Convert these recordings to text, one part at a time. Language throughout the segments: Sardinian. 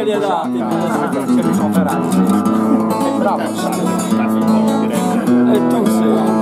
E tu sei.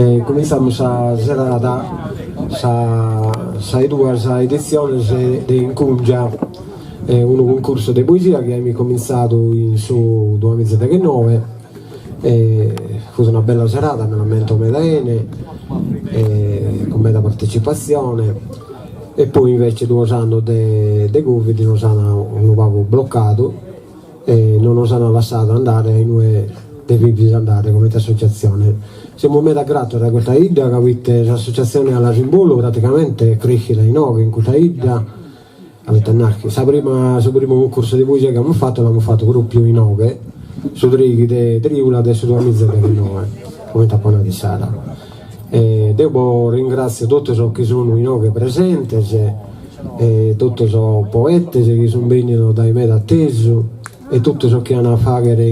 E cumintzamus sa serada, sa sa 'e duas editziones de Incungia, unu cuncursu de poesia chi aimis comintzadu in su duamiza e deghennoe e fut una bella serada, mi l'ammento meda 'ene, cun meda partecipatzione e poi invece duos annos de de Covid nos an unu pagu blocadu e non nos an lassadu andare a inue devimus andare comente associatzione. Semus meda gratos a custa 'idda ca poite s'associatzione Alas in Bolu praticamente est crèschida inoghe in custa 'idda, poite nachi sa prima su primu cuncursu de poesia chi amus fatu l'amus fatu propriu inoghe su trighi de trìulas de su duamiza e deghennoe, comente apo nadu issara. E deo bos ringràtzio totu sos chi sun inoghe presentes e totu sos poetes chi sun bennidos dae meda atesu e totu sos chi an a fàghere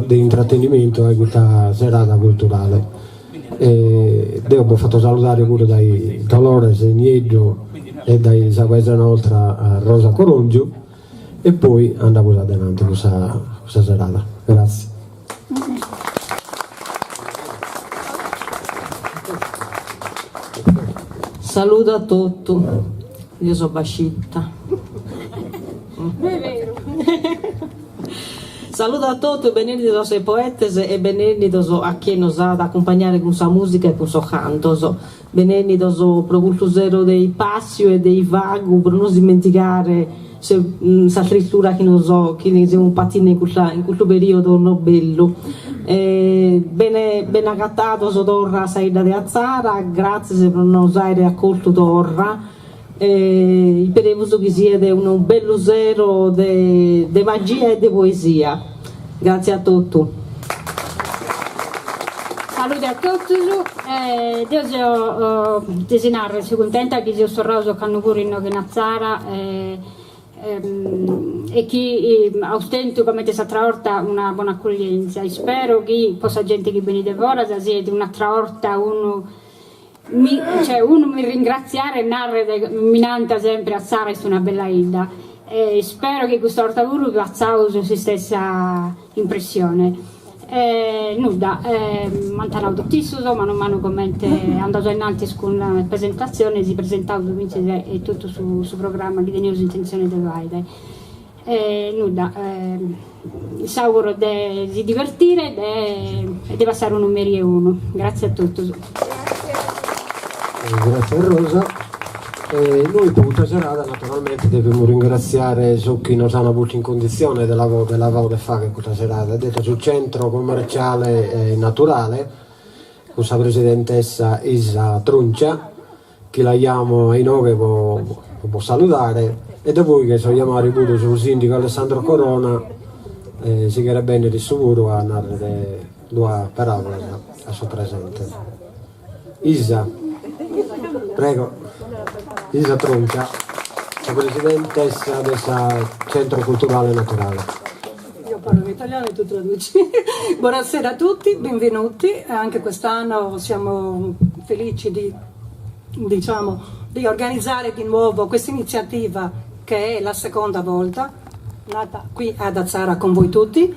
de intratenimentu a custa serada culturale. E deo bos fato saludare puru dae Dolores Nieddu e dae sa paesana 'ostra Rosa Corongiu e poi andamus adenanti cun sa sa serada. Gratzie. Saludu a totu, io so bascitta. Saludu a totu e benennidos a sos poetes e benennidos a chie nos at a acumpagnare cun sa musica e cun sos cantos. Benennidos pro custu sero de ispàssiu e de isvagu pro no s'ismentigare sa tristura chi nos chi semus patinde in custa in custu periodu no bellu. Bene bene agatados torra a sa 'idda de Atzara, gràtzias pro nos àere acoltu torra e isperemus chi siet unu bellu sero de de magia e de poesia. Gràtzias a totu. Salude a totus, deo seo de si narrer seo cuntenta chi seus torraus ocannu puru inoghe in Atzara e chi aus tentu comente s'atra 'orta una bona accoglienza, ispero chi po sa genti chi benit de foras siet un'atra 'orta unu mi cioè unu mi ringratziare e narrer mi nant sempre Atzara est una bella 'idda e ispero chi custa 'orta puru fatzaus s'istessa impressione. E nudda, m'ant nau totu issus, manu manu comente andaus ainnantis cun is presentatzionis, presentaus fintzas e totu su su programma chi teneus intentzione de fai. E nudda, s'auguro de si divertire e de passare unu merie 'onu. Gratzie a totus. Gratzie Rosa. E nois po custa serada naturalmente devimus ringratziare sos chi nos an postu in conditzione de la de la poder fagher custa serada, est su Centro Commerciale Naturale cun sa presidentessa Isa Truncia chi la jamo a inoghe po bos saludare e dapoi cherzo jamare puru su sindigu Alessandro Corona si cheret bennere issu puru a narrer duas paraulas a sos presentes. Isa, prego, Isa Truncia, sa presidentessa de sa Centro Culturale Naturale. Io parlo in italiano e tu traduci. Buonasera a tutti, benvenuti. Anche quest'anno siamo felici di, diciamo, di organizzare di nuovo questa iniziativa che è la seconda volta nata qui ad Atzara con voi tutti.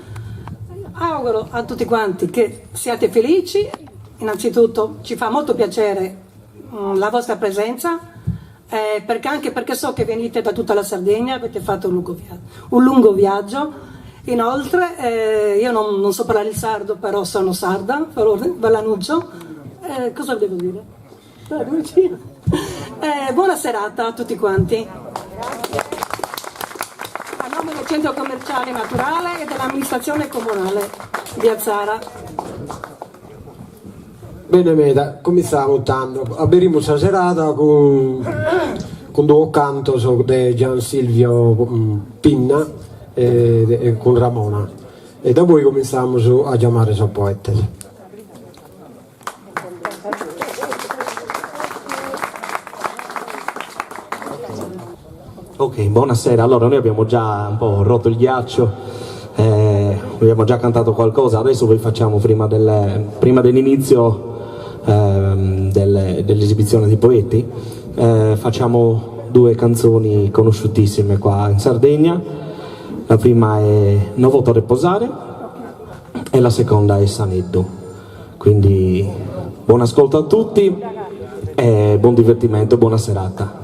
Auguro a tutti quanti che siate felici. Innanzitutto ci fa molto piacere la vostra presenza, eh, perché anche perché so che venite da tutta la Sardegna, avete fatto un lungo, via- un lungo viaggio. Inoltre, eh, io non, non so parlare il sardo, però sono sarda, però ve l'annuncio. Eh, cosa devo dire? Traduci. Eh, buona serata a tutti quanti. A nome del Centro Commerciale Naturale e dell'amministrazione comunale di Atzara. Bene meda, cominzamus tando, aberimus sa serada cun cun duos cantos de Gian Silvio Pinna e cun Ramona e dapoi cominzamus a giamare sos poetes. Ok, buonasera. Allora, noi abbiamo già un po' rotto il ghiaccio, eh, abbiamo già cantato qualcosa, adesso vi facciamo prima, del, prima dell'inizio ehm, del, dell'esibizione dei poeti, eh, facciamo due canzoni conosciutissime qua in Sardegna. La prima è No poto reposare e la seconda è S'aneddu. Quindi... Buon ascolto a tutti e buon divertimento, buona serata.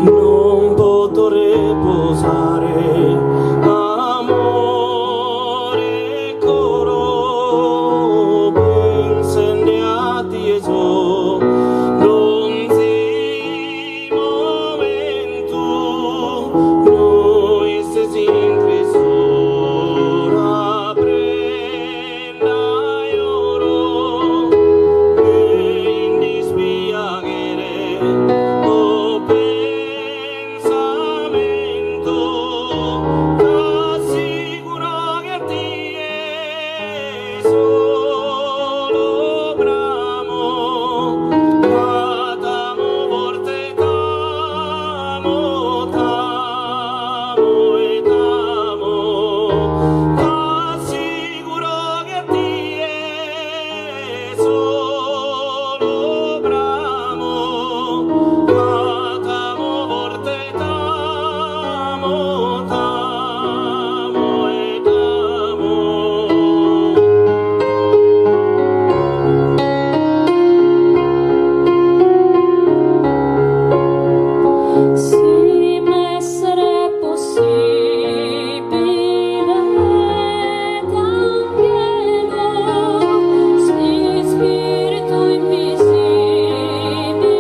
Non poto reposare, amore e coro, pensende a tie so, donzi momentu, no istes in tristura, prenda 'e oro, e in dispiaghere, o pensamentu, t'assiguro chi a tie solu bramo, ca t'amo forte t'amo, t'amo e t'amo, t'assiguro chi a tie solu bramo, ca t'amo forte t'amo, t'amo e t'amo. Si m'esseret possibile d'anghelu s'ispiritu invisibile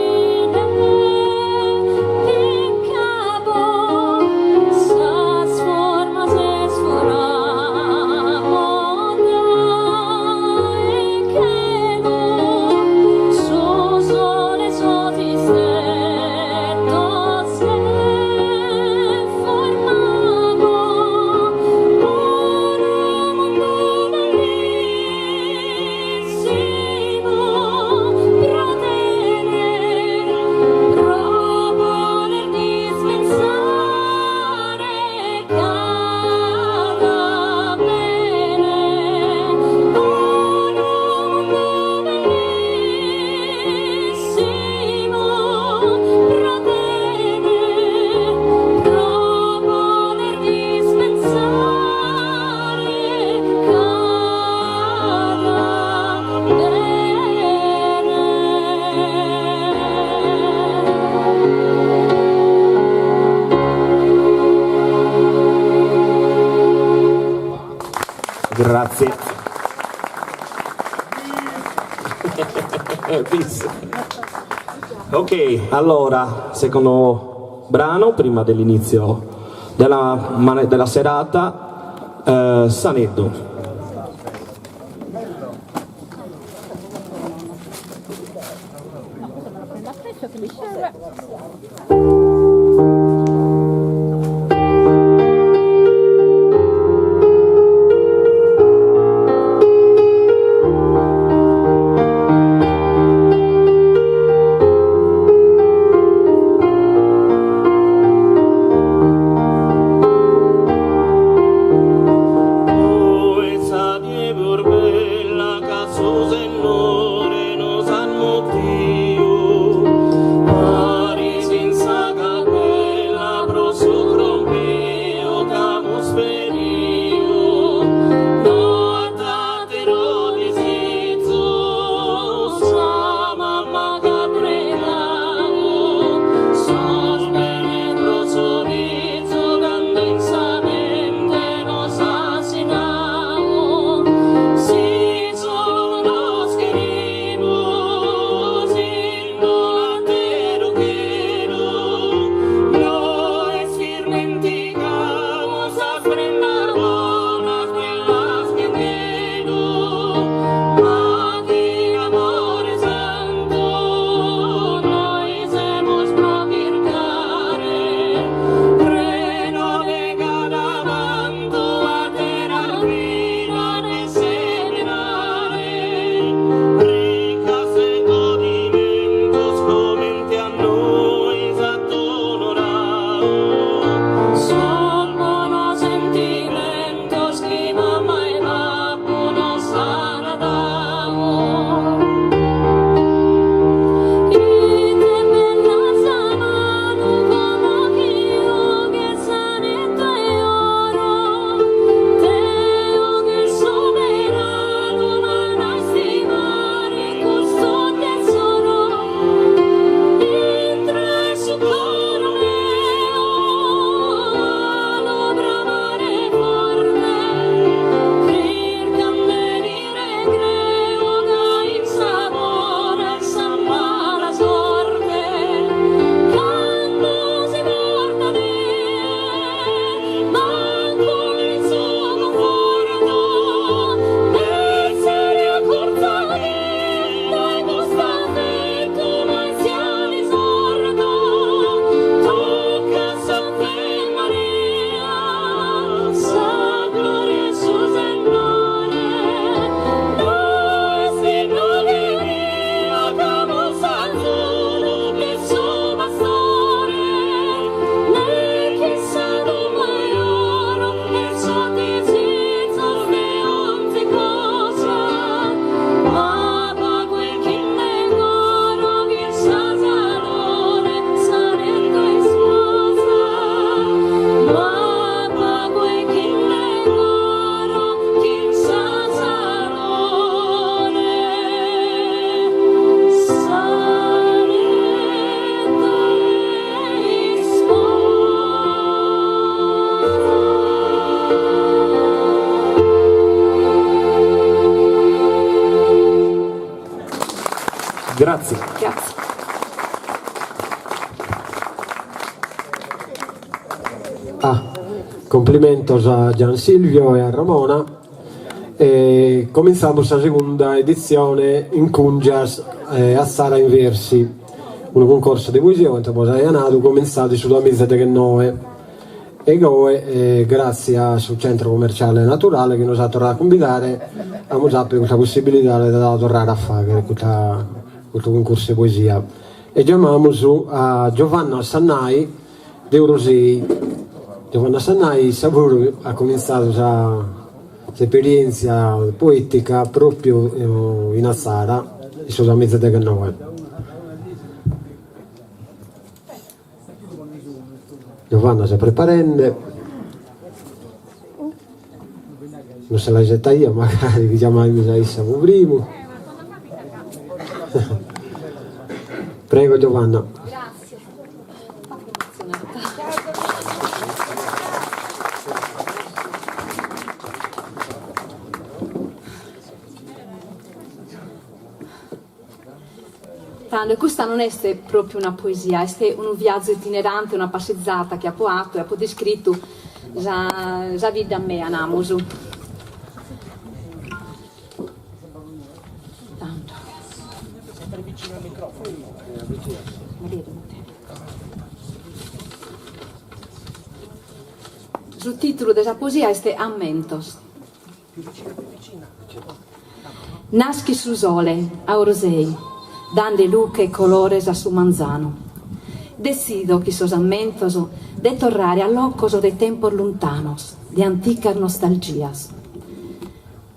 piccabo sas formas esforamo dae chelu su sole sos isteddos e formabo unu mundu bellìssimu pro tene pro poder dispensare cada bene unu mundu bellìssimu pro tene pro poder dispensare cada bene. Grazie. Peace. Ok, allora, secondo brano, prima dell'inizio della serata, S'Aneddu. Oe sa die pius bella ca su Sennore nos at mutiu paris in sa capella pro su crompiu ch'amus pediu no at ateru disizu sa mama ch'at pregau sos benes pro su fizu cando in sa mente nos at sinnau si solu nos cherimus in un'ateru chelu nois ch'irmentigamus sas prendas bonas bellas che chelu ma chin amore santu nois semus pro chircare prenu de cada vantu ateras vidas de semenare riccas de godimentos comente Grazie. Grazie. Ah, complimentos a Gian Silvio e a Ramona. E comintzamus sa segunda editzione Incungias Atzara in Versi, unu cuncorsu de poesia, comente bos aia nadu, comintzadu in su duamiza e deghennoe e oe gratzie a su Centro Commerciale Naturale chi nos at torradu a cumbidare amus apidu custa possibilidade de dda torrare a faghere custa custu cuncursu de poesia e giamamus a Giovanna Sannai de Orosei. Giovanna Sannai issa puru at comintzadu sa s'esperientzia poetica propriu in Atzara in su duamiza e deghennoe. Giovanna s'est preparende, non se l'aisetaiat magari chi giamaimus a issa pro primu. Prego Giovanna. Tando, custa non est propriu una poesia, est unu viazu itinerante, una passizada chi apo 'atu e apo descritu sa sa bidda mea, namus. Tando. Su titulu de sa poesia est Ammentos. Naschit su sole a Orosei, dande luche e colores a su manzanu. Detzido chi sos ammentos de torrare a locos de tempos luntanos, de anticas nostalgias.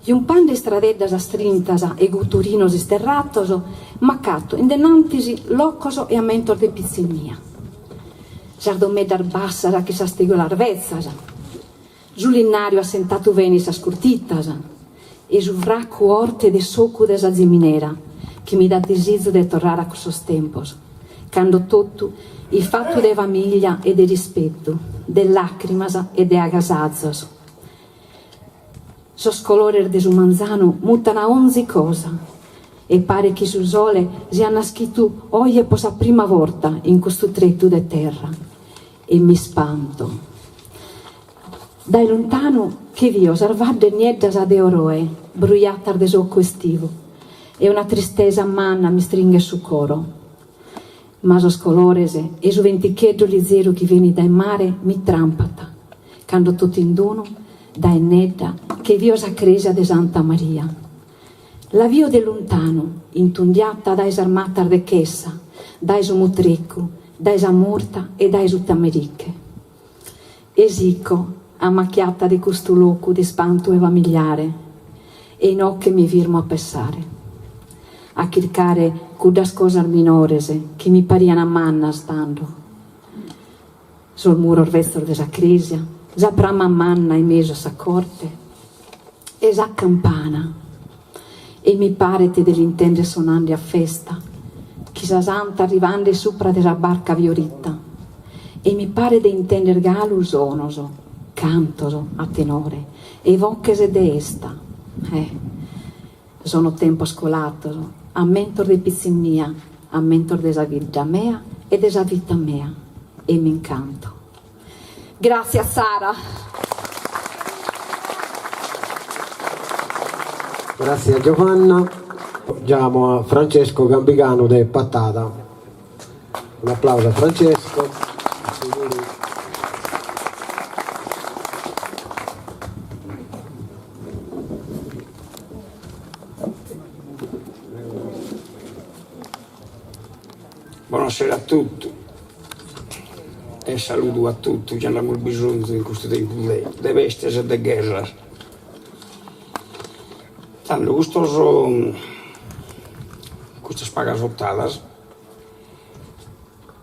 Jumpande istradeddas astrintas e guturinos isterratos, m'acato in denantis locos e ammentos de pitzinnia. Sas domeddas bassas chi sas tegulas betzas, Su linnàriu assentatu bene in sas curtitas e su fracu 'orte de s'ocu de sa ziminera chi mi dat disizu de torrare a cussos tempos, cando totu 'it fatu de famiglia e de rispetu, de làcrimas e de agasazos. Sos colores de su manzanu mutan onzi cosa e paret chi su sole siat naschitu oje po sa prima borta in custu tretu de terra. E m'ispanto. Dae luntanu che vio sas vaddes nieddas de Oroe, brujatas de s'ocu estivu, e una tristesa manna m'istringhet su coro. Ma sos colores e su venticheddu lizeru chi venit dae mare mi trampat, cando totu in d'unu, dae innedda, che vio sa cresia de Santa Maria. La vio de luntanu, intundiata dae sas matas de chessa, dae su mutrecu, dae sa murta e dae su tameriche. E sico, ammachiata de custu locu de ispantu e familiare, e inoche mi firmo a pessare, a chircare cuddas cosas minores chi mi parian mannas tando. Sos muros betzos de sa cresia, sa prama manna in mesu a sa corte e sa campana. E mi paret de l'intender sonande a festa, chi sa santa arrivande supra de sa barca fiorita. E mi paret de intender galu sonos, cantos a tenore e voches de 'esta. Eh. Sono tempos colatos, ammentos de pitzinnia, ammentos de sa bidda mea e de sa vita mea. E m'incanto. Gràtzias Sara. Gràtzias Giovanna. Giamo a Francesco Gambiganu de Patada. Un'aplausu a Francesco. Bonasera a totu e saludu a totu chi nd'amus bisonzu in custu tempus de de pestes e de gherras. Tando custos custas pagas otadas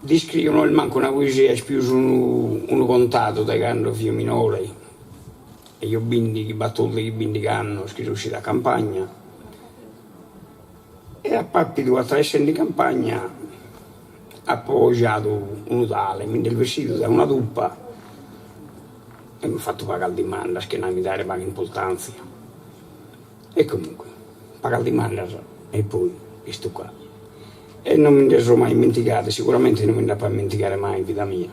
Dd'iscrio no est mancu una poesia, est pius unu unu contadu de cando fio minore, aio bindighi, battordighi bindighi annos chi so essidu a campagna e apo apidu attraessende in campagna apo ojadu unu tale, mi nd'est bessidu dae una tupa e m'at fatu pagas dimandas chena mi dare paga importanzia e comunque pagas dimandas e poi est tucadu. E non mi nde so mai immentigadu e siguramente non mi nd'apo a immentigare mai in vida mia.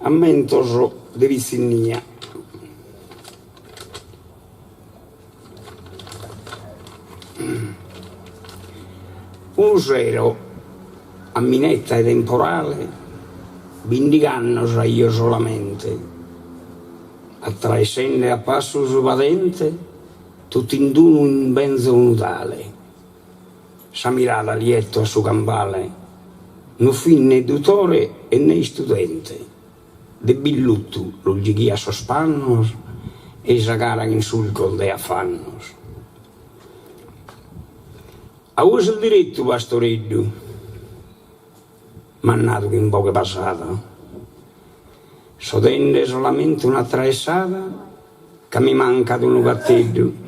Ammentos de pitzinnia. Unu sero a minetta 'e temporale, bindigh'annos aio solamente, attraessende a passu su padente, Tott'in d'unu imbenzo unu tale. Sa mirada li 'etto a su cambale, no fit ne dutore e ne istudente, de billuttu los gighiat sos pannos e-i sa cara chin sulcos de affannos. A ue ses direttu, pastoreddu? M'at nadu chin boghe pasada. So dende solamente un'attraessada ca mi mancat unu catteddu.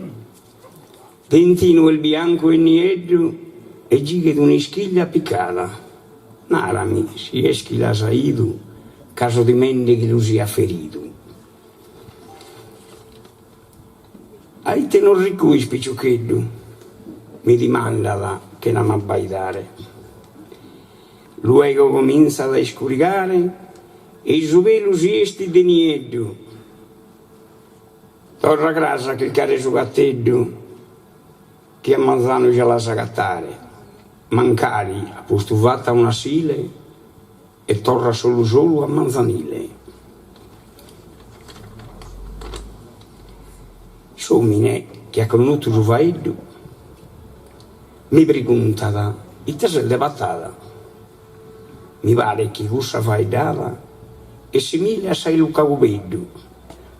Dentinu est biancu e nieddu e gighet un'ischiglia apicada. Narami si est chi l'as 'idu ca so timende chi lu siat feridu. A ite non recuis piciocheddu? Mi dimandat chena m'abbaidare. Luego comintzat a iscurigare e-i su chelu si 'estit de nieddu. Torra cras a chircare su catteddu chi a manzanu ja l'as agatare, mancari at postu fatu a un'assile e torrat solu solu a manzanile. S'omine chi at connotu su faeddu mi preguntat ite ses de Patada. Mi paret chi cussa faeddada est simile a sa 'e Luca Cubeddu,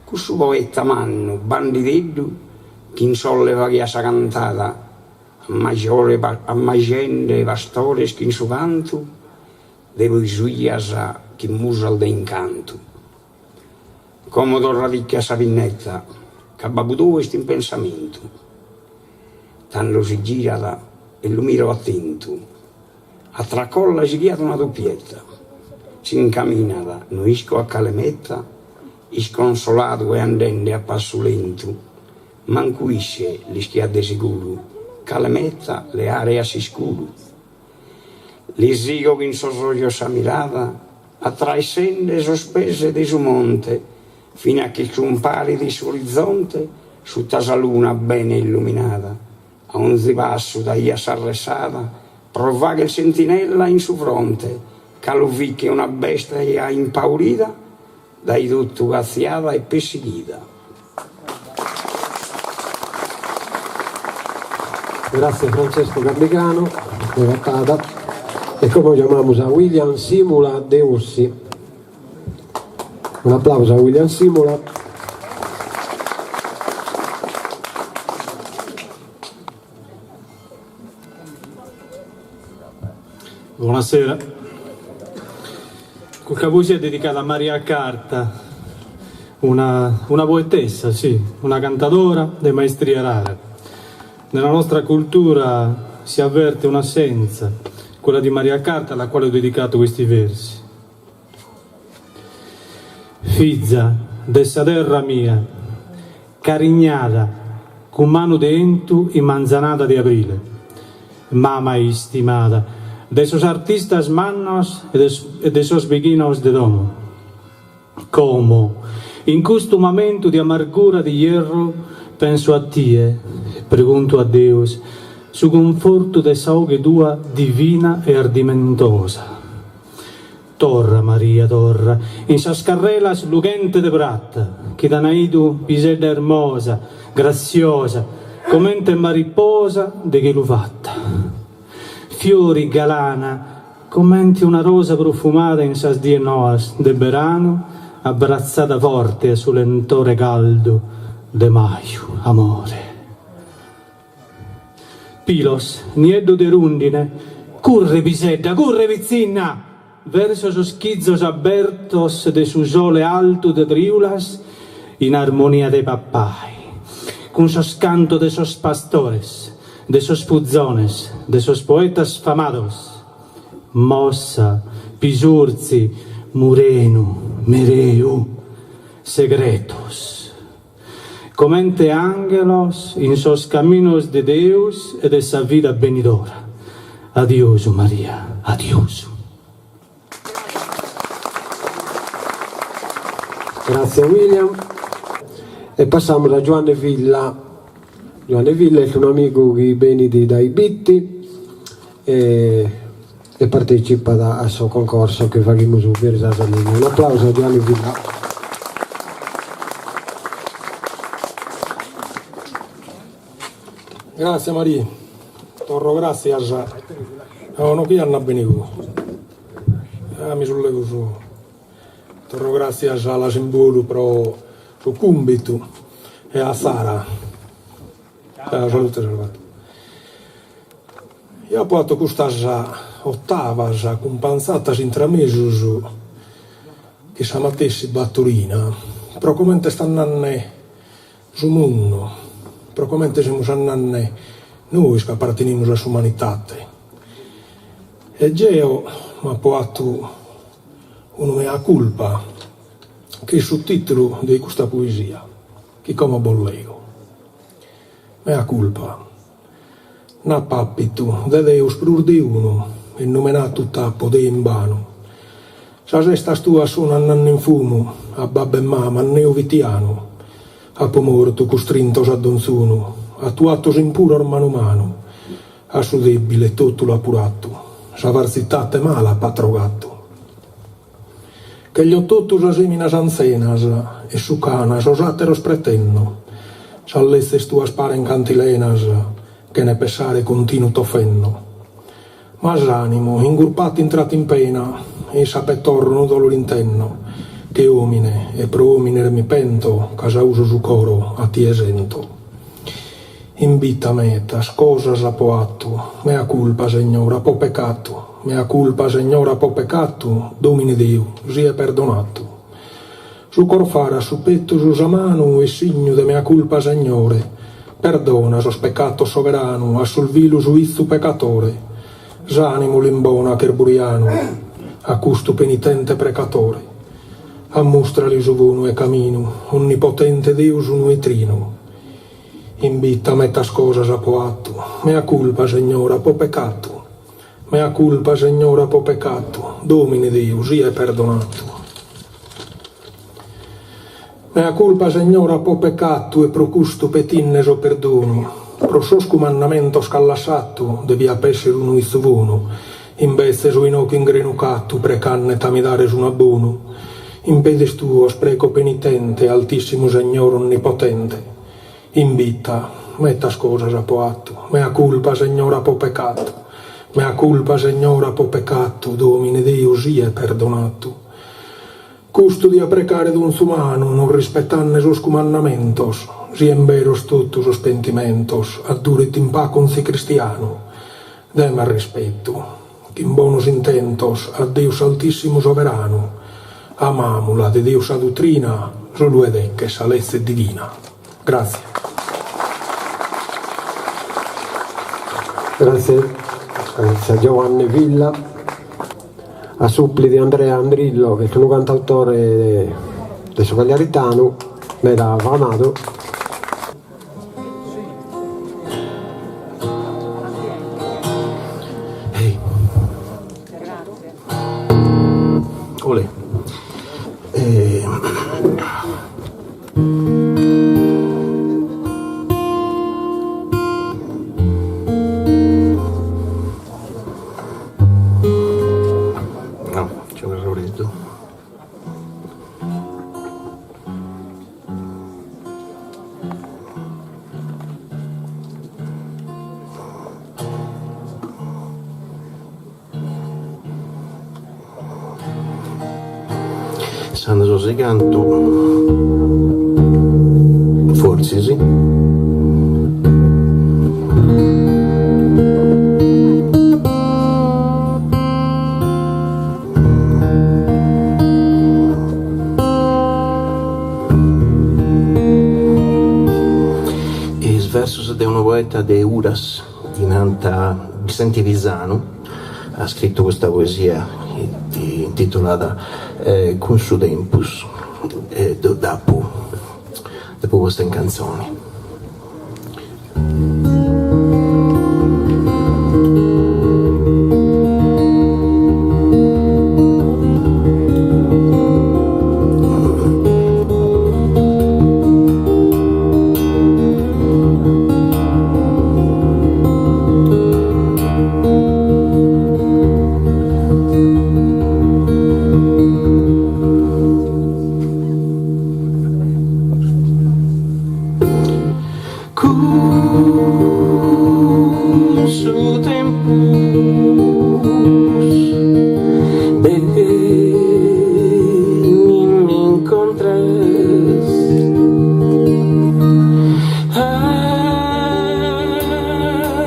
cussu poeta mannu bandideddu chi in Solle faghiat sa cantada ammajende pastores chin su cantu de poesias chin musas de incantu. Como torradicche a sa pinnetta, ca babbu tou est in pensamentu. Tando si girat e lu miro attentu, a tracolla gighiat una doppietta, s'incaminat no isco a cale meta, isconsoladu e andende a passu lentu, mancu isse l'ischiat de seguru, cale meta leare a s'iscuru. Li sigo chin sos ojos sa mirada, atraessende sos pes de su monte, fin'a chi iscumparit s'orizonte sutta sa luna bene illuminada. A onzi passu daiat s'arressada pro fagher sentinella in su fronte, ca lu fit che una bestia impaurida Dai totu catziada e pessighida. Grazie Francesco Gambigano de Patada e como giamamus a William Simula de Ossi. Un'aplausu a William Simula. Buonasera. Custa poesia è dedicata a Maria Carta, una, una poetessa, sì, una cantadora de maestria rara. Nella nostra cultura si avverte un'assenza, quella di Maria Carta, alla quale ho dedicato questi versi. Fiza de sa terra mia, carignada cun manu de 'entu in manzanada de abrile, mama istimada de sos artistas mannos e de sos bighinos de domo. Como, in custu mamentu de amargura de ierru, penso a tie e pregunto a Deus su cunfortu de sa 'oghe tua divina e ardimentosa. Torra, Maria, torra, in sas carrelas lughente de prata, chi t'ana 'idu pisedda ermosa, grassiosa, comente mariposa de chelu fatta. Fiori galana, comente una rosa profumada in sas dies noas de beranu, abbratzada forte a su lentore caldu de maju, amore. Pilos, nieddu de rundine, curre pisedda, curre pitzinna! Verso sos chizos abertos de su sole altu de triulas in armonia de pappai, cun sos cantos de sos pastores, de sos puzones, de sos poetas famados, Mossa, Pisurzi, Murenu, Mereu, segretos. Comente ànghelos in sos caminos de Deus e de sa vida benidora. Adiosu Maria, adiosu. Grazie William. E passamus a Giuanne Villa. Giuanne Villa est unu amigu chi benit dae Bitti e e partecipat a su concorso chi faghimus peri sa Sardigna. Unu applausu a Giuanne Villa. Grazie Maria, torro gràtzias. No, no chi andat beni custu. Ah, mi sullevo su. Torro gràtzias a la Simbolu pro su cumbitu e a Sara. Ciao, salute Salvatore. Eo apo atu custas otavas acumpanzatas intramesus chin sa matessi batorina pro comente est andande su mundu, pro comente semus andande nois chi apartenimus a s'umanitate. E jeo m'apo atu unu mea culpa, chi est su titulu de custa poesia chi como bos lego. Mea culpa. N'ap'apitu de Deus prus de unu e numenatu t'apo de imbanu. Sas estas tuas sun andande in fumu, a babbu e mama anneu fitianu. Apo mortu custrintos a donzunu, atuatos impuros manu manu. A su debile totu l'apo ratu, sa fartzitate mala ap'atrogatu. Cheglio totu sas eminas anzenas e su ch'ana sos ateros pretendo. Sas lezes tuas paren cantilenas, chene pessare continu t'ofendo. Ma s'animu ingurpatu intrat in pena e in sa petorra unu dolore intendo, che omine e pro omines mi pento ca s'auso su coro a tie sento. In bita metas cosas apo atu, mea culpa, Segnore, apo pecatu, mea culpa, Segnore, apo pecatu, Domine Deu, sie perdonatu. Su corfare a su pettus sa manu est signu de mea culpa, Segnore, perdona sos pecatos soberanu, assolvilu su 'izzu pecatore, s'animu l'imbona ch'est burianu, a custu penitente precatore. Ammustrali su bonu 'e caminu, onnipotente Deus unu e trinu. In bita metas cosas apo atu, mea culpa, Segnore, apo pecatu, mea culpa, Segnore, apo pecatu, Domine Deu, sie perdonatu. Mea culpa, Segnore, apo pecatu e pro custu petinne so perdonu, pro sos cumandamentos ch'as lassatu deviapo esser unu 'izzu bonu, imbetze so inoche ingrenucatu precanneti a mi dares unu abonu. In pedes tuos preco penitente, Altissimu Segnore onnipotente. In bita, metas cosas apo atu, mea culpa, Segnore, apo pecatu, mea culpa, Segnore, apo pecatu, Domine Deu, sie perdonatu. Custu dia precare donz'umanu, non rispettanne sos cumandamentos, sien beros totu sos pentimentos, adduret in pacu onzi cristianu. Deme arrispetu, chin bonos intentos, a Deus s'Altissimu Soberanu, amamula de Deus sa dutrina, solu 'e deche sa leze divina. Grazie. Grazie, grazie a Giovanni Villa, a supli de Andrea Andrillo, chi est unu cantautore de su Cagliaritanu, meda famadu. Olè. No, c'è un erroreddu. Intzandus si cantu, fortzis. Is versus de unu poeta de Uras, ddi nant Bissenti Pisanu, at scritu custa poesia intitulada Cun su tempus e deu dd'apu posta in cantzoni. Cun su tempus beni m'incontras a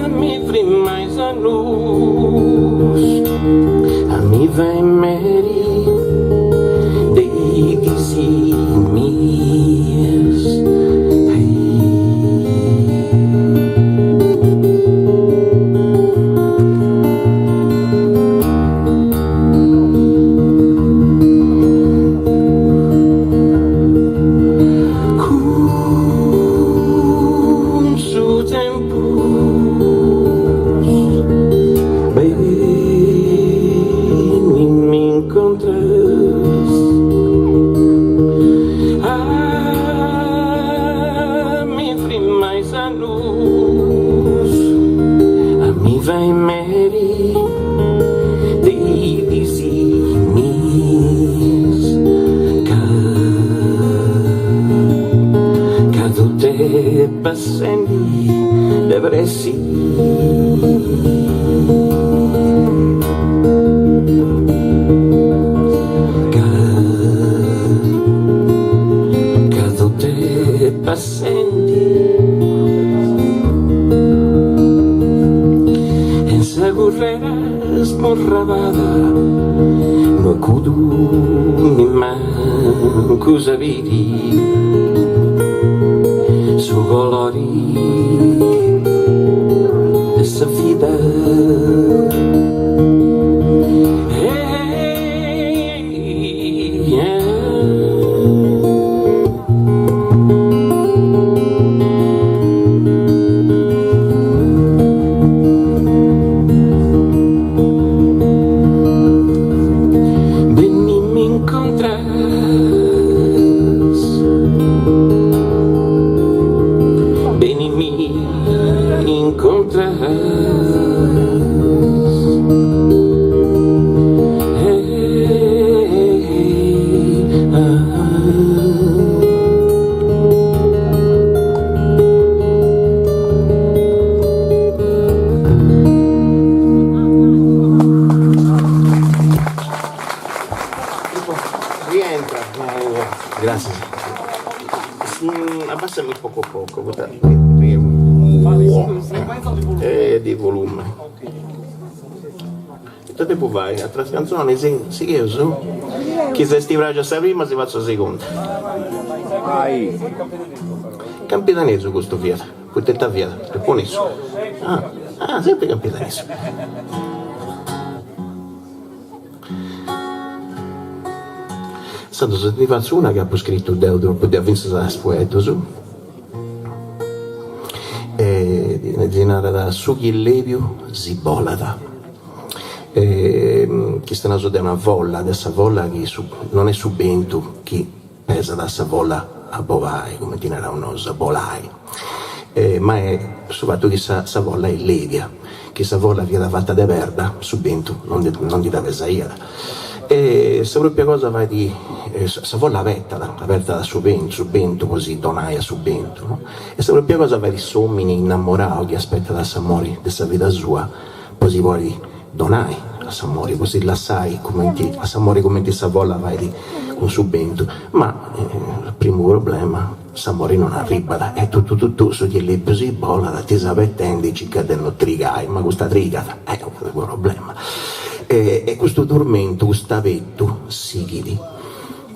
mi frimai is annus a mi fai meri de is diis mias. Cun su tempus beni m'incontras a mi frimai is annus a mi fai meri de is diis mias ca ca totu est passendi de pressi. Ca ca totu est passendi in sa currera smurrabada no acudu nimancu a biri su colori de sa vida. Beni m'incontras Beni m'incontras Rientra, gràtzias. Abbassami poco poco, poita di volume. Ita depu fai? Atras cantzonis? Sigheus? Chi s'est praxia sa prima si fatzu sa segunda. Campidanesu custu fiat, poita ita fiat? Giaponesu? Ah, ah sempri campidanesu. Intzandus ndi fatzu una chi apu scritu deu tropu deu fintzas a is fueddus e si narat su chi est lebiu si bolat. Chistionaus de una folla, de sa folla chi su non est su bentu chi pesat sa folla a bolai, cumenti naraus nosu, a bolai, ma est su fatu chi sa sa folla est lebia, chi sa folla fiat fata de perda su bentu non ndi non ndi dda pesaiat. E sa propria cosa fait sa folla abetat, abetat su bentu, su bentu po si donai a su bentu, no, e sa propria cosa fait s'omini innamorau chi aspetat s'amori de sa vida sua po si podi donai a s'amori, po si lassai cumenti a s'amori cumenti sa folla fait cun su bentu, ma primu problema s'amori non arribat e tu tu tu tu su chi est lebiu si bolat, ti ses abetendi circa de no trigai, ma custa trigat, est unu problema e custu turmentu, custu abetu sighit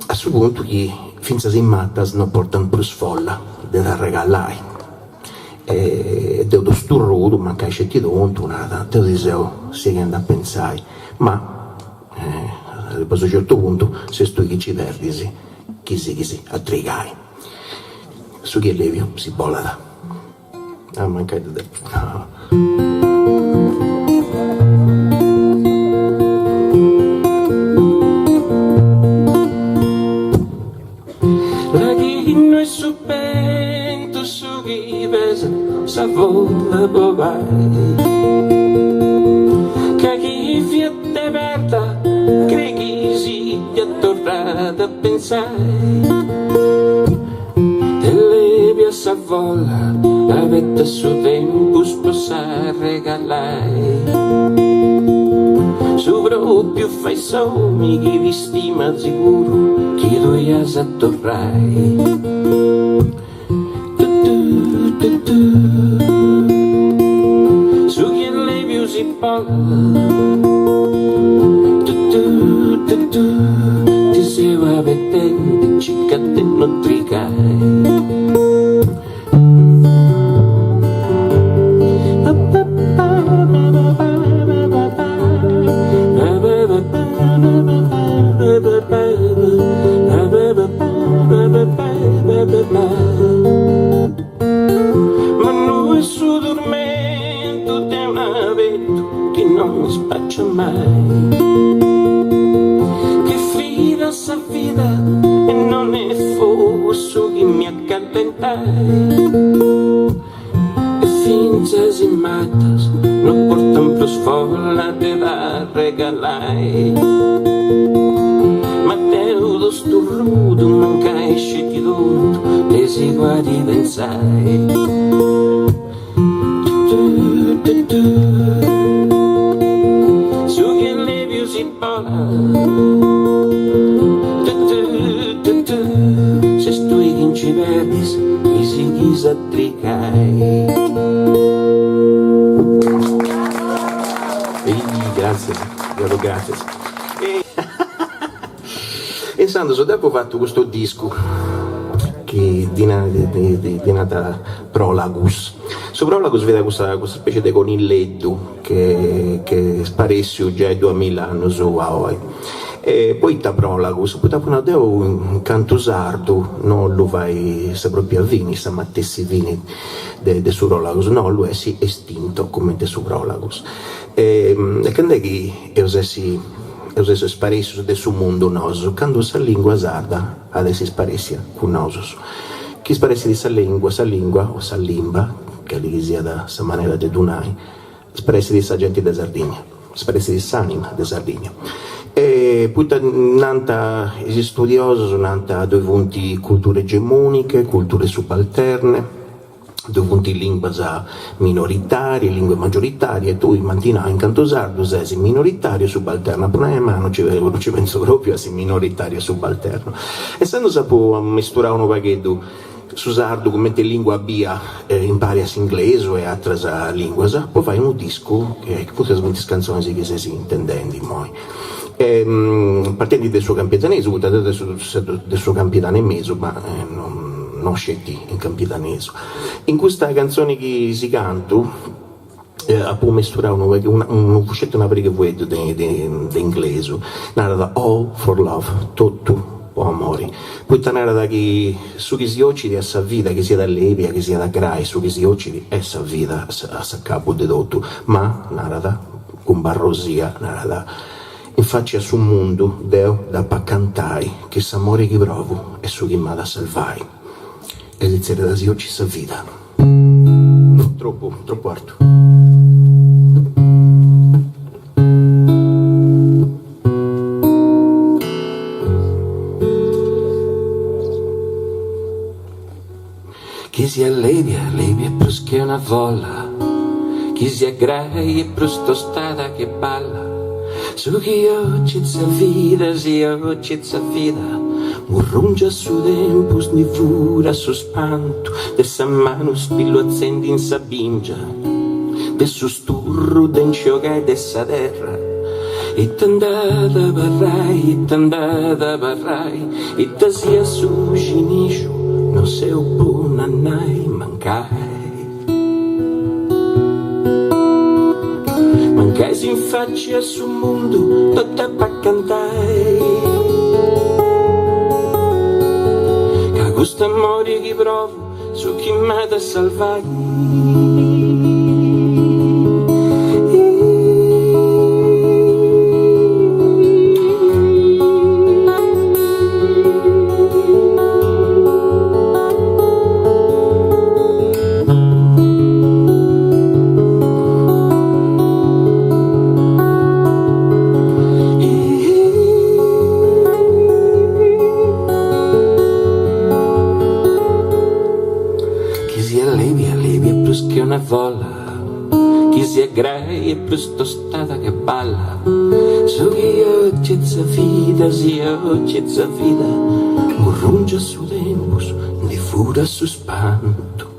a su puntu chi fintzas is matas no portant prus folla de t'arregallai E deu ddu sturrudu, mancai sceti tontu, narat, deu ti seu sighendi a pentzai, ma arribas a u' certu puntu ses tui chi nci perdis, chi sighis a trigai. Su chi est lebiu si bolat. Ah mancai ddu depu. Laghinnu 'e su bentu su chi pesat sa folla po bolai Ca chi fiat de perda crei chi si dd'iat torrada a pensai Est lebia sa folla. Abettat su tempus po s'arregalai. Su propriu fait s'omi chi ti stimat siguru chi tui as a torrai. Su chi est lebiu si bolat. Ti seu abetendi, circa de no tricai. Ma no est su turmentu de un'abetu chi non spaciat mai, chi fridat sa vida e non est fogu su chi mi at callentai. E fintzas is matas no portant prus folla de t'arregalai. Ma deu tosturrudu mancai sceti tontu de sigu a ti pentzai. Su chi est lebiu si bolat. Ses tui chi nci perdis chi sighis a tricai. Gràtzias, gràtzias. E intzandus deu apu fatu custu discu chi ddi nant Prolagus. Su Prolagus fiat custa custa specie de conilleddu che che est sparessiu giai duamilla annus a oi. E poita Prolagus? Poita apu nau deu in cantu sardu no 'ollu fai sa propria fini, sa matessi fini de de su Prolagus, no 'ollu essi estinto cumenti su Prolagus. E cand'est chi eus essi eus essi sparessius de su mundu nosu candu sa lingua sarda at essi sparessia cun nosus. Chi sparessit sa lingua, sa lingua o sa limba, cali chi siat sa manera de ddu nai, sparessit sa genti de Sardigna, sparessit s'anima de Sardigna. E poita nant is istudiosus, nant ddoi funt culture egemoniche, culture subalterne, Ddoi funt limbas minoritàrias, lingue maggioritarie, e tui m'ant nau in cantu sardu ses minoritàriu e subalternu, apu nau ma non ci non ci pentzu propriu a essi minoritàriu e subalternu. E intzandus apu amesturau unu pagheddu su sardu cumenti lingua bia impari a s'inglesu e ateras linguas po fai unu discu chi custas funt is cantzonis chi seis intendendi immoi. Partendi de su campidanesu, poita deu seu de su Campidanu 'e mesu, ma non sceti in campidanesu. In custa cantzoni chi si cantu apu mesturau unu pagu unu sceti una pariga 'e fueddus de inglesu, narat all for love, totu po amori, poita narat chi su chi si 'ocit est sa vida, chi siat lebia, chi siat grai, su chi si 'ocit est sa vida a s'acabu de totu, ma, narat, cun barrosia, narat, In faci a su mundu deu dd'apu a cantai chi s'amori chi provu est su chi m'at a salvai. E si zerriat si 'ocit sa vida. No, tropu, tropu artu. Chi siat lebia, lebia prus che una folla, chi siat grai e prus tostada che balla, su chi 'ocit sa vida, si 'ocit sa vida, murrungiat su tempus, ndi furat su spantu de sa manu spilluatzendi in sa bingia, de su sturru de nci 'ogai de sa terra, ita nd'at abarrai, ita nd'at abarrai, Ita siat su cinixu no seu bonu a nai mancai mancai si in faci a su mundu totu ap'a cantai ca cust'amori chi provu su chi m'at a salvai. Chi siat lebia, lebia. prus che una folla, chi siat grae e prus tostada che balla, su chi 'ocit sa vida, si 'ocit sa vida, murrungiat su tempus, ndi furat su spantu.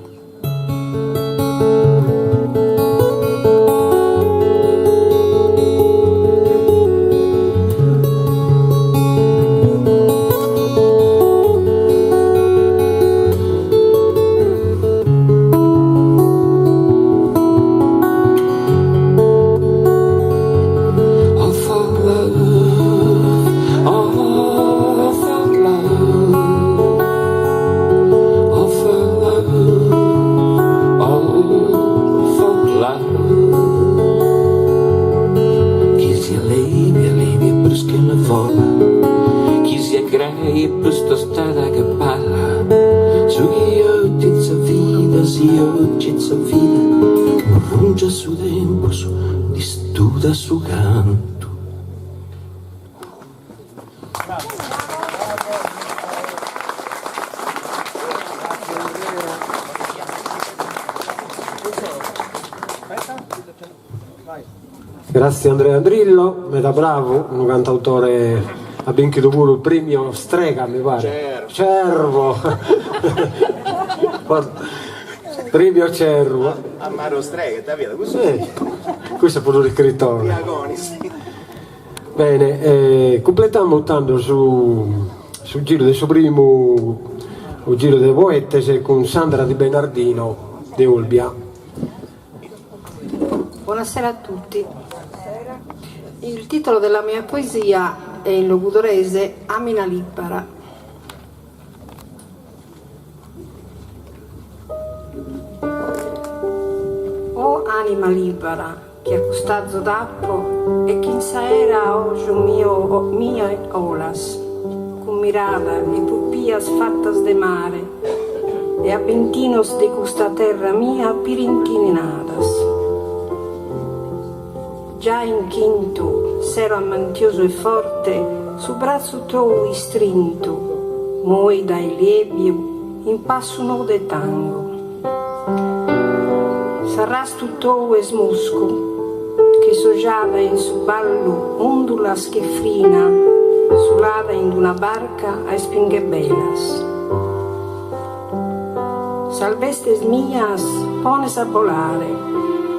E prus tostada che balla Su chi 'ocit sa vida si 'ocit sa vida Murrungiat su tempus nd'istudat su cantu. Gratzie Andrea Drillo, meda bravu, unu cantautore at binchidu puru premio Strega mi paret. Cervo. Premio Cervo. Amaro Strega, ita fiat cussu? Cussu est puru un'iscritore. Bene, cumpletamus tando su su giru de su primu giru de poetes cun Sandra Di Bernardino de Olbia. Buonasera a tutti. Il titolo della mia poesia è in logudorese Amina Libara. O anima libara chi a custazu t'apo e chin s'aera a oju mio mio 'olas cun mirada e pupias fattas de mare e a bentinos de custa terra mia pirintinadas. Già in chintu, sero amantiosu e forte, su bratzu tou istrintu, moida e lèbiu, in passu nou de tango. S'arrastu tou est muscu, che s'ojada in su ballu ùndulas che frina sulada in d'una barca a ispinghebelas. Sas bestes mias pones a bolare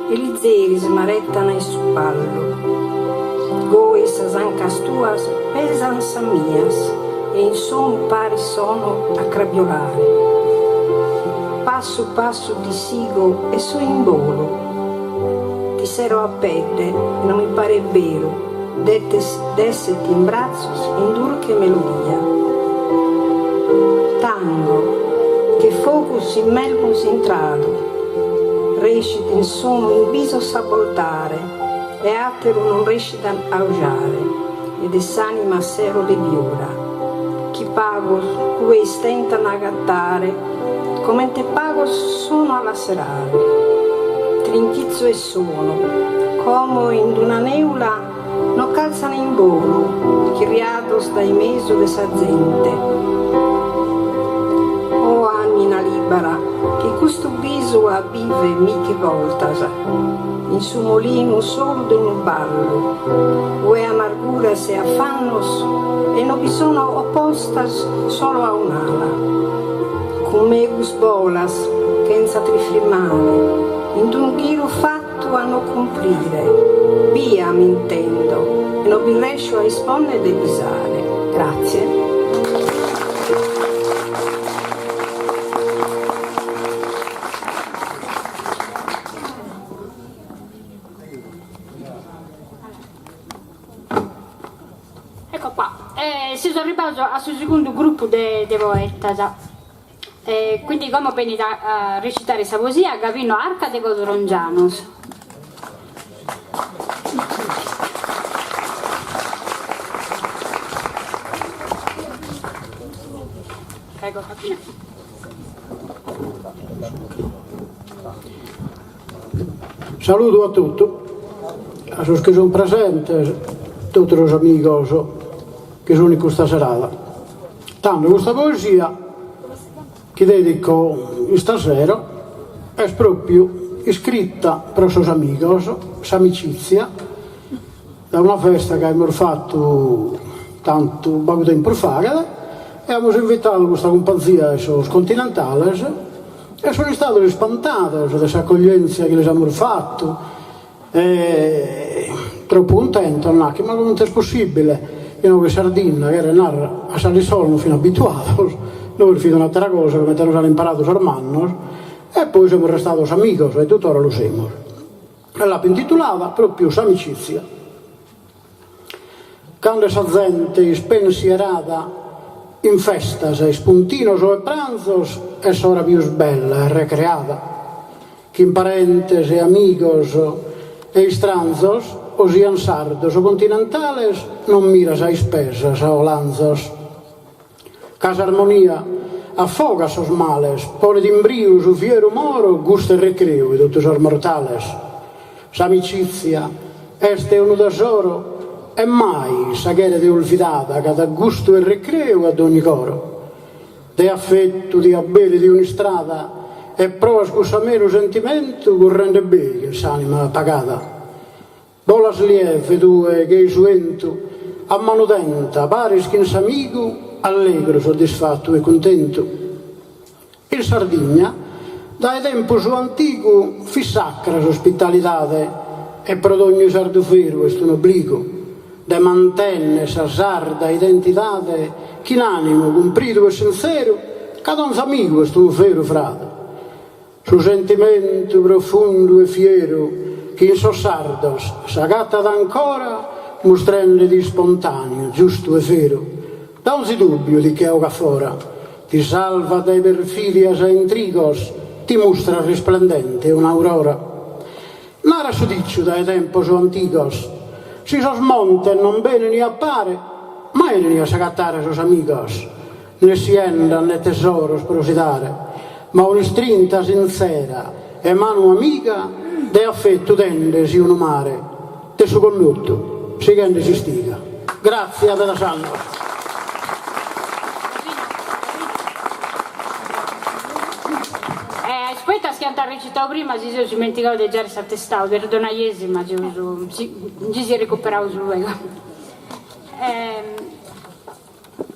e lizeris m'arettan in su ballu. Goi sas ancas tuas pesan sas mias e in sonu paris sono a crabiolare. Passu passu ti sigo e so in bolu. Ti sero a pedde e non mi paret beru d'esserti in bratzos in durche melodia. Tango, che fogus in melmus intradu, rescit in sonu in bisos a boltare e àteru non rescit a ojare e de s'anima sero lebiura, chi pagos cue istentan a agattare comente pagos sono a la serare. Trinchitzu e sonu, como in d'una neula No ch'alzan in bolu, chirriados dae mesu de sa zente. Oh àmina lìbara, chi custu bisu a bive micchi boltas, in su molinu solu de unu ballu, ue amarguras e afannos e no bi sono opostas solu a un'ala. Cun megus bolas, chentza ti frimmare, in d'unu ghiru fatu a no cumprire, bia m'intendo e no bi rescio a isponner de bisare. Grazie. Ecco qua, seus arribaus a su segundu grupu de poetas. E quindi como benit a recitare sa poesia Gavino Arca de Codrongianos. Prego Gavino. Saludu a totu, a sos chi sunt presentes, totu sos amigos chi sunt in custa serada. Tando custa poesia chi dedico istasero. Est pròpiu iscrita pro sos amigos, s'amicìtzia, dae una festa chi aimus fatu tantu pagu tempus faghet e amus invitadu custa cumpanzia 'e sos Continentales e sun istados ispantados de s'acoglièntzia chi lis amus fatu E tropu cuntentos, nachi, ma comente est possibile, inoghe in Sardinna, cheret narrer, a s'alissolu non fin abituados, nois fit un'atera cosa, comente nos an imparadu sos mannos, e poi semus restados amigos e tutora lu semus. E l'apo intitulada propriu S'amicizia. Cando sa zente ispensierada in festas, ispuntinos o e pranzos est s'ora pius bella e recreada. Chin parentes e amigos e istranzos, o sian sardos o continentales, non miras a ispesas o 'olanzos. Ca s'armonia afogat sos males, ponet in briu su fieru moro, gustu e recreu 'e totu sos mortales. S'amicizia est unu tesoro e mai issa cheret olvidada ca dat gustu e recreu a dogni coro. De affettu ti abberit un'istrada e proas cuss'amenu sentimentu currende bei chin s'anima apagada. Bolas lieve tue chei su 'entu a manu tenta paris chin s'amigu allegru soddisfattu e cuntentu. In Sardigna dae tempus antigu fit sacra s'ospitalidade e pro dogni sardu veru est un'obligu de mantènnere sa sarda identidade chin ànimu cumpridu e sintzeru ca donzi amigu est unu veru frade. Su sentimentu profundu e fieru chi in sos sardos s'agatat ancora mustrende ti ispontàniu, giustu e veru, da onzi dùbbiu ti che 'ogat fora, ti salvat dae perfìdias e intrigos, ti mustrat risplendente un'aurora. Narat su dìciu dae tempos antigos, si sos montes non benini a pare, mai 'enini a s'agatare sos amigos, ne siendas ne tesoros pro si dare, ma un'istrinta sintzera 'e manu amiga de afetu dendesi unu mare de su connotu sighende s'istiga. Gràtzias medas annos. A is poetas chi ant recitau prima si seus imentigaus de giare s'atestau, perdonaiesi ma seus nci si recuperaus luego.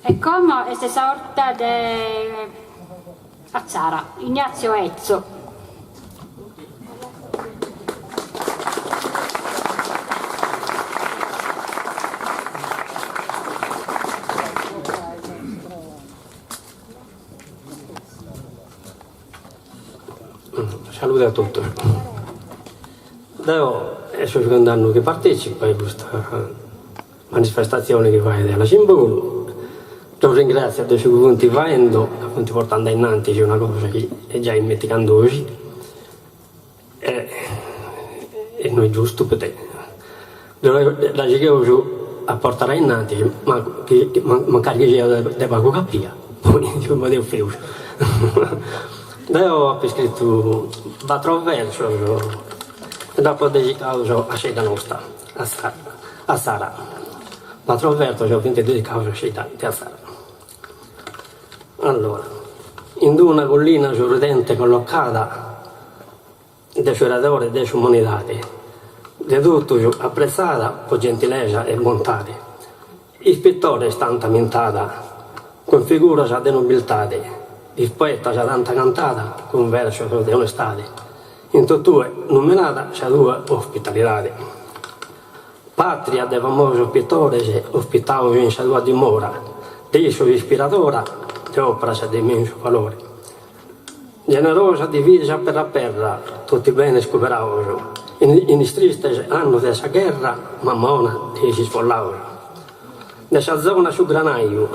E como est sa 'orta de Atzara, Ignazio Etzo. Salude a totus. Deo est su segundu annu chi partecipo a custa manifestatzione chi faet Arasimbolu. Ddos ringràtzio de su chi funt faendo, ca funt portende a innantis una cosa chi est giai imentigandosi e e no est giustu poita dda sigheus a portare a innantis mancu chi mancari chi siat de pagu capia, poi ddu podeus peus. Deo apo iscritu bator versos e dd'apo dedicados a sa 'idda nosta, Atzara. Bator versos funt dedicados a sa 'idda de Atzara. Allora, in d'una collina sorridente collocada de su Creadore de s'umanidade, de totus apprezzada po gentilesa e bontade, Is pittores t'ant ammentada cun figuras de nobiltade, is poetas t'ant cantada cun versos de onestade, in totue numenada sa tua ospitalidade. Patria de famosos pittores ospitados in sa tua dimora, de issos ispiradora de operas de immensu valore. Generosa divisa perra perra totu is benes cuberados, in is tristes annos de sa gherra mama 'ona de is isfollados. De sa zona su granaiu,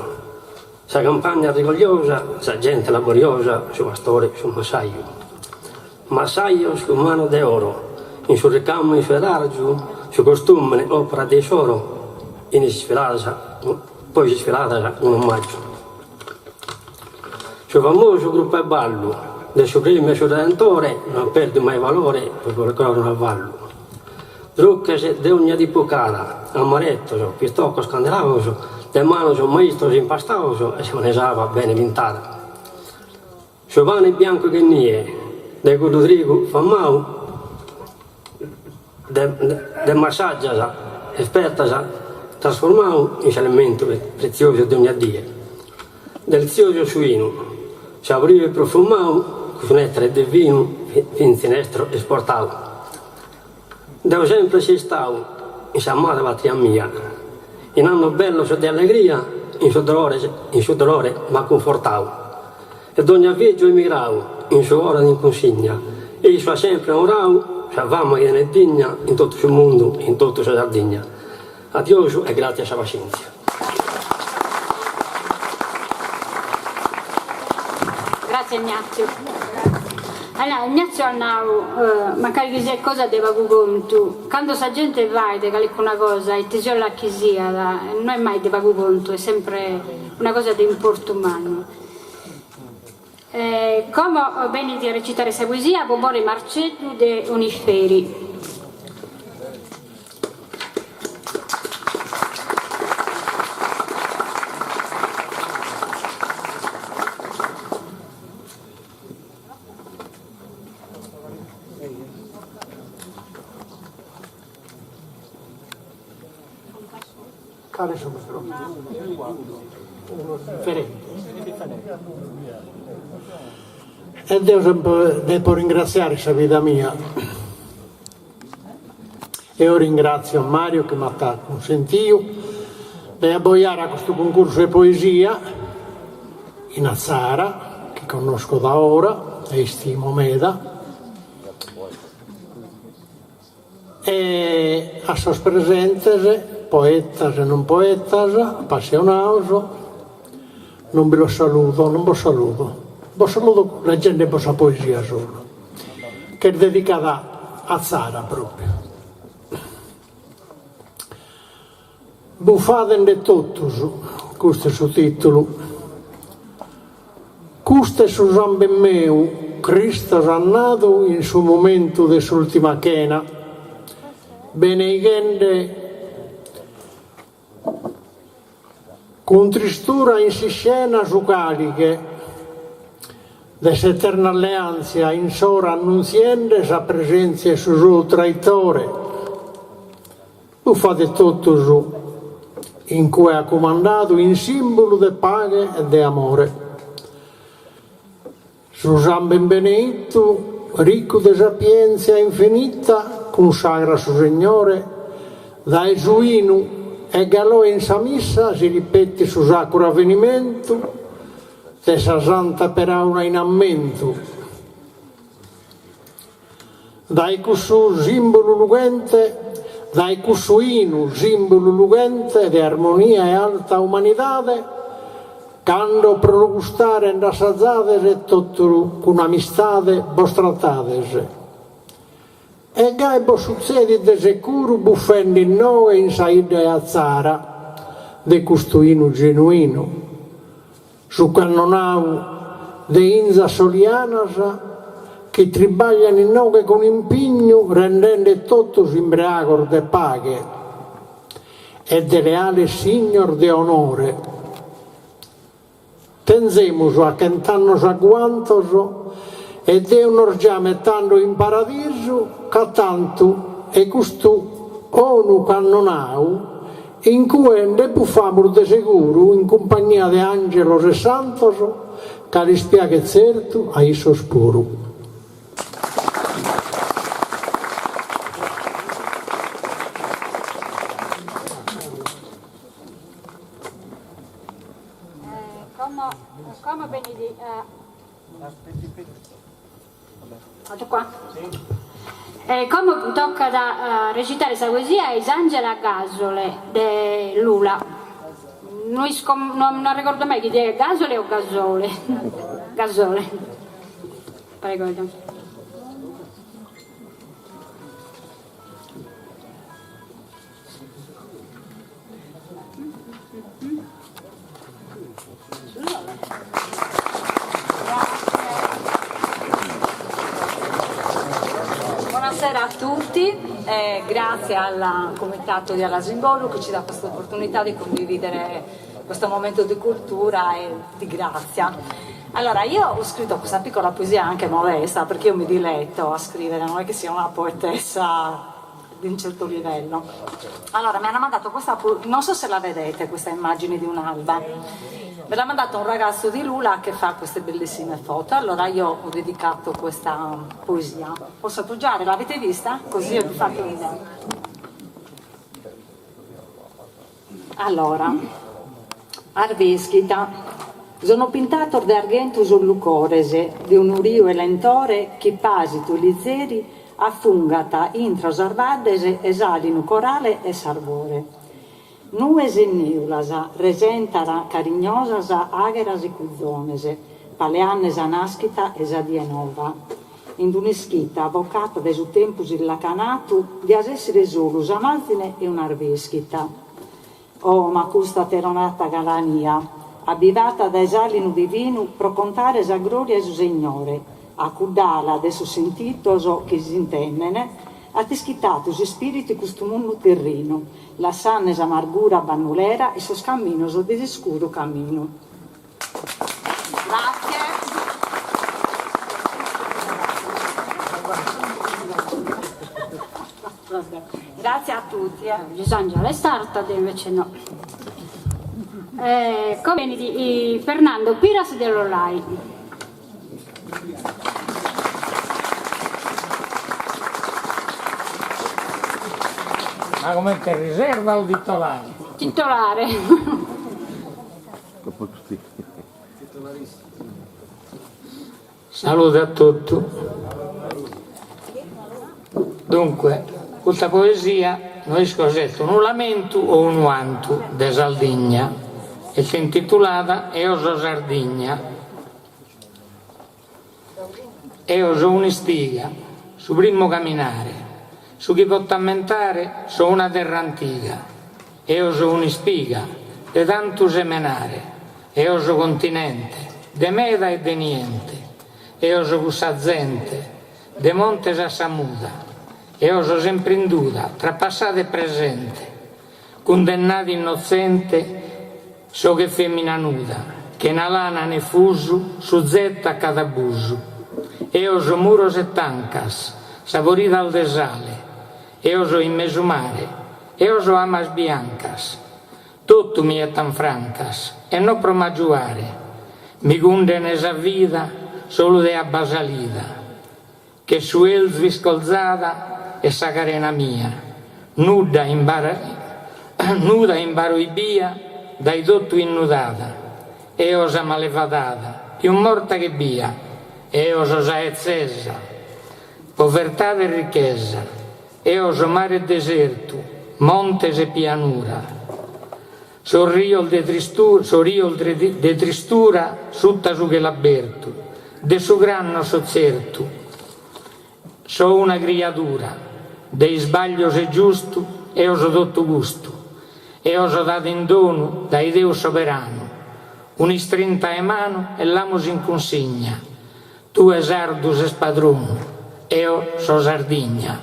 sa campagna rigogliosa, sa gente laboriosa, su pastore, su massaiu. Massaios cun manos de oro, in su ricamu in su 'edargiu, su costumene opera de issoro, in is isfiladas, po is isfiladas un'omaggiu. Su famosu gruppu 'e ballu de su Gremiu 'e su Redentore no at perdiu mai valore pro folclore unu avallu. Druches de ogna tipu ch'at, amarettos, pistoccos candelaos, de manos maistros impastaos e sa pane 'e saba bene pintada. Su pane biancu che nie. De cuddu trigu famau de massajas espertas trasformau in s'alimentu pretziosu de ogna die. Deliziosu su 'inu, saboriu e profumau, cun su nettare divinu fintzas in estero esportau. Deo sempre so istau in s'amada patria mia, in annos bellos de allegria, in su dolore in su dolore m'at cunfortau. E dogna fìgiu emigrau in su coro at in cunsigna, e issu at sempre onorau sa fama chi tenet digna in totu su mundu e in totu sa Sardigna. Adiosu e gràtzias a sa pascèntzia. Grazie Ignazio. Allora, Ignazio at nau, mancari chi siat cosa de pagu contu, cando sa gente fait calicuna cosa, ite siat chi siat, no est mai de pagu contu, est sempre una cosa de importu mannu. Como benit a recitare sa poesia Bobore Marceddu de Oniferi. Cale su micròfono? Unu diferente. E deo sempre depo ringraziare sa vida mia. Eo ringrazio Mario chi m'at cunsentiu de abbojare a custu cuncursu 'e poesia in Atzara, chi connosco da ora e istimo meda. E a sos presentes, poetas e non poetas, apassionados, non bi los saludo, non bos saludo, bos saludo leggende bos sa poesia solu, ch'est dedicada a Atzara propriu. Bufadende totus, custu est su tìtulu. Custu est su samben meu, Cristos at nadu in su momentu de s'ùltima chena, beneighende cun tristura in s'iscena su càlighe de s'eterna alleàntzia in s'ora annuntziende sa presèntzia 'e su sou traitore. Bufade totus in cue at cumandadu in sìmbulu de paghe e de amore. Su samben beneitu, ricu de sapièntzia infinita, cunsagrat su Segnore dae su 'inu e galu in sa missa si ripetit su sacru avenimentu de sa santa peràula in ammentu. Dae cussu sìmbulu lughente, dae cussu 'inu sìmbulu lughente de armonia e alta umanidade, cando pro lu gustare nd'assazades totu cun amistade bos tratades. E gai bos sutzedit de seguru bufende inoghe in sa 'idda 'e Atzara de custu 'inu genuinu. Su cannonau de 'inzas solianas chi tribaglian inoghe cun impignu rendende totus imbreagos de paghe e de leales signos de onore. Tenzemus a chent'annos agguantos e Deus nos giamet tando in paradisu ca tantu 'e custu 'onu cannonau In cue nde bufamus de seguru in cumpagnia de àngelos e santos ca lis piaghet tzertu a issos puru. Como benit a. Fatto qua? E como tocat a recitare sa poesia a Isangela Gasole de Lula. No isco, no arregordo mai chi siat Gasole o Gasole. Gasole. Prego. Buonasera a tutti, eh, grazie al Comitato di Arasimbolu che ci dà questa opportunità di condividere questo momento di cultura e di grazia. Allora, io ho scritto questa piccola poesia anche modesta, perché io mi diletto a scrivere, non è che sia una poetessa di un certo livello. Allora, mi hanno mandato questa, non so se la vedete questa immagine di un'alba, me l'ha mandato un ragazzo di Lula che fa queste bellissime foto, allora io ho dedicato questa poesia. Posso appoggiare? L'avete vista? Così vi fate un'idea. Allora, Arveschida, Sono pintados de arghentu sos lucores de unu riu 'e lentore chi pàsitu e lizeri afungat intro sas baddes 'e s'àlinu corale 'e s'arvore. Nues e nìulas resentan carignosas àgheras e cuzones, paleanne sa nàschida 'e sa die nova. In d'un'ischita avocata dae su tempus illacanatu dias èssere solu sa màzine 'e un'arvèschida. Oh, ma custa ateronata galania, abbivata dae s'àlinu divinu pro contare sa gròria 'e su Segnore, a cudd'ala de sos sentidos chi s'intenden, at ischitatu s'ispìritu 'e custu mundu terrinu, lassanne s'amargura bannulera in sos caminos de s'iscuru caminu. Grazie. Grazie a tutti. Giusangela est arta, deo invece no. Eh, come benit Fernando Piras de Ollolai. Ma comente riserva o titolare? Titolare. Salude a totu. Dunque, custa poesia no isco si est unu lamentu o unu 'antu de Sardigna, est intitulada Eo so Sardigna. Eo so un'istiga, su primu caminare, su chi potto ammentare so una terra antiga. Eo so un'ispiga, de tantu semenare, eo so continente, de meda e de niente. Eo so cussa zente, de montes a sa muda. Eo so sempre in duda, tra passadu e presente. Cundennadu innotzente, so che femina nuda, chena lana ne fusu, suzetta a cada abusu. Eo so muros e tancas, saboridas de sale. Eo so in mesu mare, eo so amas biancas. Totu mi 'etan francas, e no pro m'agiuare. Mi cundene sa vida solu de abba salida. Che suelzu iscolzada est sa carena mia, nudda in nuda in baru ibia, dai totu innudada. Eo sa malevadada, pius morta che bia, eo so sa 'etzesa, povertade e richesa, eo so mare e desertu, montes e pianura. Sos rios de tristura, sos rios de tristura sutta su chelu abertu, de su cras no so tzertu. So una criadura, de isbaglios e giustu, eo so totu custu. Eo so dadu in donu dae Deus soberanu, un'istrinta 'e manu e l'amus in cunsigna. Tue sardu ses padronu, eo so Sardigna.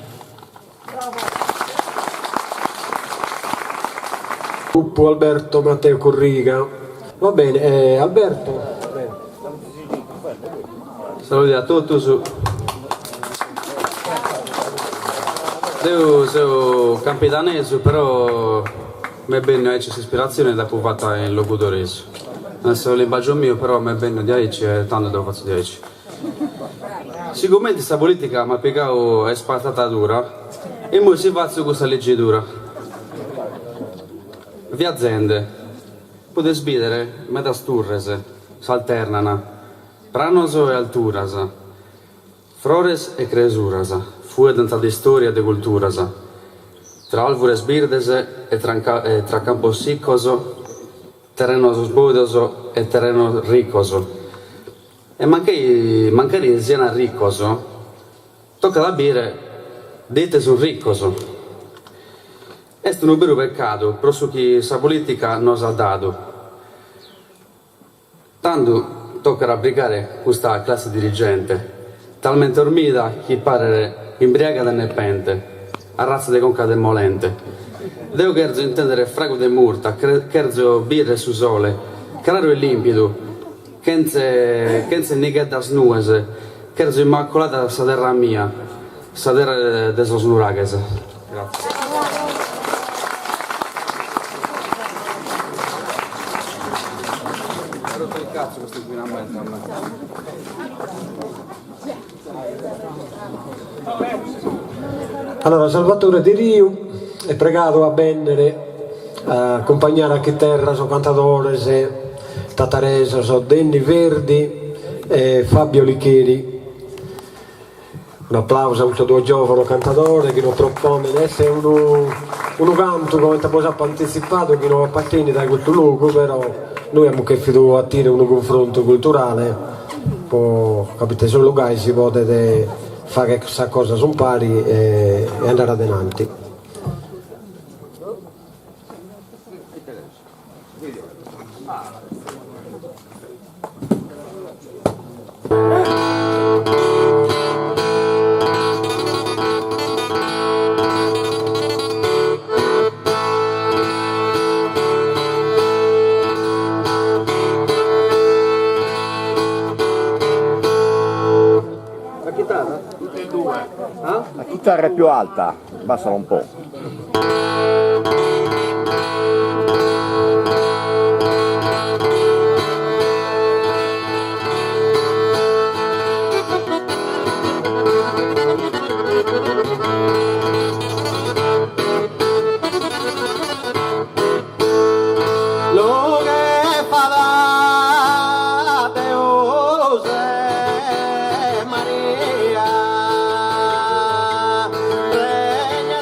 Gruppu Alberto Matteo Corriga. Va bene, eh, Alberto. Salude a totus. Deu seu campidanesu però m'est benniu aici s'ispiratzioni e dd'apu fata in logudoresu. No est su limbàgiu miu però m'est benniu diaici e tando ddu fatzu diaici. Sigumenti sa politica m'at pigau a ispartatadura, immoi si fatzu custa ligidura. Viazende, podes bìdere medas turres, s'alternana, pranos e alturas, frores e cresuras, fueddant de istoria e de culturas, tra alvures birdes e tra campos siccos, terrenos boidos e terrenos riccos. E mancai mancari sian riccos, tocat a bìdere de ite sun riccos. Est unu beru peccadu pro su chi sa politica nos at dadu. Tando tocat a brigare custa classe dirigente, talmente ormida chi paret imbriaga de nepente, arratza de conca de molente. Deo cherzo intendere fragu de murta, cherzo bìdere su sole, craru e limpidu. Chentze chentze nigheddas nues, cherzo immaculada sa terra mia, sa terra de sos nuraghes. Grazie. Allora Salvatore Deriu est pregadu a bennere a acumpagnare a chiterra sos cantadores tataresos Denni Verdi e Fabio Licheri. Un'aplausu a custos duos giovanos cantadores chi nos proponent, est unu unu cantu comente bos apo antitzipadu chi no apartenit a custu logu però nois amus chèrfidu atire unu cunfrontu culturale po ca poita solu gai si podet fagher sas cosas umpari e andare adenanti. La chitarra? Tutte e due. La chitarra è più alta, abbassala un po'. Lughe fada Deus e Maria, regna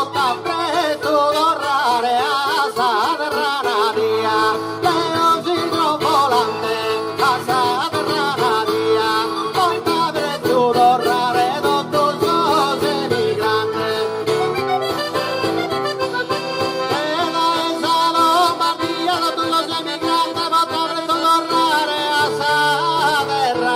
Porta prestu torrare a sa terra nadia, Deo signo volante a sa terra nadia, Porta prestu torrare totu sos emigrantes. E dae sa Lombardia totu sos emigrantes, Porta prestu torrare a sa terra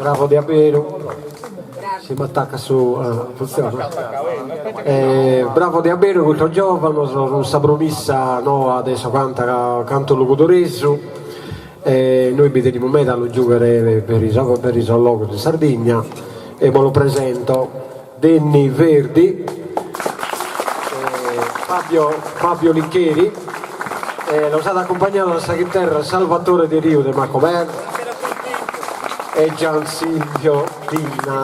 Bravo de aberu. Si m'attaccat su... Ah, funziona? Eh, bravo de aberu custos giovanos cun sa promissa noa de su canta cantu logudoresu e noi bi tenimus meda a lu giughere peri peri sos logos in Sardigna e bos lu presento Denny Verdi, Fabio Fabio Licheri e los at acumpagnadu a sa chiterra Salvatore Deriu de Macomer e Gian Silvio Pinna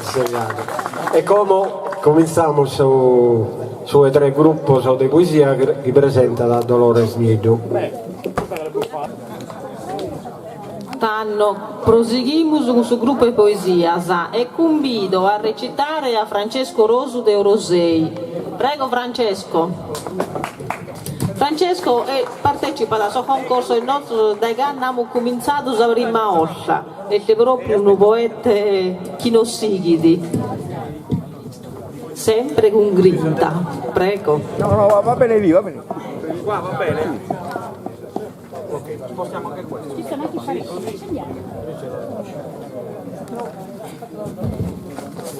Segadu. E como comintzamus su su 'e tres grupos de poesia chi presentat Dolores Nieddu. Tando prosighimus cun su grupu 'e poesias e cumbido a recitare a Francesco Rosu de Orosei. Prego Francesco. Francesco partecipat a sos concorsos nostros dae cando amus cumintzadu sa prima 'orta, est propriu unu poete chi nos sighit sempre cun grinta. Prego. No, no, va bene lì, va bene. Qua va bene. Ok, spostiamo anche questo. Ci sono anche i parecchi, accendiamo.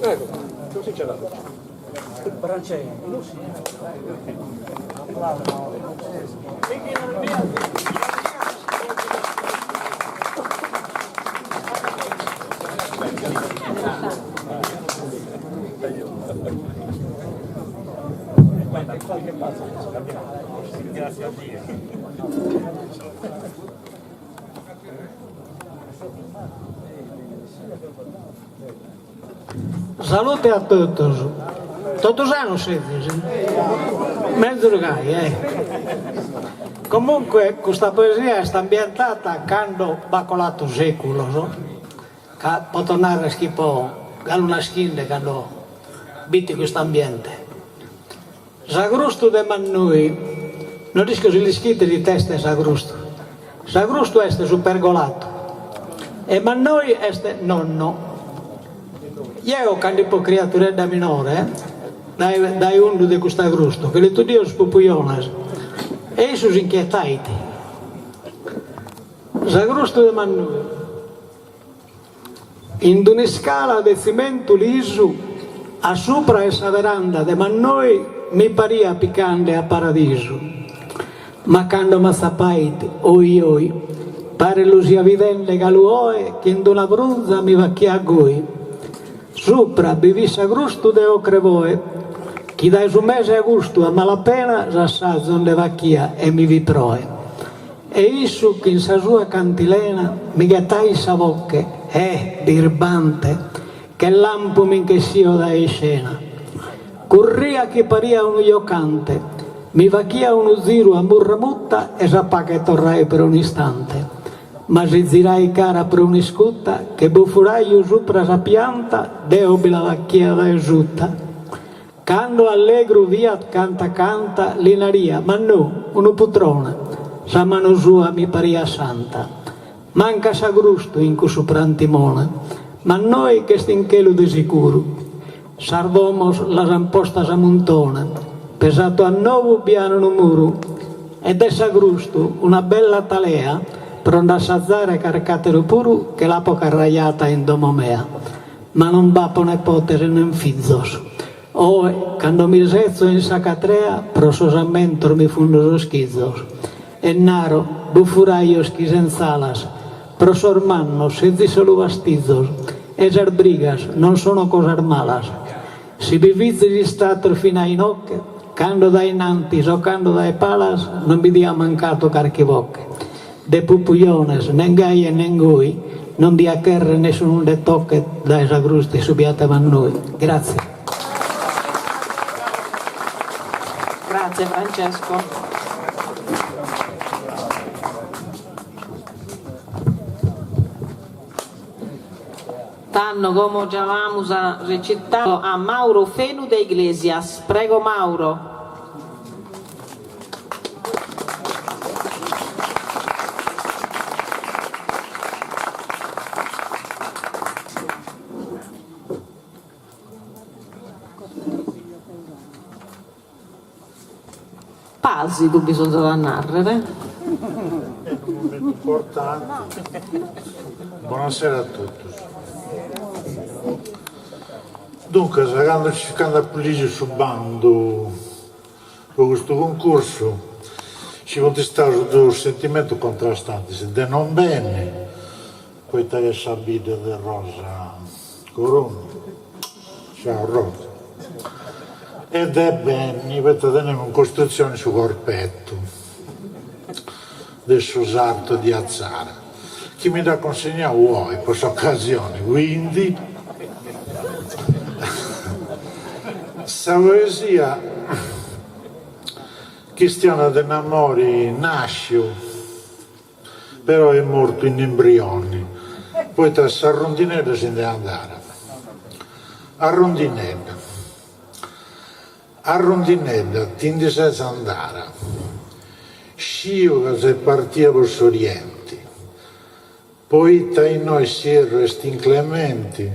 Ecco, così c'è la luce. Grazie a Dio. Salute a totus. Totu sanos sezis? Menzus gai, eh. Comunque custa poesia est ambientata cando b'at colatu seculos, ca poto narrer chi fipo galu naschinde cando b'it custu ambiente. S'agrustu de mannoi, no l'isco si l'ischides ite est s'agrustu. S'agrustu est su pergolato e mannoi est nonno. Jeo cando ipo criaturedda minore, dae dae undu de custu agrustu, che li tuddio sos pupujones e issu s'inchietait. S'agrustu de mannoi. In d'un'iscala de tzimentu lisu a supra 'e sa veranda de mannoi mi pariat picande a paradisu. Ma cando m'atzapait, oi oi, paret lu sia bidende galu oe chi in d'una brunza mi fachiat goi. Supra bi fit s'agrustu de ocre boe. Chi dae su mese 'e agustu a malapena s'assazu nde fachia e mi fit proe. E issu chin sa sua cantilena mi ghetait sa boche, eh, birbante, che lampu mi nch'essio dae iscena. Curria chi paria unu jocante, mi fachia unu ziru a murra mutta e sa pache torrait pro un'istante. Ma si zirait cara pro un'iscuta, che bufuraju supra sa pianta, deo bi la fachia dae suta. Cando allegru fiat canta canta, li naria, Mannò, unu putrone, sa manu sua mi pariat santa. Manca s'agrustu in cussu prantimone, mannoi ch'est in chelu de sicuru. Sas domos las an postas a muntone, pesatu a nou bi an unu muru, e de s'agrustu una bella talea pro nd'assazare carch'ateru puru che l'apo carrajata in domo mea. Ma non b'apo nepotes nen fizos. Oe, cando mi setzo in sa catrea, pro sos ammentos mi fundo sos chizos. E naro, bufurajos chi sentz'alas, pro sos mannos sezis solu fastizos, e sas brigas non sono cosas malas. Si bi fizis istatos fin'a inoche, cando dae innantis o cando dae palas, non bi diat mancatu carchi boche. De pupujones, nen gai e nen goi, non dia cherrer nessunu nde tochet dae sa grusta 'e su piat'e mannoi. Grazie. Grazie Francesco. Tando como giamamus a recitare a Mauro Fenu de Iglesias. Prego Mauro. Pàsidu bisonzat a nàrrere. È unu momentu importante. Buonasera a totus. Duncas, cando cando apu lìgiu su bandu po custu cuncursu, nci funt istaus duus sentimentus contrastantis, de non benni, poita ca est sa bidda de Rosa Coroni, ciao Rosa, e de benni poita tenemu in costrutzioni su corpettu de su sartu di Atzara, chi mi dd'at cunsignau oi po s'ocasioni, quindi sa poesia chistionat de un'amori nasciu Però est mortu in embrioni, poita sa rondinedda si nd'est andada. Arrondinedda. Arrondinedda, ti ndi ses andada. Sciu ca ses partia po s'orienti, poita innoi s'ierru est inclementi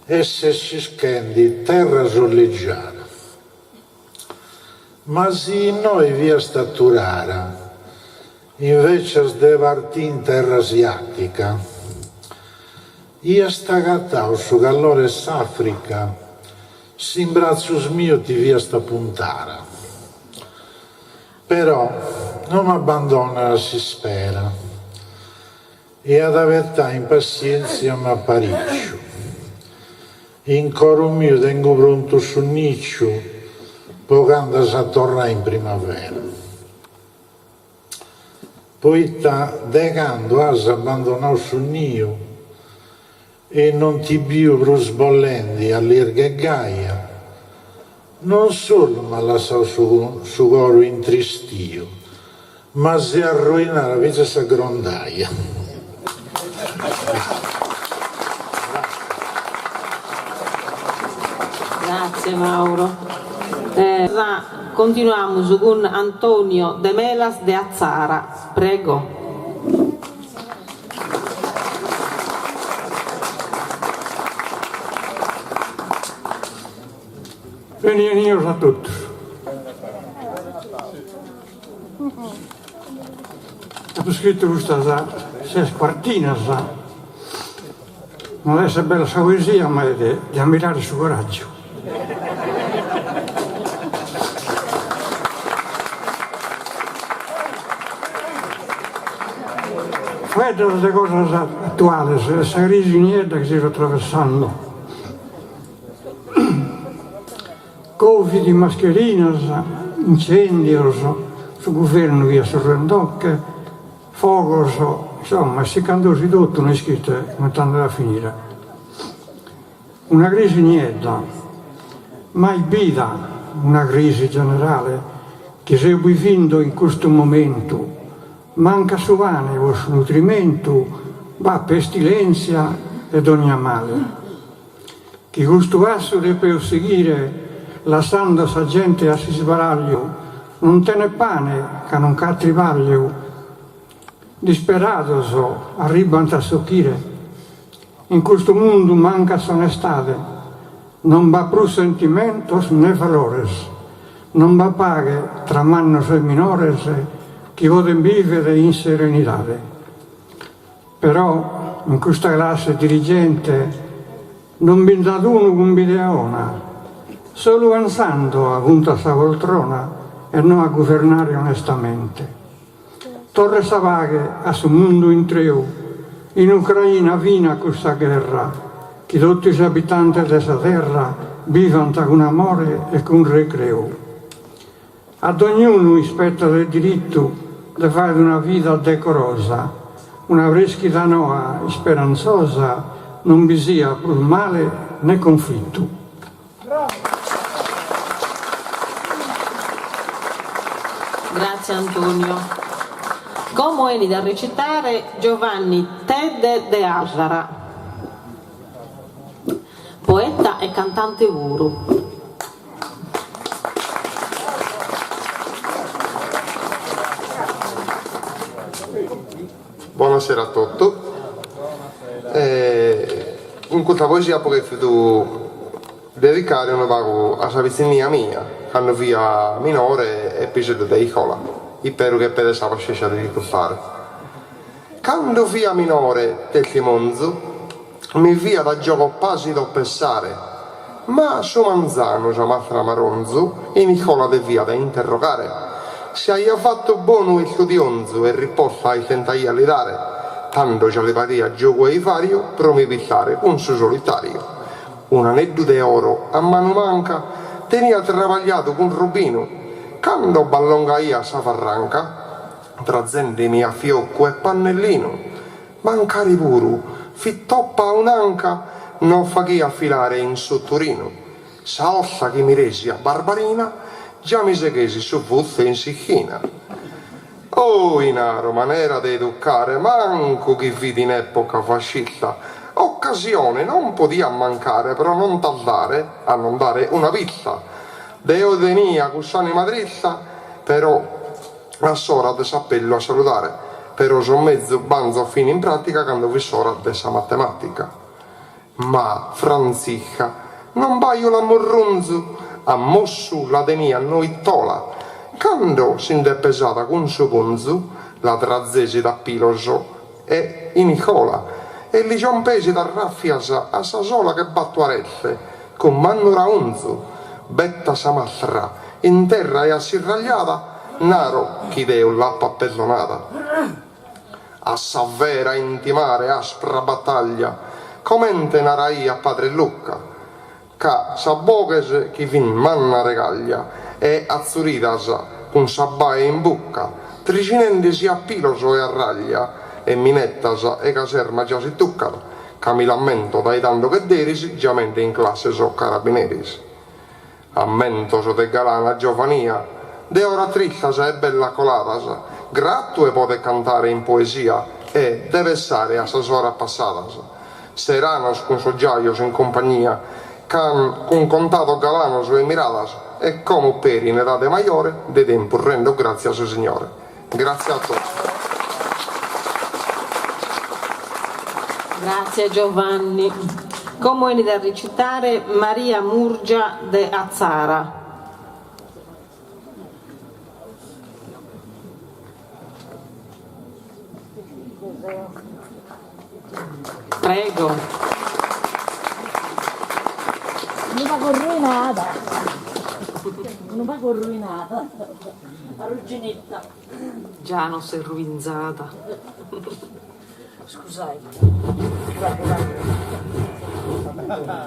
e ses circhendi terra solleggiada. Ma si innoi fiast aturara, invecias de partì in terra asiatica, iast agatau su callore 'e s'Africa si in bratzus mius ti fiast apuntara. Però no m'abbandonas a s'ispera e ad abetai in passientzia m'apariciu. In coru miu tengu prontu su niciu po candu as a torrai in primavera. Poita de candu as abbandonau su niu e non ti biu prus bollendi allirga e gaia, non solu m'as lassau su coru intristiu, Ma s'est arruinada fintzas sa grondaia. Grazie Mauro. Continuamus cun Antonio Demelas de Atzara. Prego. Benienios a totus. Apo iscritu custas ses cuartinas, no at esser bella sa poesia ma est de ammirare su coraggiu. Faeddat de cosas atuales, de sa crisi niedda chi seus atravessando. Covid, mascherinas, incendios, su guvernu fiat surrendoche, fogos, insomma, siccandosi totu no ischit comente andat a finire. Una crisi niedda, mai bida una crisi generale chi seus bivindo in custu momentu, mancat su pane po su nutrimentu, b'at pestilenzia e dogna male. Chi custu passu depeus sighire lassando sa gente a s'isbaragliu, non tenet pane ca non c'at tribagliu, disperados arribant a s'occhire. In custu mundu mancat s'onestade, non b'at prus sentimentos ne valores, non b'at paghe tra mannos e minores chi podent bìvere in serenidade. Però in custa classe dirigente non bi nd'at unu cun bidea 'ona, solu pensando apuntu a sa poltrona e no a guvernare onestamente. Torret sa paghe a su mundu intreu, in Ucraina finat custa gherra, chi totu is abitantes de sa terra bivant cun amore e cun recreu. A dognunu ispettat de dirittu de fàere una vida decorosa, un'avreschida noa isperantzosa, non bi siat prus male ne conflittu. Grazie Antonio. Como 'enit a recitare Giovanni Tedde de Àsara, poeta e cantante puru. Bonasera a totu. Cun custa poesia apo chèrfidu dedicare unu pagu a sa pitzinnia mia, cando fia minore e piseddu de iscola. Ispero chi epedes sa pascenscia de m'iscurtare. Cando fia minore, testimonzu, mi fiat a giogo pàsidu pessare, ma su manzanu sa mastra Maronzu in iscola deviat interrogare si aia fatu bonu istudionzu e risposta istentaia a li dare, tando già li pariat giogu e ifàriu pro mi pistare cun su solitàriu. Un'aneddu de oro a manu manca tenia trabagliadu cun rubinu, cando b'allongaiat sa farranca trazendemi a fioccu e pannellinu, Mancari puru fit toppa a un'anca no faghiat filare in s'uturinu, sa 'ossa chi mi resiat Barbarina già mi seghesit su futzu in s'ischina. Ohi naro manera de educare mancu chi fit in epoca fascista, occasione non podiat mancare pro non tardare a non dare una pista, deo tenia cuss'anima trista però A s'ora de s'appellu a saludare, però so mezus banzos fin in pratica cando fit s'ora de sa matematica. Ma Frantzisca non bajula murrunzu, a mossu la teniat noitola, cando si nd'est pesada cun su punzu, la trazesit a pilos e in iscola e li giompesit a raffias a sa sola che battu areste cun mannu raunzu, betta sa mastra in terra e assirragliada, naro chi Deus l'apat perdonada. A sa vera intimare aspra battaglia, comente naraiat padre Luca, ca sas boghes chi fin manna regaglia e atzuridas cun sa bae in bucca, trijinendesi a pilos e a raglia e minettas 'e caserma già si tuccat, ca mi l'ammento dae tando che deris giamende in classe sos carabineris. Ammentos de galana giovania, de ora tristas e bellas coladas, gratu 'e poder cantare in poesia e de pessare a sas oras passadas, seranos cun sos giajos in cumpagnia, can cun contados galanos e miradas, e como peri in edade majore de tempus rendo gratzie a su Signore. Gratzie a totu. Grazie Giovanni. Como 'enit a recitare Maria Murgia de Atzara. Prego. Unu pagu arruinada. Unu pagu arruinada. Arrugginita. Già non s'est ruinzada. Scusai.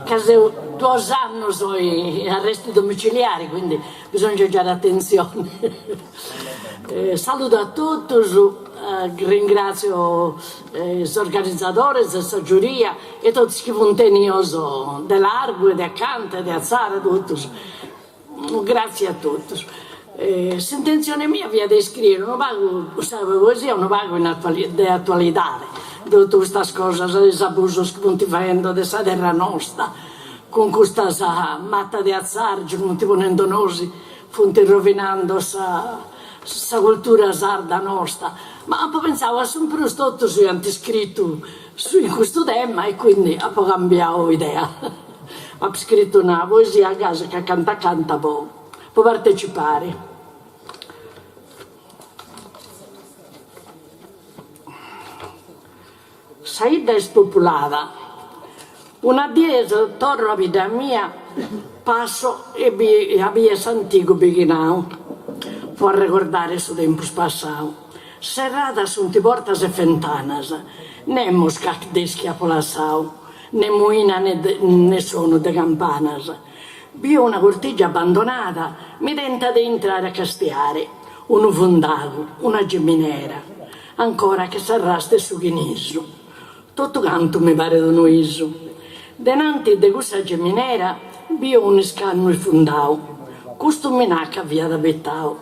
Ca seu duos annos in arresti domiciliari, quindi bisongiat giare atentzioni. Saludu a totus, ringràtzio is organizadores e sa giuria e totus is chi funt 'enios de largu e de acanta e de Atzara, totus. Gràtzias a totus. S'intentzione mia fiat de iscrìere unu pagu custa poesia unu pagu in de atualidade, de totu custas cosas, de is abusos chi funt faendo de sa terra nosta, cun custas matas de atzàrgiu chi funt ponendo nosi, funt rovinando sa sa cultura sarda nosta. Ma apo pentzau a su prus totus iant iscritu in custu tema e quindi apo cambiau idea. Apo iscritu una poesia gasi ca canta canta po po partecipare. Sa 'idda est populada. Una die torro a bidda mia, passo e a bider s'antigu bighinau, po arregordare su tempus passau. Serradas sunt portas e fentanas, nemos ch'at deschi apo lassau, ne muina ne sonu de campanas. Bio una cortigia abbandonada, mi tentat de intrare a castiare, unu fundagu, una giminera, ancora che s'arrastu 'e su chinisu. Totu cantu mi paret unu 'isu. Denanti de cussa giminera bio un'iscannu isfundau, custu mi nat ca fiat abitau.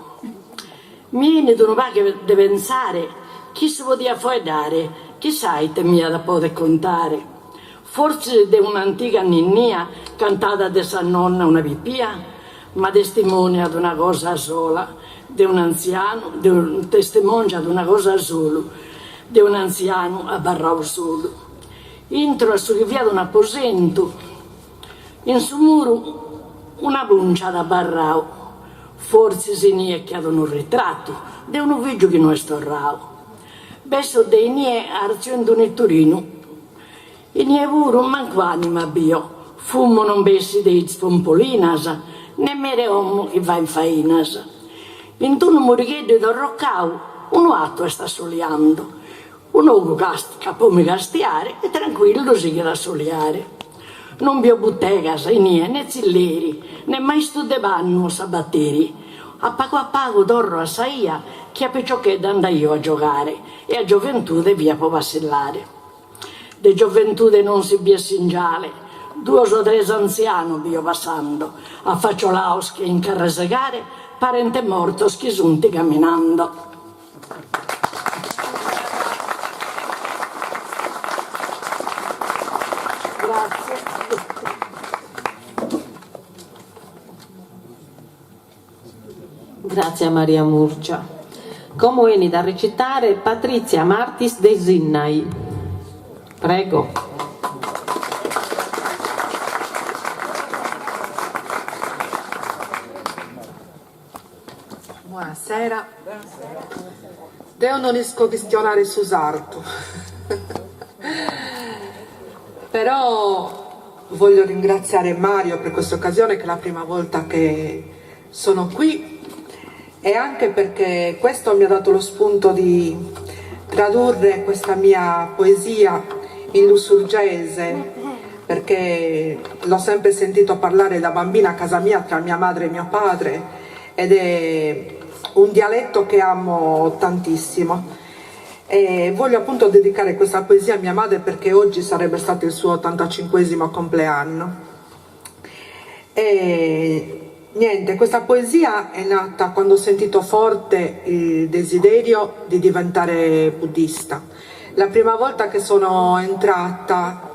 Mi 'enit unu pagu de pensare chi issu podiat foeddare, chissà ite mi at a poder contare. Fortzis de un'antiga ninnia cantada de sa nonna una pipia? Ma testimoniat una cosa sola de un'antzianu, de testimòngiat una cosa solu de un'antzianu abarrau solu. Intro a su chi fiat un'aposentu, in su muru una pùncia at abarrau, fortzis inie ch'at unu ritratu de unu fìgiu chi no est torrau. Besso de inie àrtzio in d'unu 'iturinu. Inie puru mancu anima bio, fumu non bessit de is pompolinas, ne mere 'e 'omo chi faet fainas. In d'unu murigheddu idorrocau, unu 'atu est assoliando. Un'ogu cascat po mi castiare e trancuillu sighit a assoliare. Non bio butegas inie ne tzilleri, ne maistu de pannu o sabateri. A pagu a pagu torro a sa 'ia chi a piciochedda andaio a giogare e a gioventude fia po passillare. De gioventude non si biet singiale, duos o tres antzianos bio passando, afaciolaos che in carrasegare, parent mortos chi sunt caminando. Grazie a Maria Murgia. Como 'enit a recitare Patrizia Martis de Sinnai. Prego. Buonasera. Deo non isco chistionare su sardu, però voglio ringraziare Mario per questa occasione che è la prima volta che sono qui e anche perché questo mi ha dato lo spunto di tradurre questa mia poesia in lussurgese perché l'ho sempre sentito parlare da bambina a casa mia tra mia madre e mio padre ed è un dialetto che amo tantissimo. E voglio appunto dedicare questa poesia a mia madre perché oggi sarebbe stato il suo 85 compleanno. E niente, questa poesia è nata quando ho sentito forte il desiderio di diventare buddista. La prima volta che sono entrata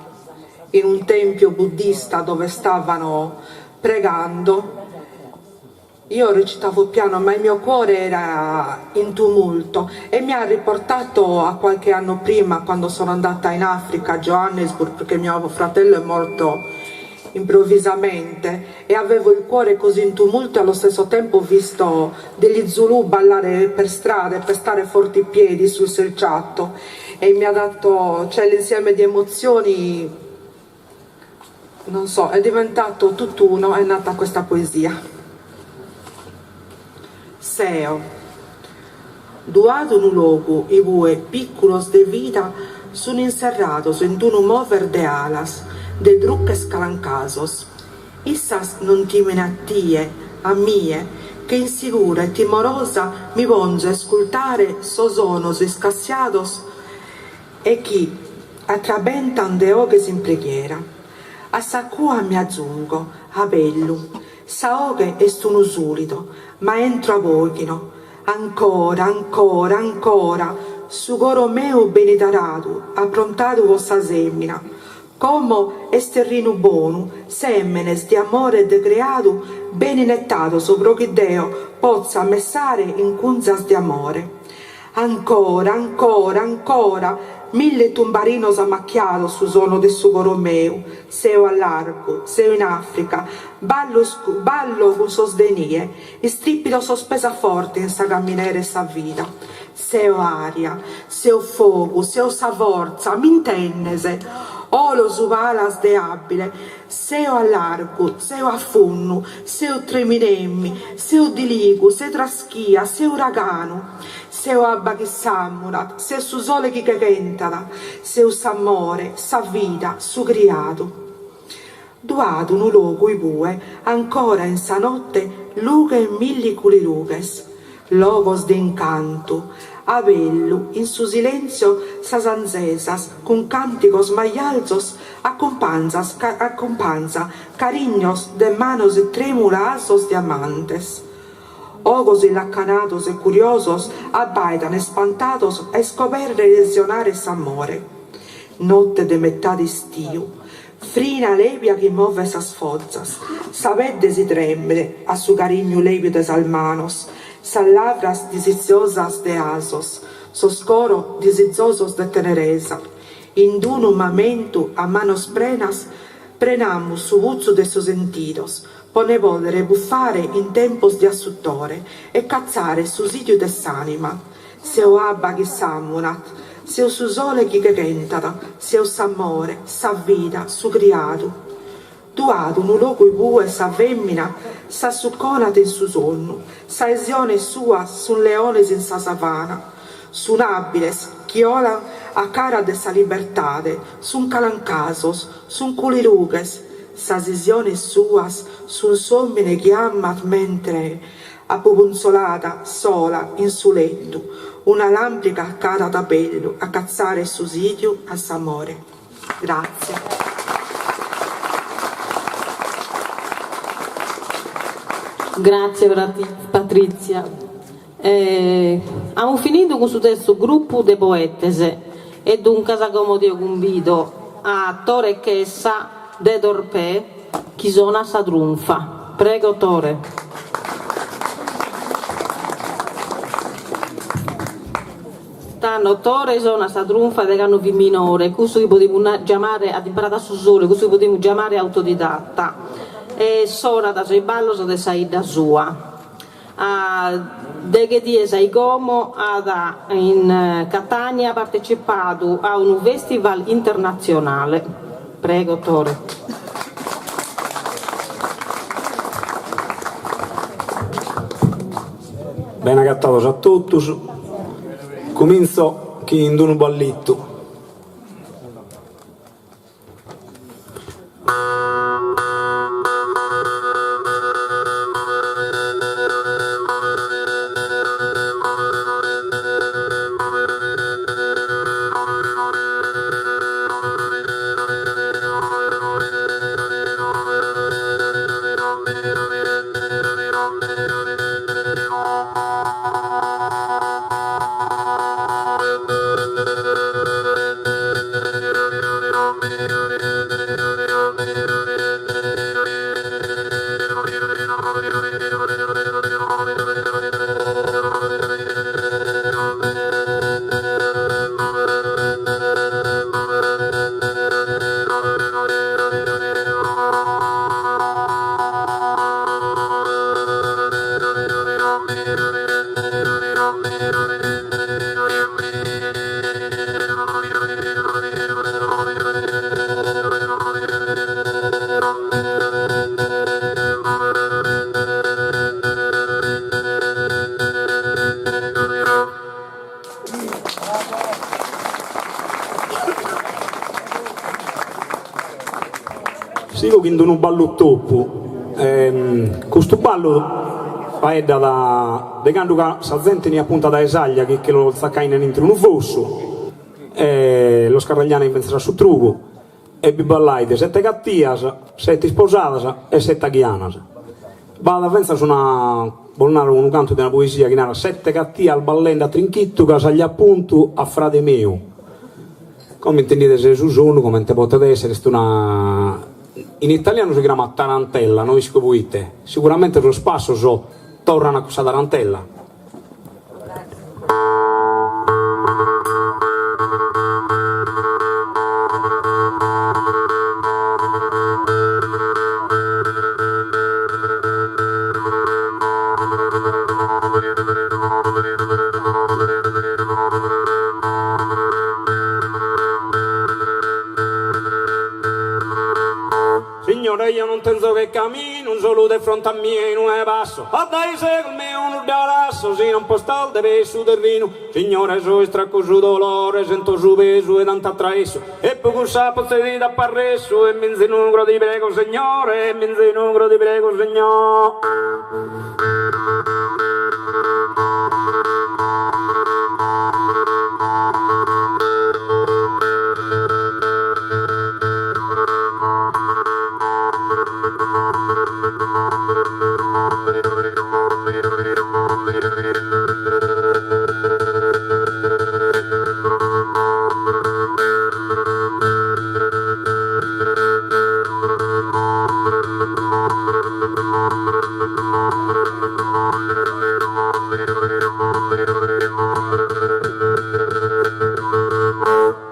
in un tempio buddista dove stavano pregando, io recitavo piano, ma il mio cuore era in tumulto e mi ha riportato a qualche anno prima, quando sono andata in Africa, a Johannesburg, perché mio fratello è morto improvvisamente e avevo il cuore così in tumulto e allo stesso tempo ho visto degli Zulu ballare per strada e pestare forti i piedi sul selciato e mi ha dato, cioè l'insieme di emozioni, non so, è diventato tutt'uno, è nata questa poesia. Seo. Ddu-at unu logu in ue pìculos de vida sun inserrados in unu mover de alas. de druches calancasos. Issas non timen a tie, a mie, che insicura e timorosa mi ponzo a iscultare sos sonos iscassiados e chi atrabentan de 'oghes in preghiera. A sa cua mi azungo, a bellu. Sa 'oghe est unu sùlidu, ma intro abòghino, Ancora, ancora, ancora, su coro meu benit aradu, aprontadu pro sa sèmina. Como est terrinu bonu, sèmenes de amore e de creadu benin 'etados pro chi deo potza messare incunzas de amore. Ancora, ancora, ancora, mille tumbarinos ammachiados su sonu de su coro meu, seo a largu, seo in Africa, ballo ballo cun sos de inie, Istripido sos pes a forte in sa caminera 'e sa vida. Seo aria, seo fogu, seo sa fortza, m'intendes? 'Olo subra alas de abile, seo a largu, seo a funnu, seo treminemi, seo diligu, seo traschia, seo uraganu. Seo abba chi sàmunat, seo su sole chi cheghentat, seo s'amore, sa vida, su criadu. Ddu at unu logu ibue ancora in sa notte lughen milli culilughes, logos de incantu, a bellu in su silenzio sas anzesas cun cantigos majalzos acumpanzas acumpanzan carignos de manos e tremula 'asos de amantes. Ogos illacanados e curiosos abbaidan ispantados a iscoberrer e ilesionare s'amore. Notte de metade istiu. Frina lèbia chi movet sas fozas, sa pedde si tremet a su carignu lèbiu de sas manos, sas lavras disizosas de 'asos, sos coros disizosos de teneresa. In d'unu mamentu a manos prenas prenamus su putzu de sos sentidos, po ne pòdere bufare in tempos de assutore e catzare su sìdiu de s'ànima. Seo abba chi sàmunat, seo su sole chi cheghentat, seo s'amore, sa vida, su criadu. Ddu at unu logu ibue sa fèmina s'assuconat in su sonnu, sas 'isiones suas sun leones in sa savana, sun àbiles chi 'olan a cara de sa libertade, sun calancasos, sun culirughes, sas 'isiones suas sun s'òmine chi amat mentre Apupuntzolada, sola, in su lettu, una lambriga acarat a bellu a catzare su sìdiu a s'amore. Gràtzie. Gràtzie Patrizia. Amus finidu cun su tertzu grupu de poetes e duncas como deo cumbido a Tore Chessa de Torpè chi sonat sa trunfa. Prego Tore. Tando Tore sonat sa trunfa de cando fit minore, cussu chi podimus giamare, at imparadu a su solu, cussu chi podimus giamare autodidatta, e sonat sos ballos de sa 'idda sua. A deghe dies a como at in Catania partecipadu a unu festival internatzionale. Prego Tore. Bene agatados a totus. Cumintzo chin d'unu ballitu. Sigo chin d'unu ballu topu. Custu ballu faeddat de cando ca sa zente 'eniat punta dae s'aglia chi che los tzacaian intro unu fossu e los carragliaian fintzas a su trugu e bi ballait sete cattias, sete isposadas e sete aghianas. B'at fintzas una, bos naro unu cantu de una poesia chi narat sete cattias ballende a trinchittu ca s'aglia at puntu a frade meu. Como intendides su sonu comente potet essere, est una, in italianu si cramat tarantella, no isco proite, siguramente sos passos torran a cussa tarantella. Signore eo non tenzo che caminu solu de fronte a mie inue passo a dae segus meu nudda lasso si non postal de pes su terrinu Signore so istraccu su dolore sento su pesu 'e tantu attraessu e pro cussa potzedida ap'arressu e m'inzenugro ti prego Segnore e m'inzenugro ti prego Segnore.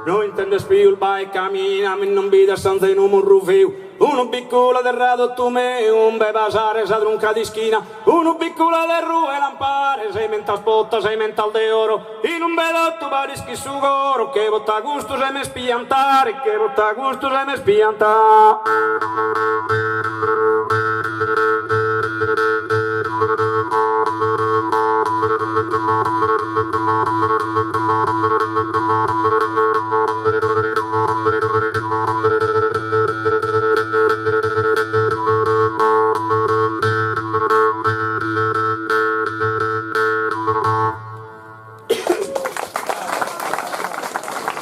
No intendes pius bae camina mi non bides s'anzenu murru feu unu bicculu 'e terra totu meu umbe pasare sa trunca d'ischina unu bicculu de rue 'e lampare seimentas potas seimentas de oro in umbe totu paris chin su coro che porta gustu se m'est piantare che porta gustu se m'est piantare.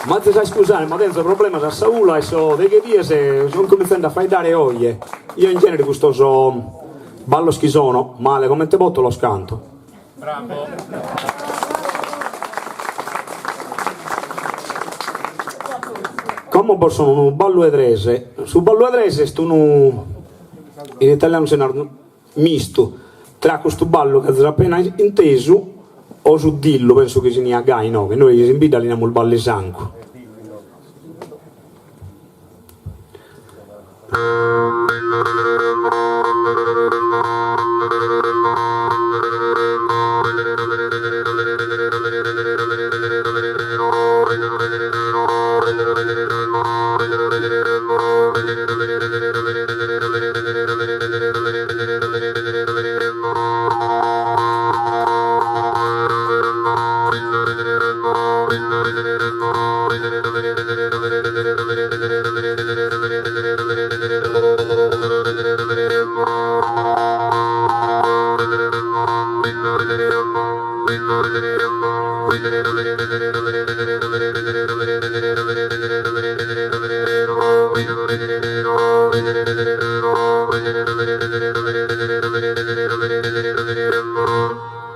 M'azis a iscusare ma tenzo problemas a sa 'ula e so deghe dies so incumintzende a faeddare oje. Eo in genere custos ballos chi sono, male comente poto los canto. Bravo. Como bos sono unu ballu 'e tres. Su ballu 'e tres est unu, in italianu si narat mistu, tra custu ballu chi azis appena intesu o su dillu, penso chi si niat gai inoghe, nois in bidda li namus ballisancu.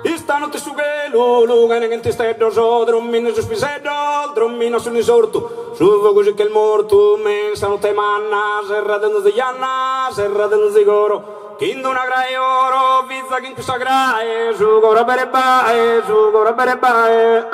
Istanotte su chelu lughet chentu isteddos, dromminde sos piseddos, dromminde a sonnu isortu, su fogu si ch'est mortu, me in sa notte manna, serrade onzi janna, serrade onzi coro, chin d'una crae 'e oro, fiza chin cussa crae, su coro abere bae, su coro abere bae.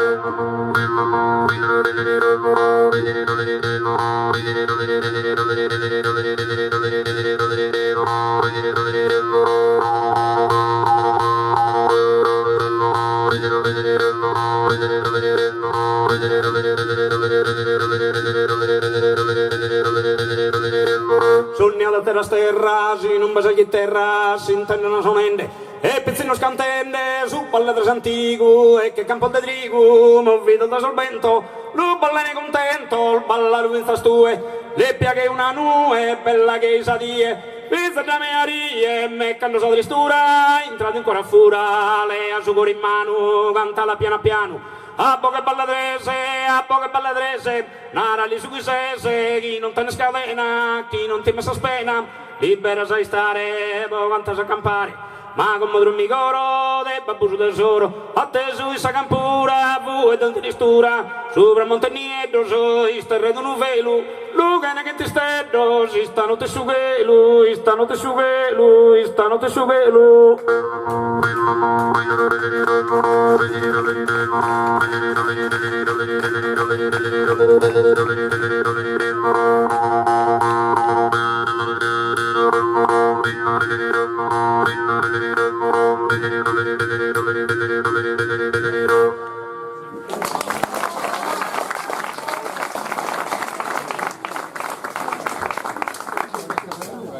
Sonniat ateras terras, in umbra sa chiterra s'intenden sonende. E pitzinnos cantende su balladres antigu e che campos de trigu movidos da sos bentos lu ballene cuntentos ballalu fintzas tue lepia che una nue bella che-i sa die fizedda mea rie me cando sa tristura intrat in coro a fura lea su coro in manu cantala pianu a pianu a boghe balladrese a boghe balladrese narali su chi ses chi non tenes cadena chi non times sas penas Libera as a istare po cantu as a campare, ma como drommi coro de babbu su tesoro, atesu in sa campura fuet donzi tristura, subra montes nieddos isterret unu velu, lughene chentu isteddos istanote su chelu, istanote su chelu, istanote su chelu.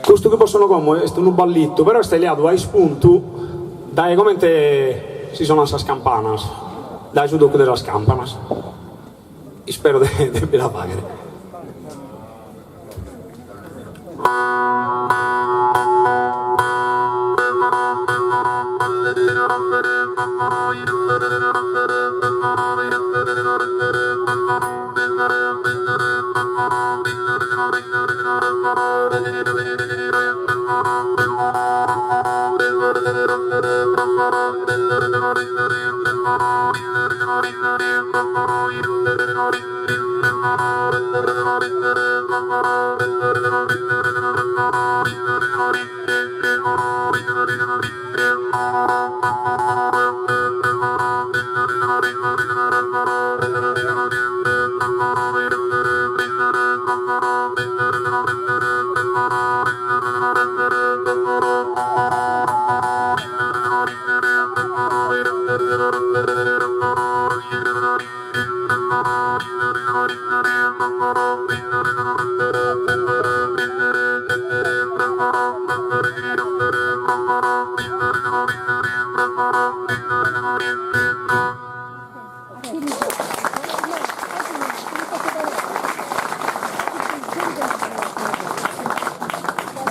Custu chi bos sono como est unu ballittu, però est leadu a ispuntu dae comente si sonan sas campanas, dae su tocu de sas campanas. Ispero de bi la faghere.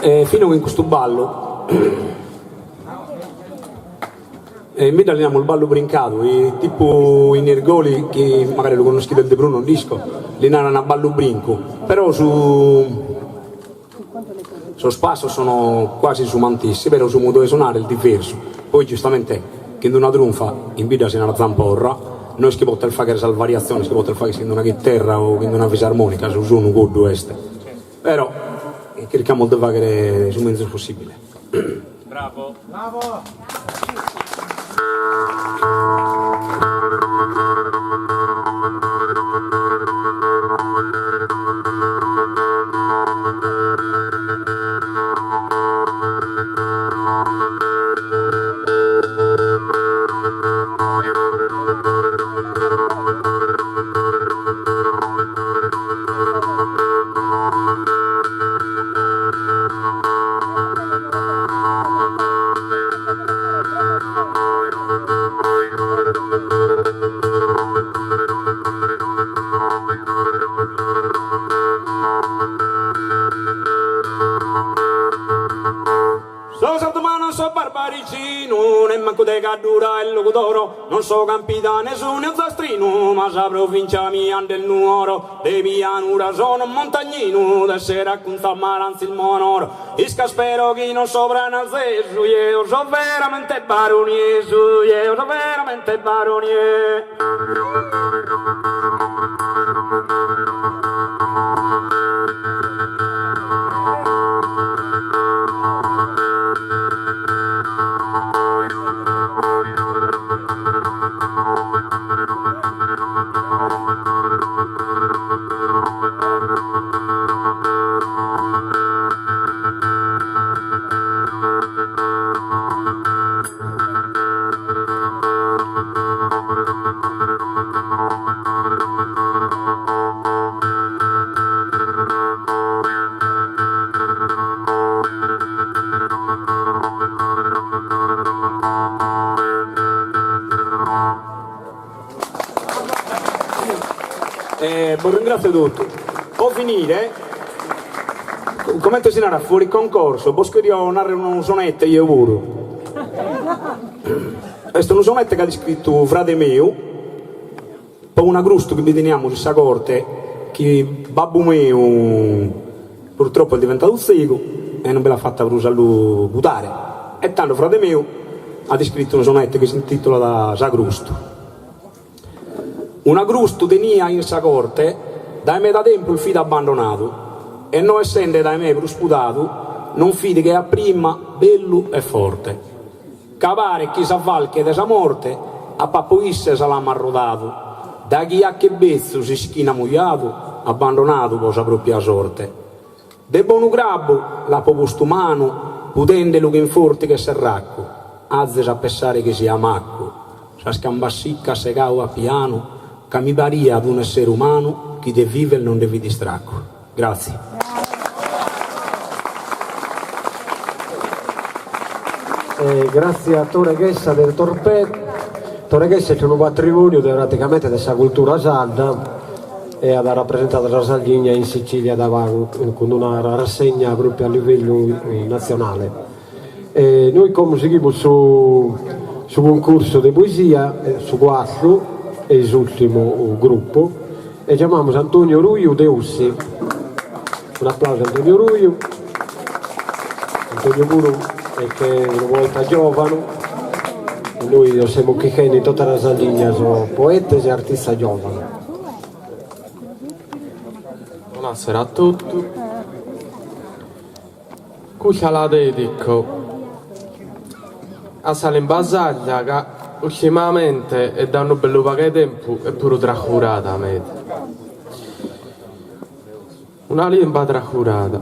E fino chin custu ballu E in bidda li namus ballu brincadu, tipu in Irgoli chi magari lu connoschides de prus non nd'isco, li naran ballu brincu, però su sos passos sono quasi su mantessi, però su modu 'e sonare est diversu, poi giustamente chin d'una trunfa, in bidda si narat zamporra, no est chi potes fagher sas variatziones chi potes fagher chin d'una chiterra o chin d'una fisarmonica, su sonu cuddu est, però chircamus de fagher su menzus possibile. Bravo. So sardu ma non so barbaricinu, nemmancu de Gaddura e Logudoro, non so campidanesu ne ozastrinu, ma sa provincia mia nd'est Nuoro, de pianura sono montagninu, d'essere accuntzu a mare antzis m'onoro, Iscas però chi non so pranalzesu, jeo so veramente baroniesu, jeo so veramente baronie. E bos ringratzio totu. Po finire, comente si narat fuori concorso, bos cherio narrer unu sonette jeo puru. Est unu sonette chi at iscritu frade meu po un'agrustu chi bi teniamus in sa corte chi babbu meu purtroppo est diventadu tzegu e non bi l'at fata prus a lu pudare e tando frade meu at iscritu unu sonette chi s'intitulat S'agrustu. Un'agrustu tenia in sa corte dae meda tempus fit abbandonadu e no essende dae me prus pudadu non fit che a prima bellu e forte. Ca paret chi sa falche de sa morte apat po isse sa lama rodadu, da chi at che betzu s'ischina mujadu, abbandonadu po sa propria sorte. De bonu grabbu l'apo postu manu, pudendelu chin fortighe e serraccu, azis a pessare chi sia maccu, sas cambas siccas segadu a pianu, ca mi pariat un'essere umanu chi de viver non nde fit istraccu. Grazie. E grazie a Tore Chessa de Torpè. Tore Chessa est unu patrimoniu de praticamente de sa cultura sarda e at rapresentadu sa Sardigna in Sicilia da pagu cun una rassegna propriu a livellu natzionale. E nois como sighimus su su cuncursu de poesia, su cuartu e s'urtimu gruppu E giamamus Antonio Ruiu de Ossi. Un'aplausu a Antonio Ruiu. Antonio puru est unu poeta giovanu e nois semus chirchende in totta sa Sardigna sos poetes e artistas giovanos. Bonasera a totu. Custa la dedico a sa limba sarda ca ultimamente e da unu bellu pagu 'e tempus est puru trascurada meda. Una limba trascurada.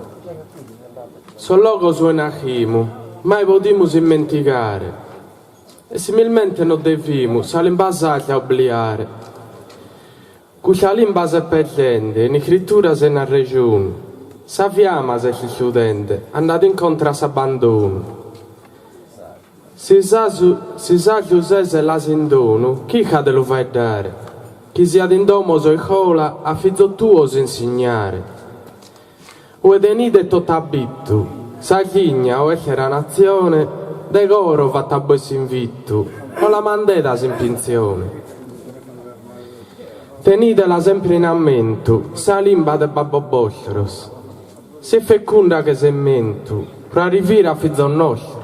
Sos logos ue naschimus mai podimus ismentigare e similmente no devimus sa limba sarda obliare. Custa limba s'est perdende in iscrituras e in arrejonu, sa fiama s'est istudende, andat incontra a s'abbandonu. Si si sardu ses e l'as in donu, chirca de lu faeddare, chi siat in domos o iscola a fizos tuos insignare. Ue tenides totu abitu, Sardigna o estera natzione, de coro fatto a bois s'invitu, no la mandedas in pintzione. Tenidela sempre in ammentu, sa limba de babbos bostros, siet fecunda che sementu, pro arrivire a fizos nostros.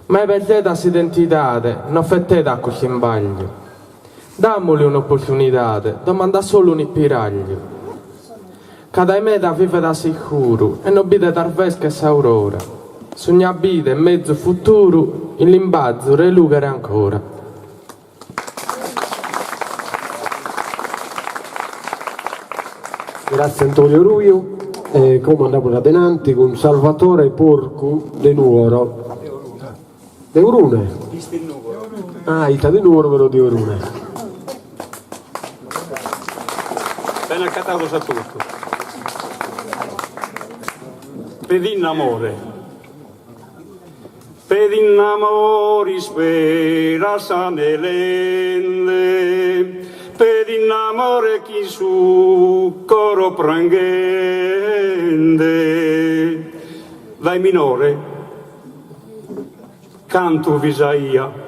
Mai perdedas s'identidade, no fettedas custu imbagliu. Damuli un'opportunidade, domandat solu un'ispiragliu. Ca dae meda vivet a s'iscuru e no bidet arveschere s'aurora. Sognat bider mezus futuru in limbazu relughere ancora. Grazie Antonio Ruiu e como andamus adenanti cun Salvatore Porcu de Nuoro. De Orune? Ah, istat in Nuoro però de Orune. Bene acatados a totu. Pedinde amore. Pedinde amore isperas anelende, pedinde amore chin su coro pranghende. Dae minore Cantu bisaia.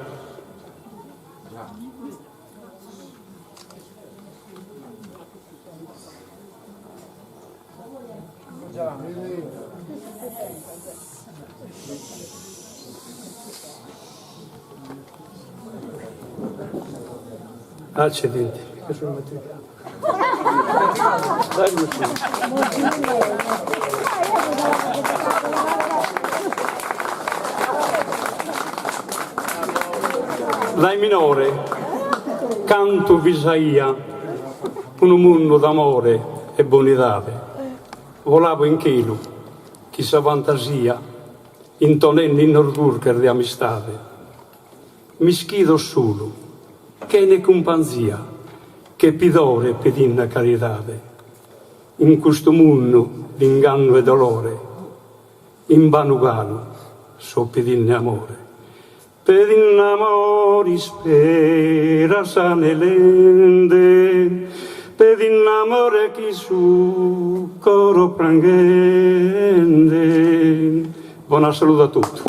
Accidenti. Dae minore cantu bisaia unu mundu d'amore e bonidade, volabo in chelu chin sa fantasia intonende innos durches de amistade. M'ischido solu, chene cumpanzia, che pidore pedinde caridade. In custu mundu d'ingannu e dolore, invanu galu so pedinde amore. Pedinde amore isperas anelende. Pedin'amore chi su coro pranghende. Bona salude a totu.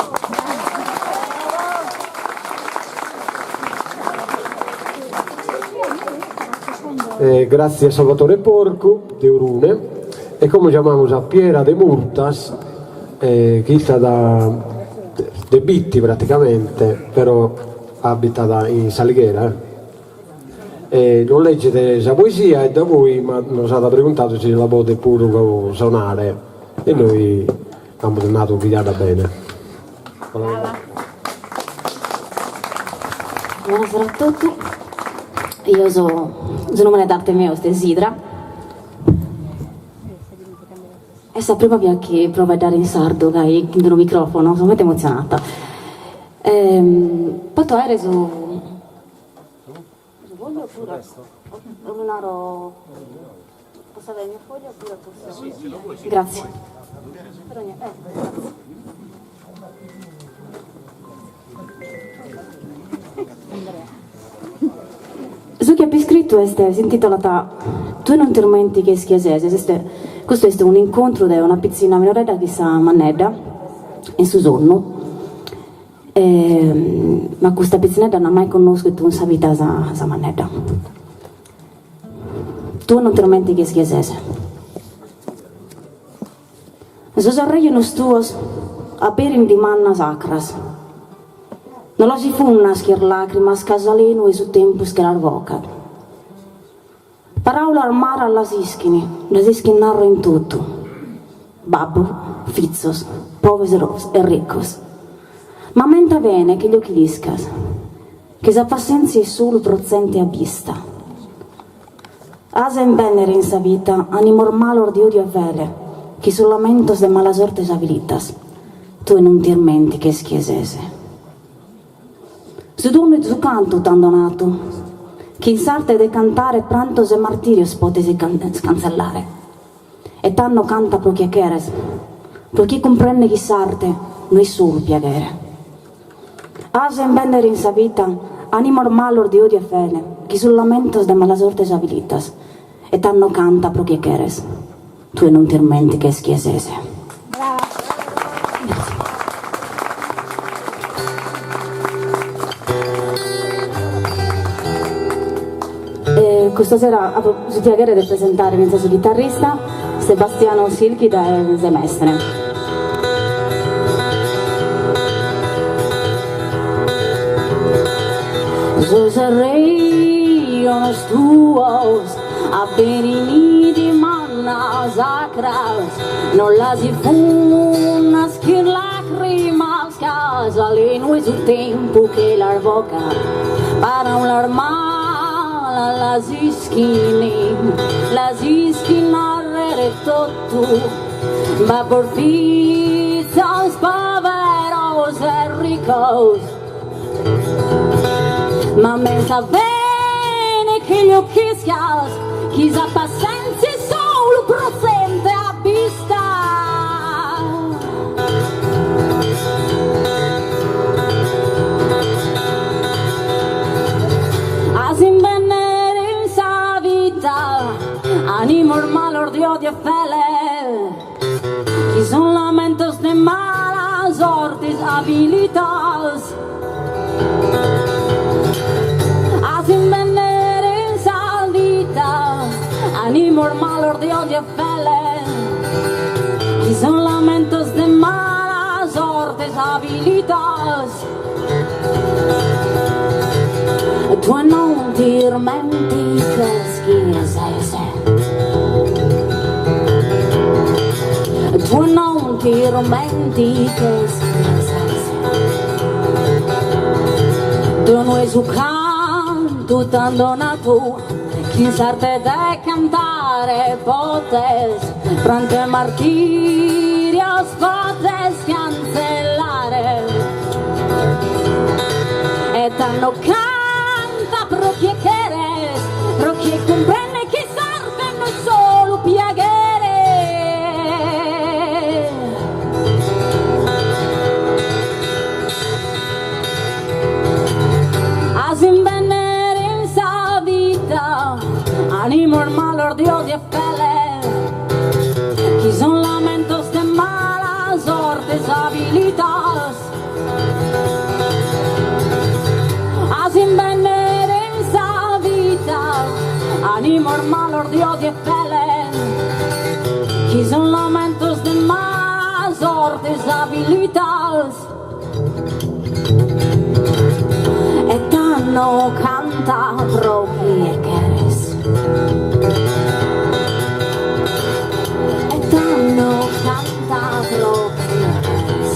Gratzie a Salvatore Porcu de Orune e como giamamus a Piera Demurtas chi istat de Bitti praticamente però abitat in S'Alighera e nos legget sa poesia e dapoi nos at preguntadu si la podet puru sonare e nois amus nadu chi andat bene. Bonasera a totu, io so, su nomene d'arte meu est Sidra, est sa prima bia chi provo a faeddare in sardu gai chin d'unu microfono, so meda emozionata. Poto aere su su fogliu oppure lu naro posso avere il mio foglio oppure posso grazie però niente grazie Su chi apo iscritu est s'intitolat Tue non t'irmentiches chie ses, est custu est un'incontru de una pitzinna minoredda chin sa mannedda in su sonnu Ma custa pitzinnedda no at mai connoschidu in sa vida sa mannedda. Tue non t'irmentiches chie ses. Sos arrejonos tuos aberin dimandas acras. No las ifunnas chin lacrimas ca s'alenu 'e su tempus che las bocat. Paraulas malas las ischin, las ischin narrer in totu, babbu, fizos, poveros e riccos. Ma ammenta bene cheglio chi l'iscas, chi sa passentzia est solu pro zente abbista. As a imbennere in sa vita animos malos de odiu e fele, chi sos lamentos de mala sorte abilitas. Tue non t'irmentiches chie ses. Su donu 'e su cantu t'an donatu, chin s'arte de cantare prantos e martirios potes cantzellare. E tando canta pro chie cheres, pro chie cumprendet chi s'arte no est solu piaghere. As a imbennere in sa vita animos malos de odiu e fele, chi sos lamentos de mala sorte abilitas. E tando canta pro chie cheres, tue non t'irmentiches chie ses. Custa sera apo su piaghere de presentare fintzas su chitarrista Sebastiano Silchi dae Semestre. Sos arrejonos tuos aberin dimandas acras, non las ifunnas chin lacrimas ca s'alenu 'e su tempus che las bocat, paraulas malas las ischin, las ischin narrer totu, babbos fizos poveros e riccos. Ma ammenta bene cheglio ch'iscas chi sa passentzia est solu pro zente abbista. As imbennere in sa vita animos malos de odiu e fele chi sun lamentos de mala sortes abilitas. As imbennere in sa vita animos malos de odiu e fele chi sun lamentos de mala sortes abilitas. Tue non t'irmentiches chie ses. Tue non t'irmentiches chie ses. Donu 'e su cantu t'an donadu chin s'arte de cantare potes prantu e martirios potes cantzellare e tando canta pro chie cheres pro chie cumprendet chi s'arte no est solu piaghere. As imbennere in sa vita. Animos malos de odiu e fele, chi son lamentos de mala sorte abilitas. A s'imbennere in sa vita, animos malos de odiu e fele, chi son lamentos de mala sorte abilitas. E tando canta pro chie cheres. E tando canta pro chie cheres.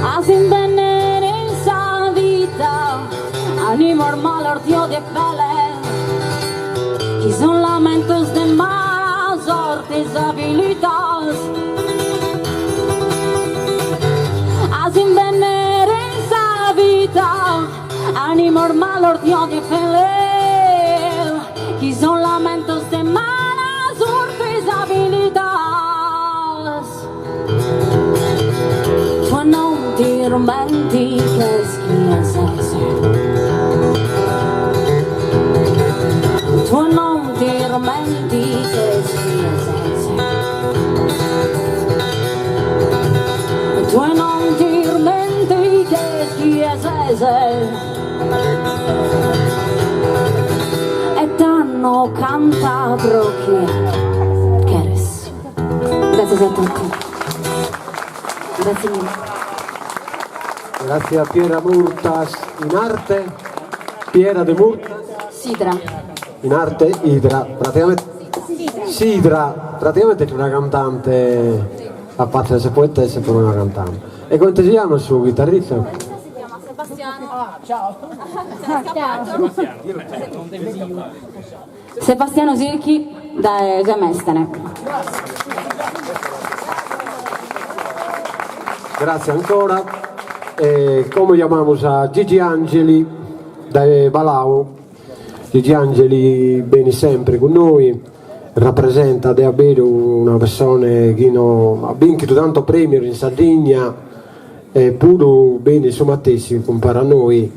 A s'imbennere in sa vida animos malos de odiu e fele chi sun lamentos de mala sorte abilitas. A s'imbennere in sa vida animos malos de odiu e fele chi sun lamentos de mala sorte abilitas. Tue non t'irmentiches chie ses. Tue non t'irmentiches chie ses. Tue non t'irmentiches chie ses. E tando canta pro chie cheres. Grazie a tutti. Grazie mille. Grazie a Piera Murtas in arte. Piera de Murtas. Sidra. In arte Idra, praticamente Sidra, praticamente est una cantante, a parte de sa poetessa, puru una cantante. E comente si chiama su chitarrista? Sebastiano. Ah, ciao. Sebastiano Sirchi dae Semestene. Grazie ancora. E como jamamus a Gigi Angeli dae Palau. Gigi Angeli benit sempre cun nois, rapresentat de aberu una pessone chi no at binchidu tantos premios in Sardigna e puru benit su matessi cumpare a nois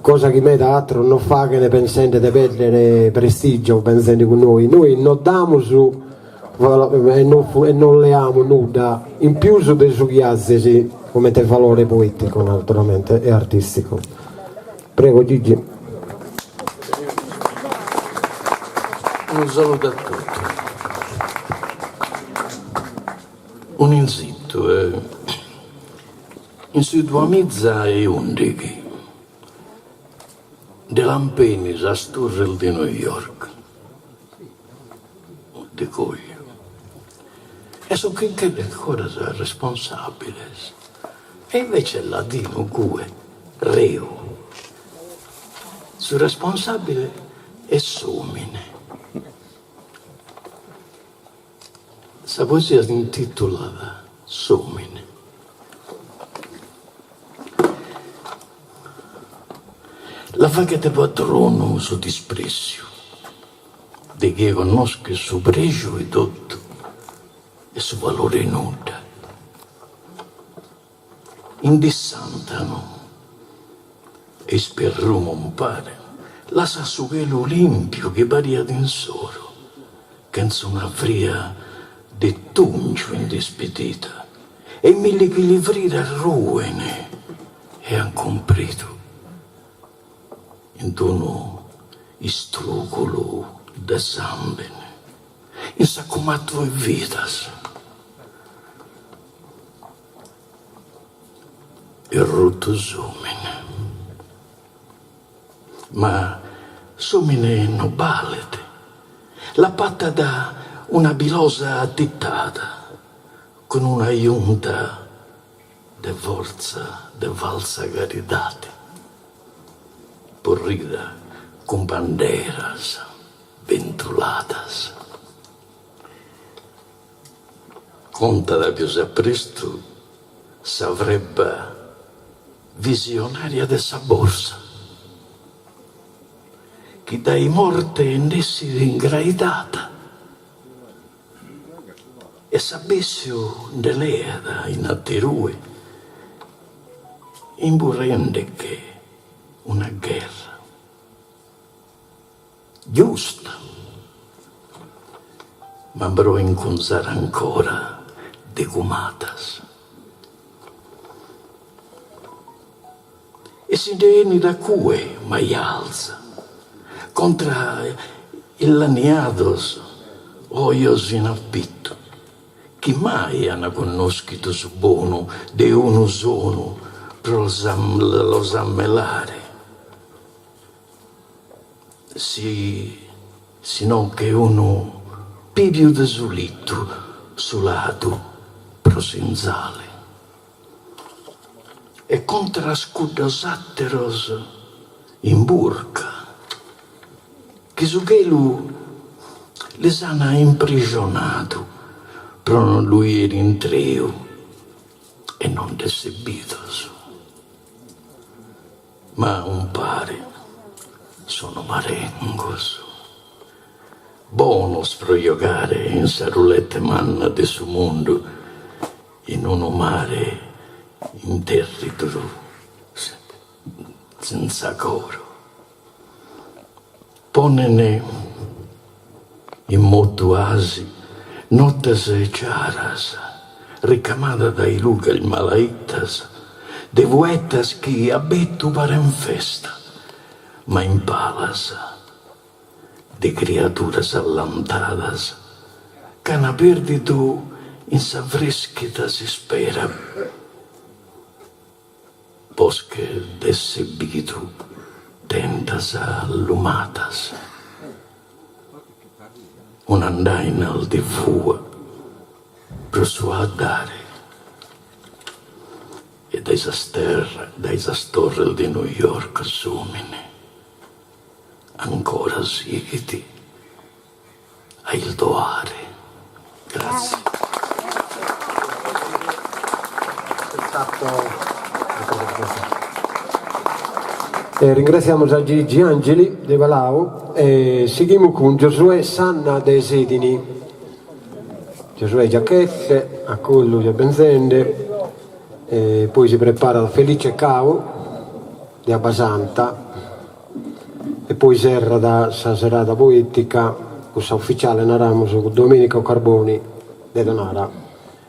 cosa chi meda ateros no faghent pensende de perdere prestigio benzende cun nois, nois no damus e no e no leamus nudda in pius de su chi azis comente valore poetico naturalmente e artisticu. Prego Gigi. Unu saludu a totu. Un'inzitu In su duamiza e ùndighi nde lampeni sas turres de New York, de cogliu, e sun chirchende ancora sos responsàbiles, e invece est ladinu cue, reu, su responsàbile est s'òmine. Sa poesia s'intìtulat S'òmine. La faghet padronu su disprèssiu de chie connoschet su preju 'e totu e su valore 'e nudda. In dissàntanu e isperrumu umpare lassat su chelu lìmpiu chi pariat insoro, chentza una fria de tùngiu in dispedida e milli chilivrinas ruen e an cumpridu in d'unu istrùculu de sàmbene in s'acumatu 'e vidas. Est rutu s'omine. Ma s'omine no balet. L'apatat una pilosa attitada cun una junta de fortza de falsa caridade. Pro. currida cun banderas bentuladas. Contat pius a prestu sa frebba visionaria de sa borsa, chi dae morte nd'essit ingraidada e s'abessiu nde leat in aterue, imburrendeche una gherra giusta, ma pro incunzare ancora degumadas. E si nde 'enit a cue majalza contra illaniados ojos in apittu chi mai an connoschidu su bonu de unu sonu pro los ammelare si si non che unu pibiu de sulittu suladu pro sinzale. E contras cuddos àteros in burca chi su chelu lis an imprijonadu pro non lu 'ier intreu e non nd'esser bidos. Ma umpare sono marengos, bonos pro giogare in sa roulette manna de su mundu In unu mare interridu senza coro. Ponen in motu 'asi nottes giaras ricamadas dae lughes malaittas de fuettas chi a bettu paren festa ma in palas de criaduras allantadas ch'an perdidu in s'avreschida s'ispera posca d'esser bidu tendas allumadas un'andaina de fua pro su 'addare e dae sas terra dae sas torres de New York s'omine Ancora sighit a ildoare. Grazie. E ringraziamus a Gigi Angeli de Palau e sighimus cun Giosuè Sanna de Sedini. Giosuè Giacchette, acollu già benzende, e poi si preparat Felice Cau de Abbasanta. E poi serrat sa serada poetica, cussa ufficiale naramus, cun Domenico Carboni de Tonara.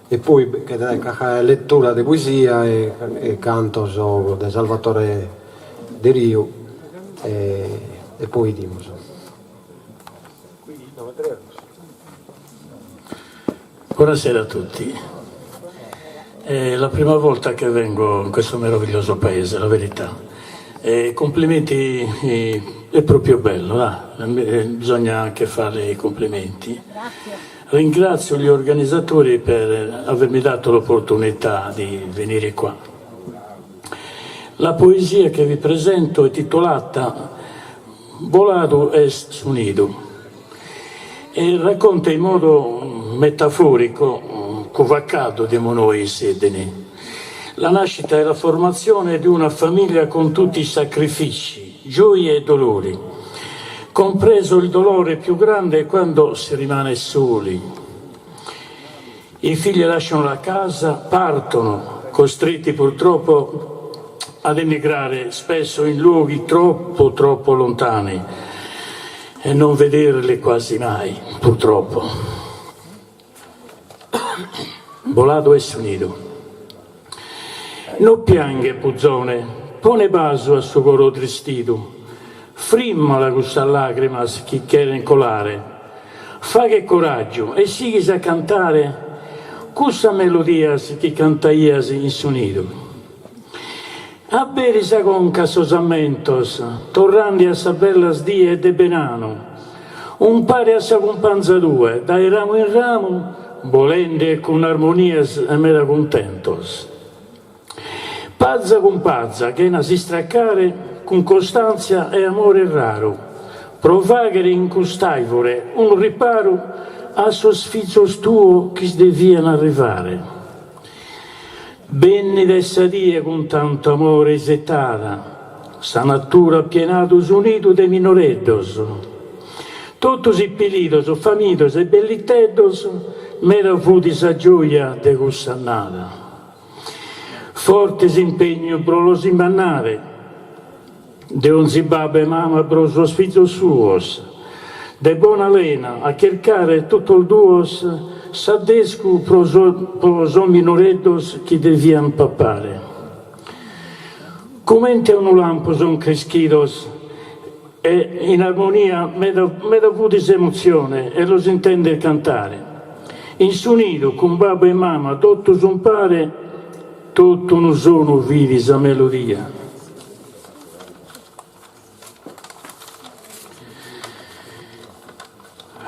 E poi ch'at lettura de poesia e cantos de Salvatore Deriu e poi 'idimus. Buonasera a tutti. È la prima volta che vengo in questo meraviglioso paese, la verità. E complimenti, è proprio bello, va? Bisogna anche fare i complimenti. Ringrazio gli organizzatori per avermi dato l'opportunità di venire qua. La poesia che vi presento è titolata Boladu est su nidu e racconta in modo metaforico, covacadu diamus nois in Sèdini, la nascita e la formazione di una famiglia con tutti i sacrifici, gioie e dolori, compreso il dolore più grande quando si rimane soli. I figli lasciano la casa, partono, costretti purtroppo ad emigrare spesso in luoghi troppo troppo lontani e non vederli quasi mai, purtroppo. Boladu est su nidu. No pianghe, puzone, pone pasu a su coro tristidu, frimmala cussas lagrimas chi cheren colare, faghe coraggiu e sighis a cantare cussas melodias chi cantaias in su nidu. Aberi sa conca a sos ammentos, torrande a sas bellas dies de beranu, umpare a sa cumpanza tua, dae ramu in ramu, bolende cun armonias e meda cuntentos. Paza cun paza, chena s'istraccare. cun costantzia e amore raru, pro faghere in cust'alvure unu riparu a sos fizos tuos chi devian arrivare. Bennida est sa die cun tantu amore isetada, sa natura at pienadu su nidu de minoreddos. Totus ipilidos, famidos e belliteddos, meda fut sa gioia de cussa annada. Forte s'impegnu pro los immannare, de onzi babbu e mama pro sos fizos suos, de bona lena a chircare totos duos s'addescu pro sos minoreddos chi devian papare. Comente unu lampu sun creschidos e in armonia meda meda fut s'emotzione 'e los intender cantare. In su nidu cun babbu e mama totus umpare totu unu sonu fit sa melodia.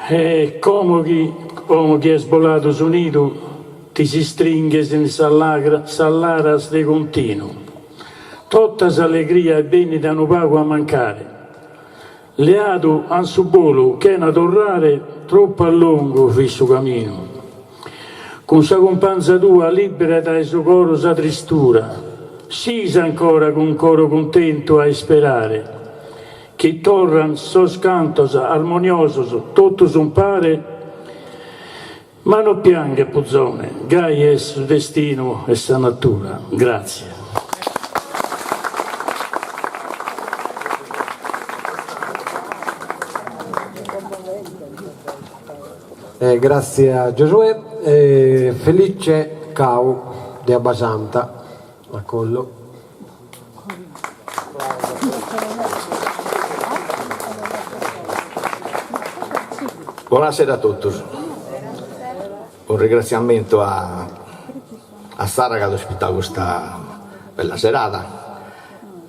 E como chi como chi est boladu su nidu ti s'istringhes in sas laras de continu. Tota s'allegria est bennida unu pagu a mancare. Leadu an su bolu chena torrare troppu a longu fit su caminu. Cun sa cumpanza tua libera dae su coro sa tristura, sighis ancora cun coro cuntentu a isperare chi torran sos cantos armoniosos totus umpare, ma no pianghes puzone, gai est su destinu 'e sa natura. Grazie. Eh, grazie a Giosuè. Eh, Felice Cau de Abbasanta, acollo. Bonasera a totus. Un ringraziamentu a a Sara ca at ospitau custa bella serada,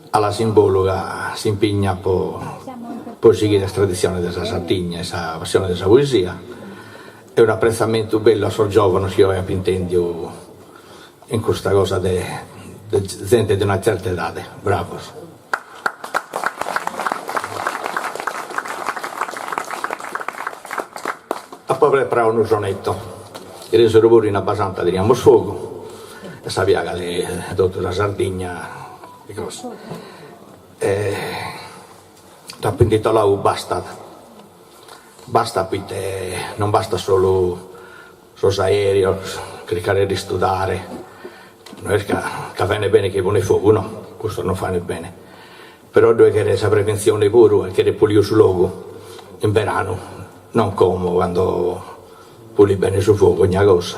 a la Simbolu ca s'impignat po po sighire is traditziones de sa Sardigna e sa passione de sa poesia e un'apretzamentu bellu a sos giovanos chi oe apo intendiu in custa cosa de de zente de una tzerta edade. Bravos. Apo preparau unu sonetto. Eris sero puru in Abbasanta teniamus fogu e sa piaga de totu sa Sardigna e cosa. E dd'apo intitolau Bastat. Bastat poite non bastat solu sos aereos, chircare de istudare, no est ca ca faet bene chie ponet fogu, no, custu non faet bene, però ddoe cheret sa preventzione puru e cheret puliu su logu in beranu, non como cando pulit bene su fogu ogna cosa.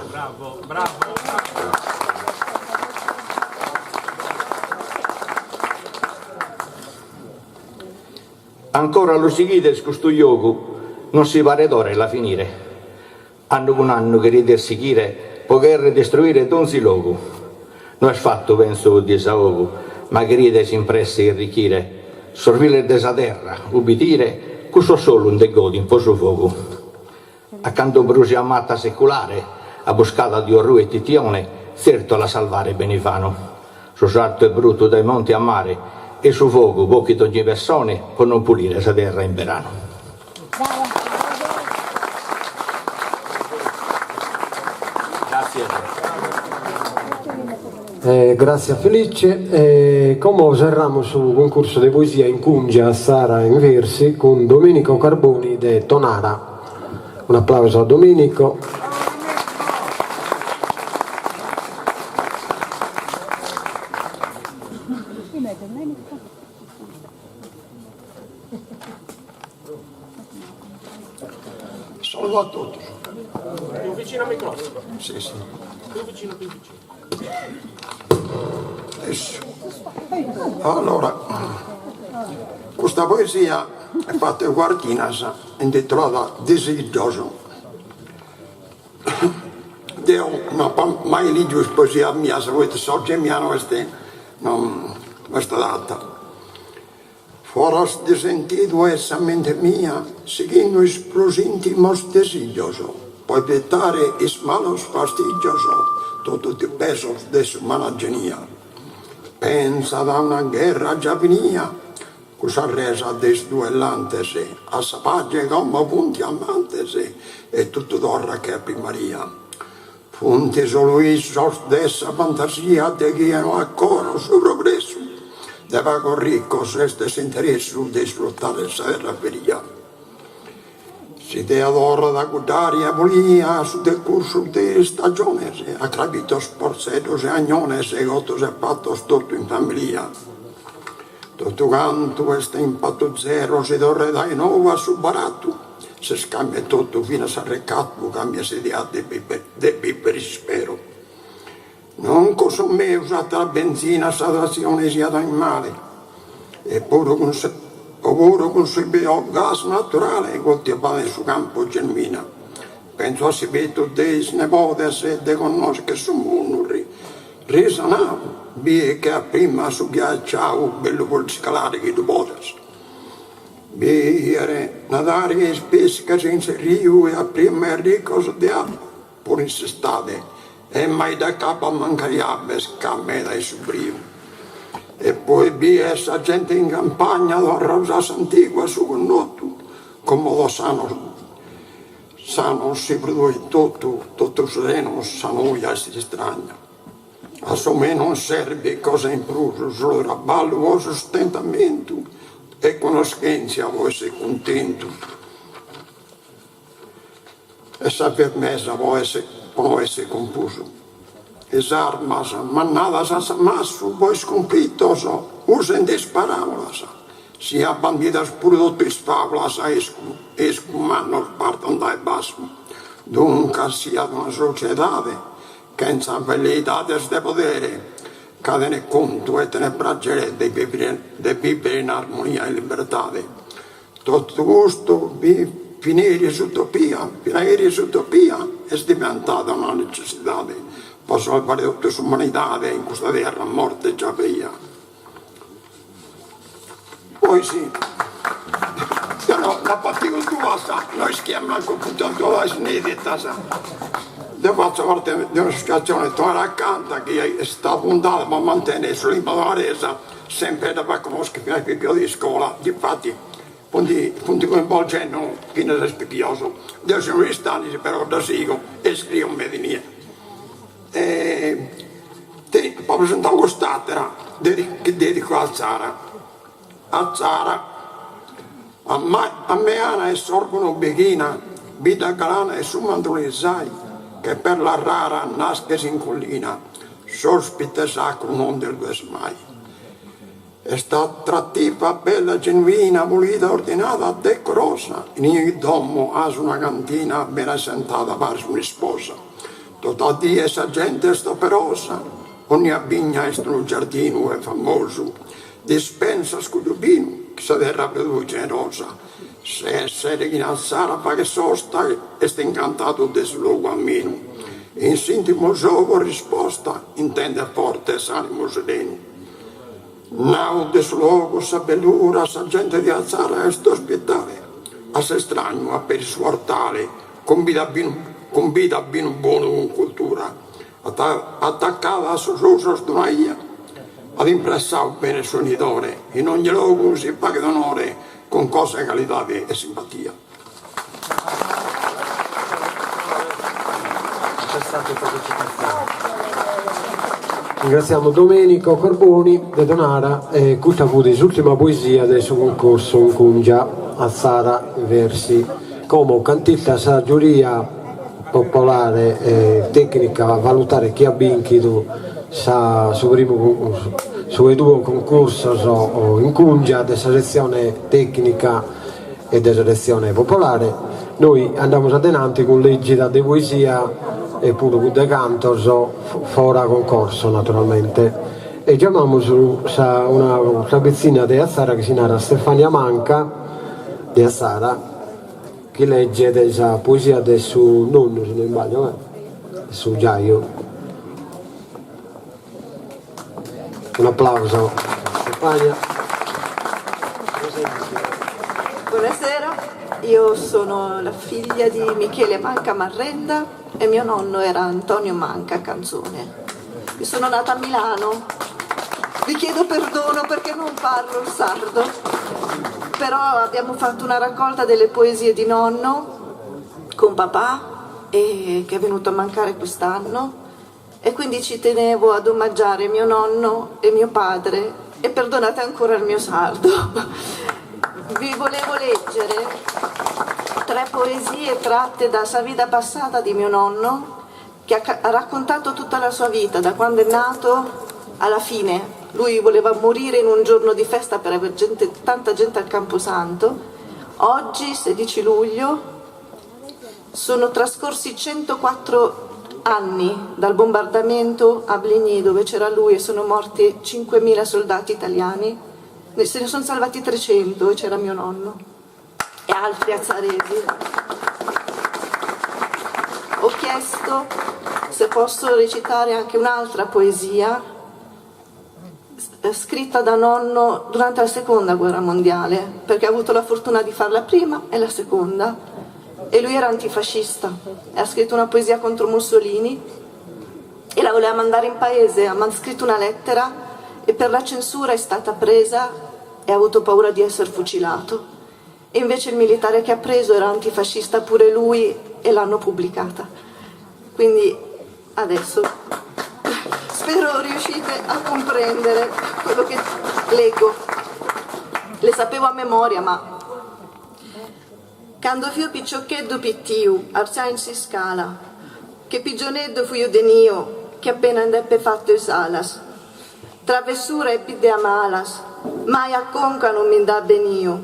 Ancora lu sighides custu giogu non si paret ora 'e la finire. Annu cun annu cherides sighire pro cherrer destruire donzi logu. No est fattu penso pro disaogu ma cherides in presse irrichire sos viles de sa terra ubbidire cussos solu nde godin pro su fogu. A cando brusiat mata seculare abbuscada de orrù e titione zertu a la salvare benit vanu. Su sartu est brutu dae monte a mare e su fogu bochit ogni pessone pro non pulire sa terra in beranu. Eh, grazie a Felice. Eh, como serramus su cuncursu de poesia Incungia a Sara in Versi cun Domenico Carboni de Tonara. Un'aplausu a Domenico. Saludu a totus. Più vicino al microfono. Sì, sì. Più vicino, più vicino. Adesso. Allora, custa poesia est fata de cuartinas, intitolada Disigios. Deo no apo mai ligiu is poesias mias, poita sa 'oge mia no est no est adatta. Foras de sentidu est sa mente mia, sighindu is prus intimos disigios, po evitare is malos fastigios, totu dipesos de s'umana genia. Pensat a una gherra già finia. Cussa resa de is duellantes a sa page como funt amantes e totu torrat che a primaria. Funt solu issos de sa fantasia de chie no at coro su progressu, de pagos riccos est s'interessu de isfruttare sa terra feria. S'idea torrat a cudd'aria pulia su decursu de is stagiones, a crabitos, portzeddos e agnones cotos e fatos totu in familia. Totu cantu est a impatu zero si torret dae nou a su baratu, s'est cambiat totu finas s'arrecatu cambiat s'idea de bivere ispero. Non consumeus atera benzina sa tratzione siat animale e puru cun o puru cun su biogas naturale coltivada in su campu genuina. Pentzo a s'ibetu de is nebodes de connoscher su mundu risanau, bie che a prima su ghiacciau bellu po iscalare chi ddu podes. Biere nadare is pisches in s'erriu e a prima erricos de abba. Puru in s'istade e mai dd'acabat mancari abes ca meda est su briu. E poi bies sa gente in campagna torraus a s'antigua a su connotu, cun modos sanos sanos si produit totu, totu serenos sa noia est istragna. A s'omine non serbit cosa in prus, solu traballu po sustentamentu e connoschentzia po esser cuntentu. E sa firmesa po esser po no esser cunfusu. Is armas mandadas a s'amassu po is cunflitos usende is paraulas, siat bandidas puru totu is faulas e is cumandos partant dae bassu. Duncas siat una sociedade chentza velleidades de podere, ca tenet contu e tenet pragere de de bivere in armonia e libertade. Totu custu finiri s'utopia, finiri s'utopia est diventada una necessidade po salvare totu s'umanidade in custa terra morta e già feia. Poi si, deo no nd'apo atidu duas, no ischia mancu chi funt duas ineditas. Deo fatzo parte de un'associazione Tonara Canta chi est istada fundada po mantenere sa limba tonaresa Sempre dda fai connoschi finas a is pipios de iscola, difati funt funt coinvolgendo finas a is pipios. Deu seu in Aristanis però dda sigo e iscrio meda inie. E apo presentau cust'atera chi dedico a Atzara. Atzara, a Meana e Sorgono bighina, bidda galana 'e su Mandrolisai, che perla rara nasches in collina, S'ospite sacru non deludes mai. Est attrattiva, bella, genuina, pulida, ordinada, decorosa, in ogni domo as una cantina bene assentada pares un'isposa. Tota die sa gente est operosa, ogni bigna est unu giardinu e famosu dispensas cuddu binu chi sa terra produit generosa. S'essere chi in Atzara faghet sosta est incantadu de su logu amenu, in s'intimu sou po risposta intendet forte s'animu serenu. Nau de su logu sa bellura sa gente de Atzara est ospitale, a s'estragnu aperit su portale cumbidat binu cumbidat binu bonu cun cultura, atacada a sos usos d'una 'ia at impressadu bene su 'enidore in ogni logu si faghet onore Cun cosa 'e calidade e simpatia. Ringraziamo Domenico Corboni de Tonara e custa fut s'ultima poesia de su cuncursu Incungia Atzara Versi. Como cantita sa giuria popolare e tecnica a valutare chie at binchidu sa su primu su 'e duos cuncursos Incungia de sa setzione tecnica e de sa setzione popolare. Noi andamus adenanti cun leggida de poesia e puru de cantos fora concorso naturalmente e giamamus sa una sa pitzinna de Atzara chi si narat Stefania Manca de Atzara Chi leget sa poesia de su nonnu, si no isbaglio, eh? Su giaju. Un'aplauso a Stefania. Buonasera, io sono la figlia di Michele Manca Marrenda e mio nonno era Antonio Manca Canzone. Io sono nata a Milano. Vi chiedo perdono perché non parlo il sardo. Però abbiamo fatto una raccolta delle poesie di nonno con papà e che è venuto a mancare quest'anno e quindi ci tenevo ad omaggiare mio nonno e mio padre e perdonate ancora il mio sardo. Vi volevo leggere tre poesie tratte da Sa vida passada di mio nonno che ha raccontato tutta la sua vita, da quando è nato alla fine. Lui voleva morire in un giorno di festa per aver gente, tanta gente al Camposanto. Oggi, 16 luglio, sono trascorsi 104 anni dal bombardamento a Bligny, dove c'era lui e sono morti 5.000 soldati italiani. Se ne sono salvati 300 e c'era mio nonno e altri azzaresi. Ho chiesto se posso recitare anche un'altra poesia scritta da nonno durante la seconda guerra mondiale, perché ha avuto la fortuna di farla prima e la seconda. E lui era antifascista e ha scritto una poesia contro Mussolini e la voleva mandare in paese, ha scritto una lettera e per la censura è stata presa e ha avuto paura di essere fucilato. E invece il militare che ha preso era antifascista pure lui e l'hanno pubblicata. Quindi adesso spero riuscite a comprendere quello che leggo. Le sapevo a memoria, ma... Cando fio piccioccheddu pittiu, arziai in s'iscala, che pigioneddu fuio de niu, chi appena nd'eppe fattu is alas. Travessura e bidea malas, mai a conca non mi nd'at beniu,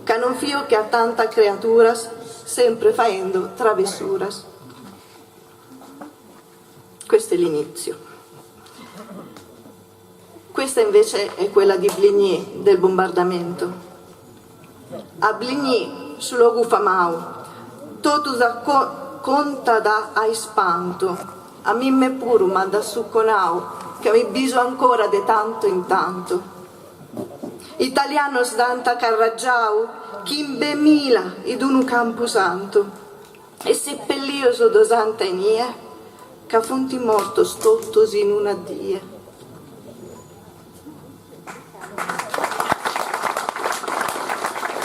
ca non fio che a tanta creaturas, sempre faendo travessuras. Questo è l'inizio. Questa invece è quella di Bligny, del bombardamento. A Bligny, su logu famau, totu sa contat a ispantu, a mimme puru m'at assuconau ca mi biso ancora de tantu in tantu. Italianos nd'ant carragiau chimbemila in unu campusantu e seppellios ddos ant inie ca funt mortos totus in una die.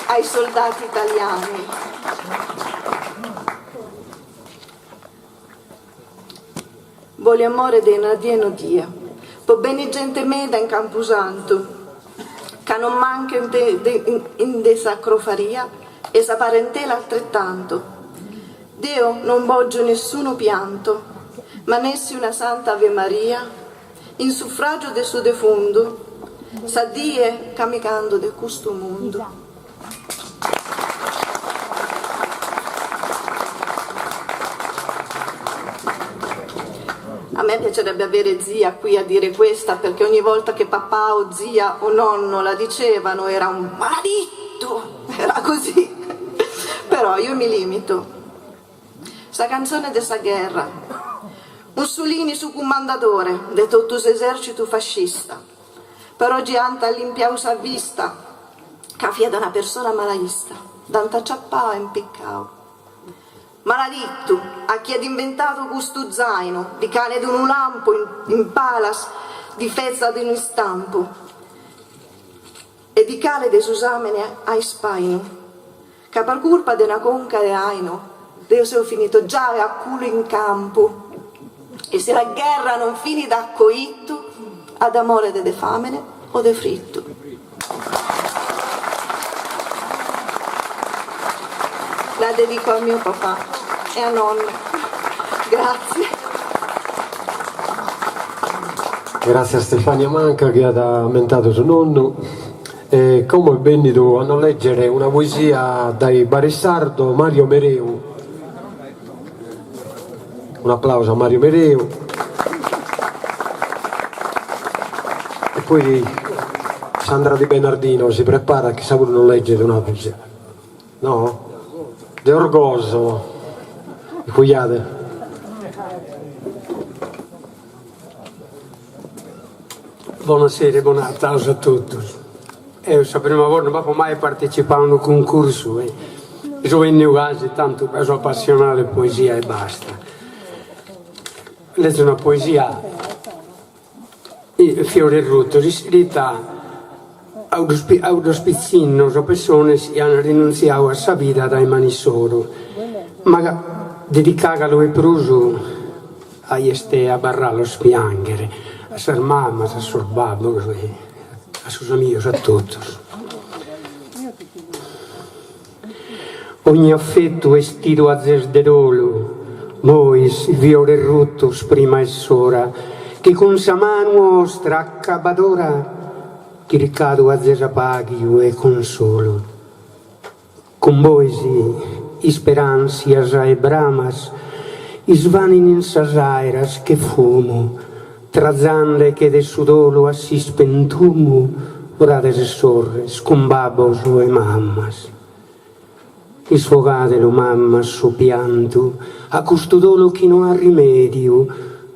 Ai soldati italiani. Bolio amore de una die nodia, po benni gente meda in campusantu, ca non manchent in de sa crofaria e sa parentela altrettantu. Deo non bògio nessunu piantu, ma nessi una santa Ave Maria in suffràgiu de su defuntu, sa die ca mi ch'ando de custu mundu. A me piacerebbe avere zia qui a dire questa perché ogni volta che papà o zia o nonno la dicevano era un maledetto, era così. Però io mi limito. Sa canzone de sa gherra. Mussolini su cumandadore de totu s'esercitu fascista. Però ddi ant allimpiau sa vista ca fiat una persona malaista, dd'ant aciapau e impiccau. Maladittu a chi at inventadu custu zainu, ddi calet unu lampu in palas, ddi fetzat unu istampu e ddi calet su sàmene a ispainu, ca per curpa de una conca de ainu deo seo finito giai a culu in campu e si la gherra non finit a coittu at a mòrere de fàmene o de frittu. La dedico a mio papà e a nonno. Grazie. Gràtzias Stefania Manca chi at ammentadu su nonnu. E como est bènnidu a nos lègere una poesia dae Barisardo Mario Mereu. Un'aplàusu a Mario Mereu. E poi Sandra Di Bernardino si preparat chi issa puru nos leget una poesia. No? De Orgosolo. Cuiade. Bonasera e bon'agattaus a totus. Eo sa prima borta no b'apo mai partecipau a unu cuncursu e so 'enniu gasi tantu ca so appassionau de poesia e basta. Lezo una poesia Fiores ruttos iscrita. a cuddos pitzinnos o pessones chi an rinuntziadu a sa vida dae manu issoro, ma dedicada galu 'e prus a est abarradu a los pianghere, a sas mamas, a sos babbos, a sos amigos, a totus. Ogni affettu 'estidu azes de dolu, bois, fiores ruttos prima 'e s'ora, chi cun sa manu 'ostra accabadora chircadu azes apàghiu e consolu. Cun bois isperàntzias e bramas isvanin in sas aeras che fumu, trazande-che de su dolu a s'ispentumu frades e sorres cun babbos e mamas. Isfogàdelu, mamas, su piantu a custu dolu chi no at rimèdiu,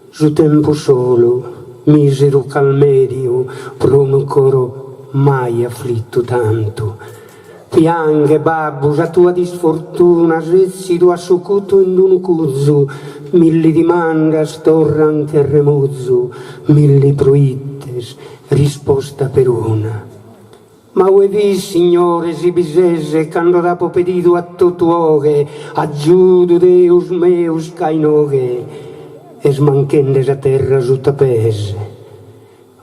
su tempus solu, mìseru calmèdiu pro unu coro mai aflitu tantu. Pianghe, babbu, sa tua disfortuna, sètzidu a sucutu in unu cuzu, milli dimandas torran che remuzu, milli proites, risposta peruna. Ma ue fis, Signore, si bi ses, cando t'apo pedidu a totu 'oghe, aggiudu, Deus meus, ca inoghe est manchende sa terra suta pes.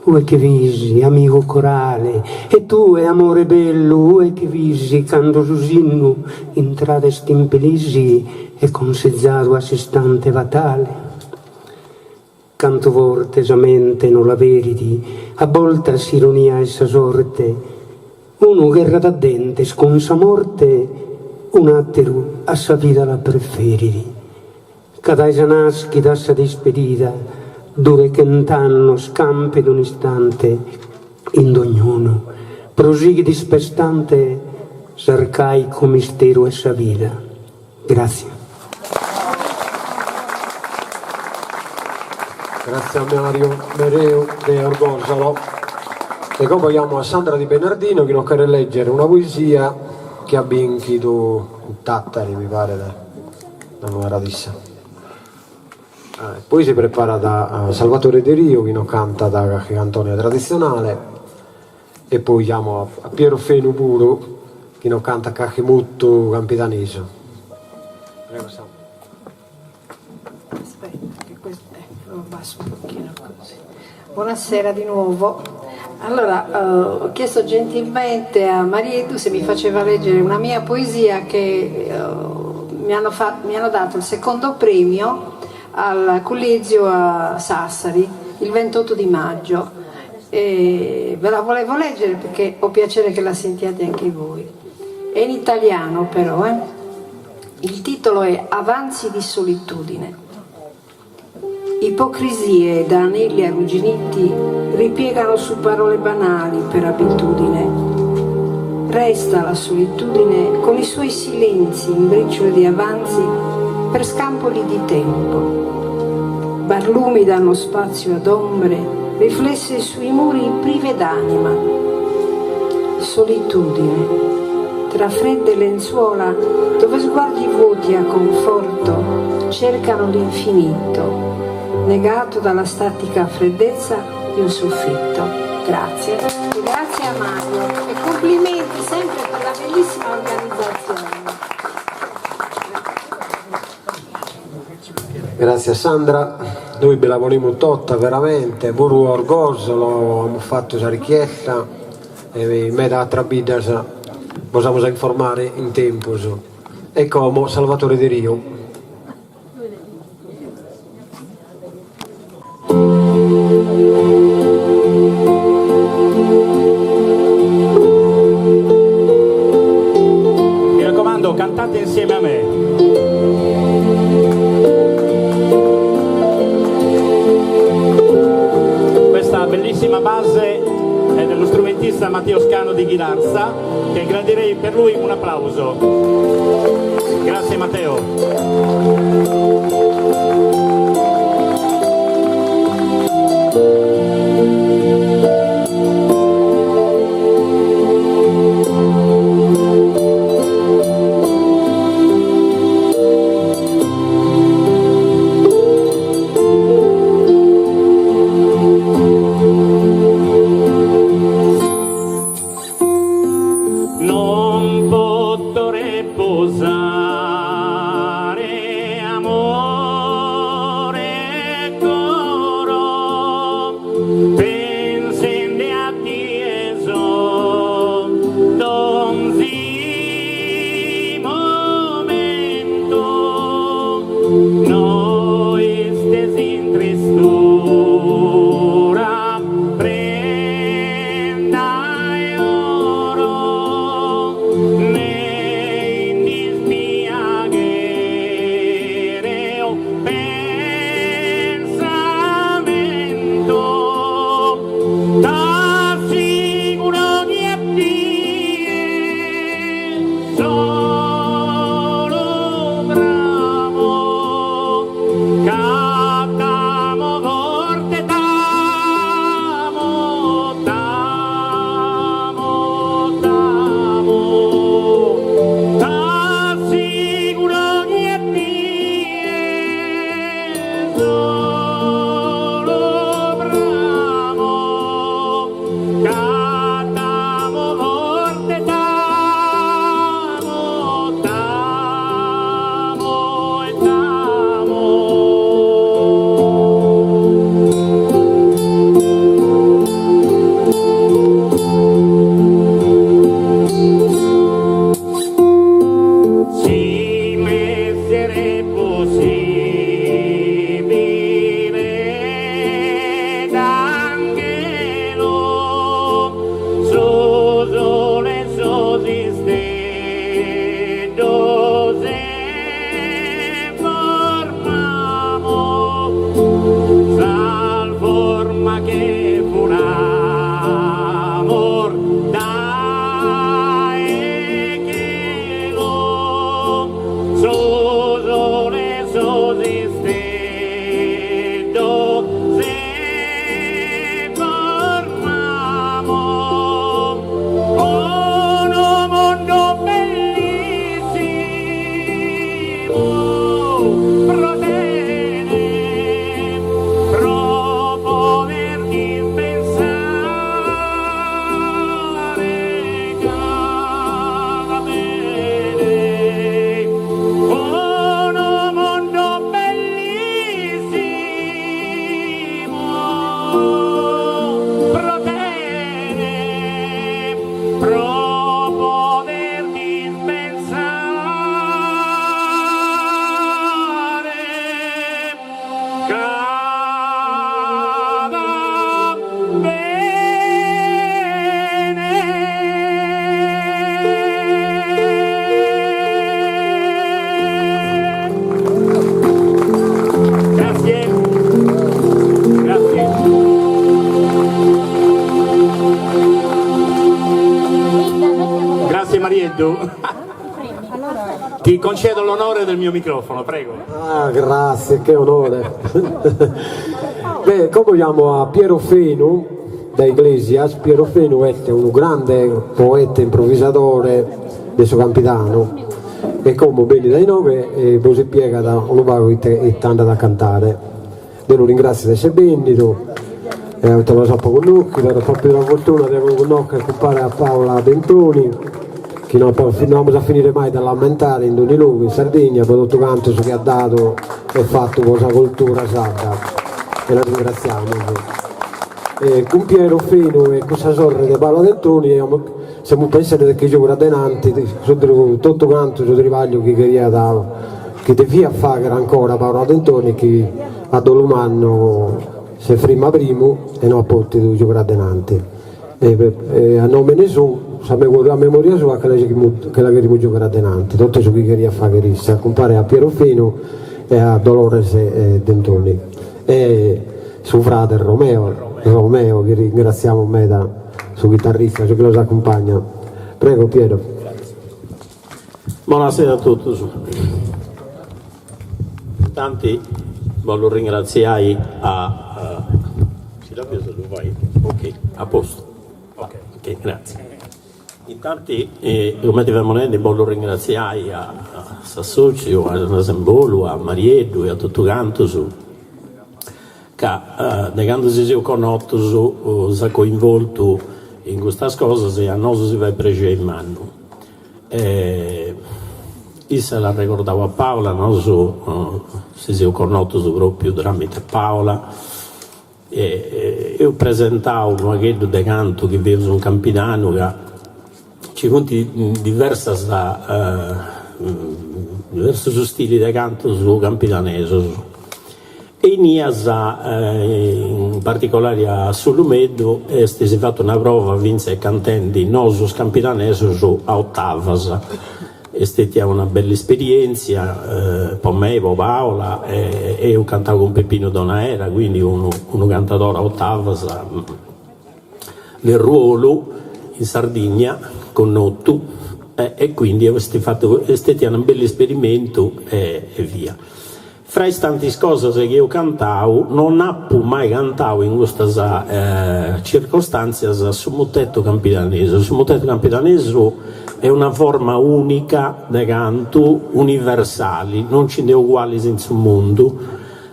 Ue che fis, amigu corale, e tue, amore bellu, ue che fis cando su sinnu intradu est in pelisi e consizadu a s'istante fatale? Cantu forte sa mente no la ferit, a boltas s'ironia 'e sa sorte, unu gherrat a dentes cun sa morte, un'ateru a sa vida la preferit. Ca dae sa naschida a sa dispedida duret chent'annos campet un'istante in dognunu prosighit ispestante s'arcaicu misteru 'e sa vida. Grazie. Grazie a Mario Mereu de Orgosolo. E como jamus a Sandra Di Bernardino chi nos cheret leggere una poesia chi at binchidu in Tàtari, mi paret. No narat issa. Poi si preparat Salvatore Deriu chi nos cantat carchi cantone traditzionale e poi jamus a Piero Fenu puru chi nos cantat carchi mutu campidanesu. Prego Sandra. Aspetta che questo lo abbasso un pochino così. Buonasera di nuovo. Allora, ho chiesto gentilmente a Marieddu se mi faceva leggere una mia poesia che mi hanno, mi hanno dato il secondo premio al Collegio a Sassari il 28 di maggio. E ve la volevo leggere perché ho piacere che la sentiate anche voi. È in italiano però, eh? Il titolo è Avanzi di solitudine. Ipocrisie da anelli arrugginiti ripiegano su parole banali per abitudine. Resta la solitudine con i suoi silenzi in briciole di avanzi per scampoli di tempo. Barlumi danno spazio ad ombre riflesse sui muri prive d'anima. Solitudine, tra fredde lenzuola dove sguardi vuoti a conforto cercano l'infinito, negato dalla statica freddezza di un soffitto. Grazie. E grazie a Mario e complimenti sempre per la bellissima organizzazione. Grazie Sandra, nois bi la ponimus tota veramente, puru a Orgosolo amus fatu sa richiesta e in meda atras biddas bos amus a informare in tempus. E como Salvatore Deriu. Mi raccomando, cantate insieme a me. Questa bellissima base è dello strumentista Matteo Scano di Ghilarza, che gradirei per lui un applauso. Grazie Matteo. Non poto reposare amore e coro pensende a tie so donzi momentu no istes in tristura prenda 'e oro ne in dispiaghere o pensamentu t'assiguro chi a tie solu bramo ca t'amo forte t'amo t'amo t'amo t'assiguro chi a tie solu bramo ca t'amo forte t'amo t'amo e t'amo. Si m'esseret possibile d'anghelu su sole e sos isteddos e formamos sa forma che furamos dae chelu su sole e sos isteddos e formamos unu mundu bellissimu pro tene pro poder dispensare cada bene unu mundu bellissimu pro tene pro poder dispensare cada bene. Grazie. Grazie. Grazie Marieddu. Ti concedo l'onore del mio microfono, prego. Ah, grazie, che onore. Beh, como jamu a Piero Fenu da Iglesias. Piero Fenu est unu grande poeta improvisadore de su Campidanu e como benit a inoghe e bos ispiegat unu pagu ite ite andat a cantare. Deo lu ringràtzio de esser bènnidu e poita los apo connòchidu, apo àpidu sa fortuna de connòchere cumpare a Paola Dentoni, chi no apo no amus a finire mai de l'ammentare in dogni logu in Sardigna pro totu cantu su chi at dadu e fatu pro sa cultura sarda e la ringratziamus. E cun Piero Fenu e cun sa sorre de Paola Dentoni semus pensende de che giughere a denanti su totu cantu su tribagliu chi cheriat chi deviat faghere ancora Paola Dentoni chi a dolu mannu s'est frimma primu e no at potidu giughere a denanti. E a nomene suu, sa memoria sua che la cherimus giughere a denanti, totu su chi cheriat faghere issa, cumpare a Piero Fenu e a Dolores Dentoni e su frade Romeo, Romeo chi ringratziamus meda, su chitarrista, su chi los acumpagnat. Prego Piero. Bonasera a totus. Intanti bollu ringratziai a Si dda biu se ddu fait? Ok, a postu. Ok, gratzias. Intanti, cumenti femu nendi, bollu ringratziai a s'assòtziu, a Nasembolu, a Marieddu e a totu cantus ca de candu si seus connotus s'at coinvoltu. in custas cosas e a nosu si fait prexeri mannu. E issa l'at regordau a Paola, nosu si seus connotus propriu tramite Paola e eus presentau unu pagheddu de cantu chi feus in Campidanu ca nci funt diversas diversus stilis de cantus campidanesus E innias, in particolari a S'Ulumeddu, est si fatu una prova fintzas cantendi nosus campidanesus a otavas. Est stetia una bella esperientzia po mei, po Paola, e eus cantau cun Peppinu Donaera, quindi unu unu cantadori a otavas de ruolu in Sardigna connotu e quindi eus fatu, est stetia unu bellu esperimentu e via. Fra is tantis cosas chi eus cantau, non apu mai cantau in custas circostàntzias su mutetu campidanesu. Su mutetu campidanesu est una forma ùnica de cantu, universali, non nci nd'est ugualis in su mundu,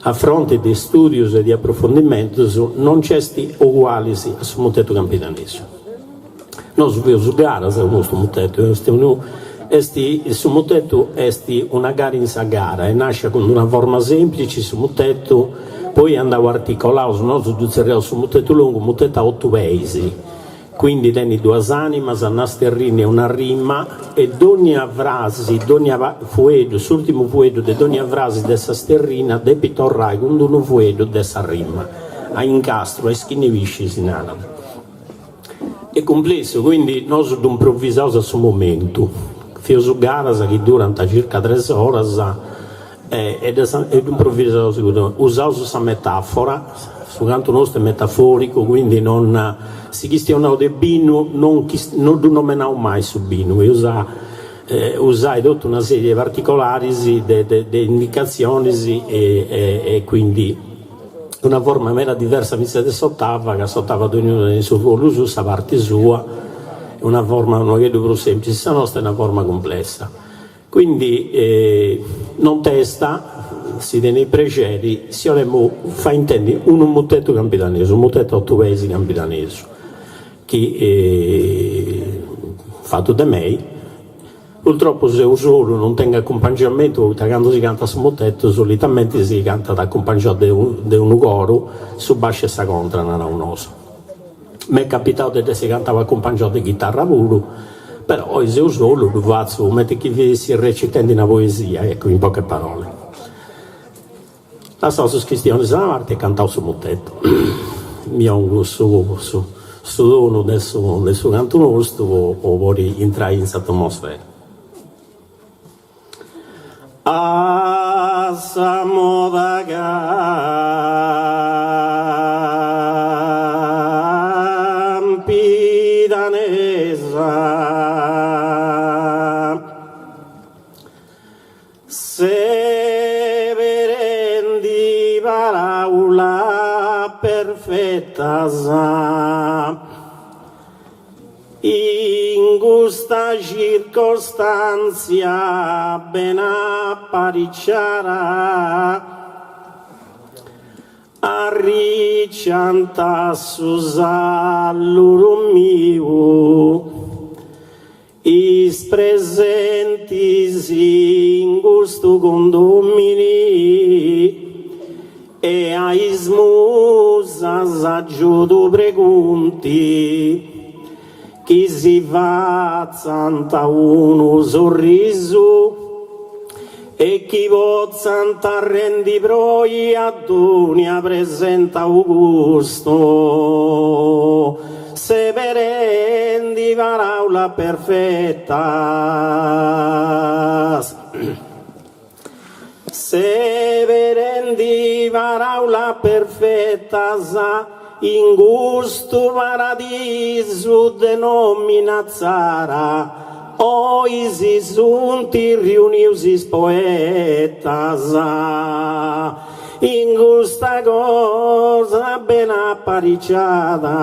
a fronte de stùdius e de aprofondimentus non nc'est ugualis a su mutetu campidanesu. Nosu feus garas cun custu mutetu, est unu est su mutetu est una gara in sa gara, est nascia cun d'una forma semplici su mutetu, poi est andau articolau, nosu ddu tzerriaus su mutetu longu, mutetu a otu peis, quindi tenit duas animas, una sterrina e una rima e dogna frasi, dogna fueddu, s'urtimu fueddu de dogna frasi de sa sterrina depit torrai cun d'unu fueddu de sa rima, a incastru, a ischin'e pisci si narat. Est cumplessu, quindi nosu ddu improvisaus a su momentu, feus garas chi durant circa tres oras e ddu improvisaus, usaus sa metafora, su cantu nostu est metaforicu, quindi non, si chistionaus de binu non non ddu nomenaus mai su binu, eus a usai totu una serie de particolaris de de indicatzionis e quindi Una forma meda diversa fintzas de s'otava, ca s'otava dognunu tenit su ruolu suu, sa parti sua, est una forma unu pagheddu prus semplici, sa nosta est una forma cumplessa. Quindi nontesta, si tenit prexeri, si 'olemu fai intendi unu mutetu campidanesu, unu mutetu a otu peis campidanesu, chi fatu de mei Purtroppo seu solu, non tengu acumpangiamentu poita candu si cantat su mutetu solitamenti si cantat acumpangiau de de unu coru, su basciu e sa contra, naraus nosu. M'est capitau de dd'essi cantau acumpangiau de chitarra puru, però oi seu solu, ddu fatzu cumenti chi fessi recitendi una poesia, ecco, in poche parole. Lassaus is chistionis a una parti e cantaus su mutetu. Mi 'ongu su su su tonu de su de su cantu nostu po po podi intrai in s'atmosfera. A sa moda campidanesa. Seberendi paraulas perfetas in custa circostantzia ben'apariciada arriciant su saludu miu Is presentis in custu condomini e a is musas agiudu pregunti chi si fatzant unu sorrisu e chi potzant rendi proi a dònnia presentau custu seberendi paraulas perfetas. Seberendi paraulas perfetas in custu paradisu de nomina Atzara oi si sunt riunius is poetas in custa cosa ben'apariciada.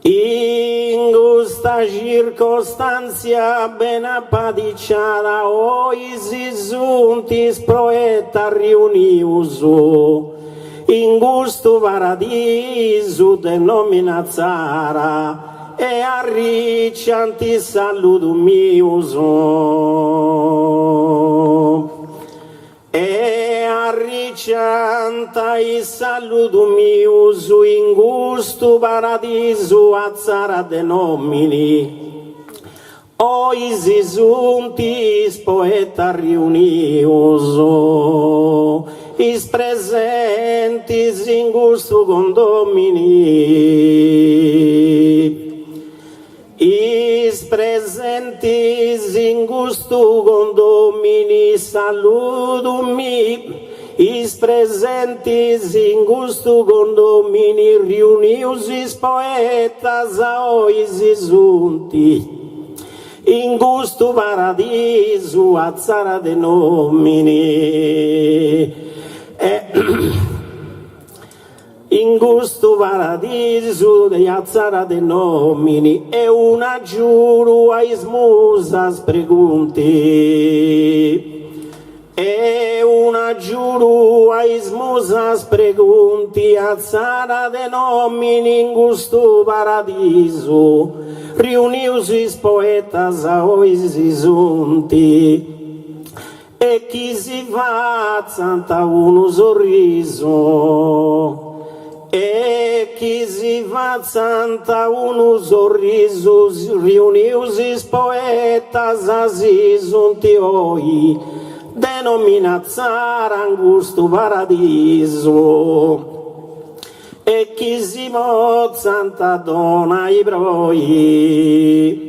In custa circostàntzia ben'apadiciada oi si sunt is poetas riunius. In custu paradisu de nomini Atzara e arriciant is saludus mius. E arriciant is saludus mius in custu paradisu Atzara de nomini. Oi si sunt is poetas riunius, is presentis in custu condomini. Is presentis in custu condomini saludu mi Is presentis in custu condomini riunius is poetas oi si sunt in custu paradisu Atzara de nomini e In custu paradisu de Atzara de nomini e un'agiudu a is musas pregunti E un'agiudu a is musas pregunti Atzara de nomini in custu paradisu riunius is poetas oi si sunt E chi si fatzant unu sorrisu E chi si fatzant unu sorrisu Riunius is poetas si sunt oi De nomini Atzara in custu paradisu E chi si potzant donai proi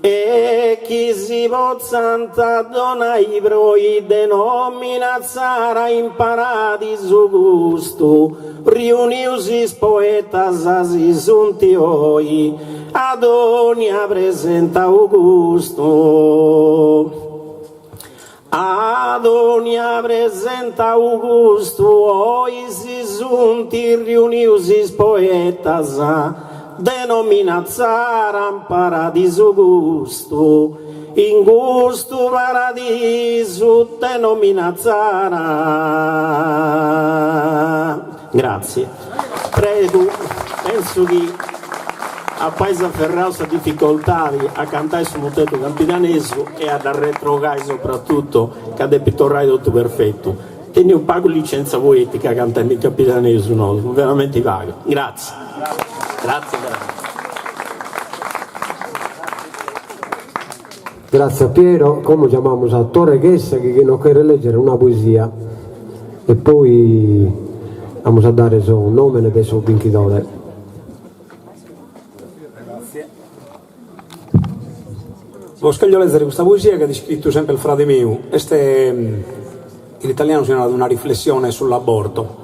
E chi si potzant donai proi de nomini Atzara in paradisu custu riunius is poetas si sunt oi a dònnia presentau custu. A dònnia presentau custu oi si sunt riunius is poetas de nomini Atzara in paradisu custu in custu paradisu de nomini Atzara. Grazie. Pregu, pensu chi apais aferrau sa dificoltadi a cantai su mutetu campidanesu e a dd'arretrogai soprattutto ca depit torrai totu perfetu. Tenniu pagu licenza poetica cantendi in campidanesu, no, veramenti pagu. Grazie. Grazie veramente. Grazie a Piero, como giamamus a Tore Chessa chi nos cheret leggere una poesia e poi amus a dare su nomene de su binchidore. Grazie. Bos cheglio lezzere custa poesia chi at iscritu semper frade meu, est in italianu si narat una riflessione sull'aborto.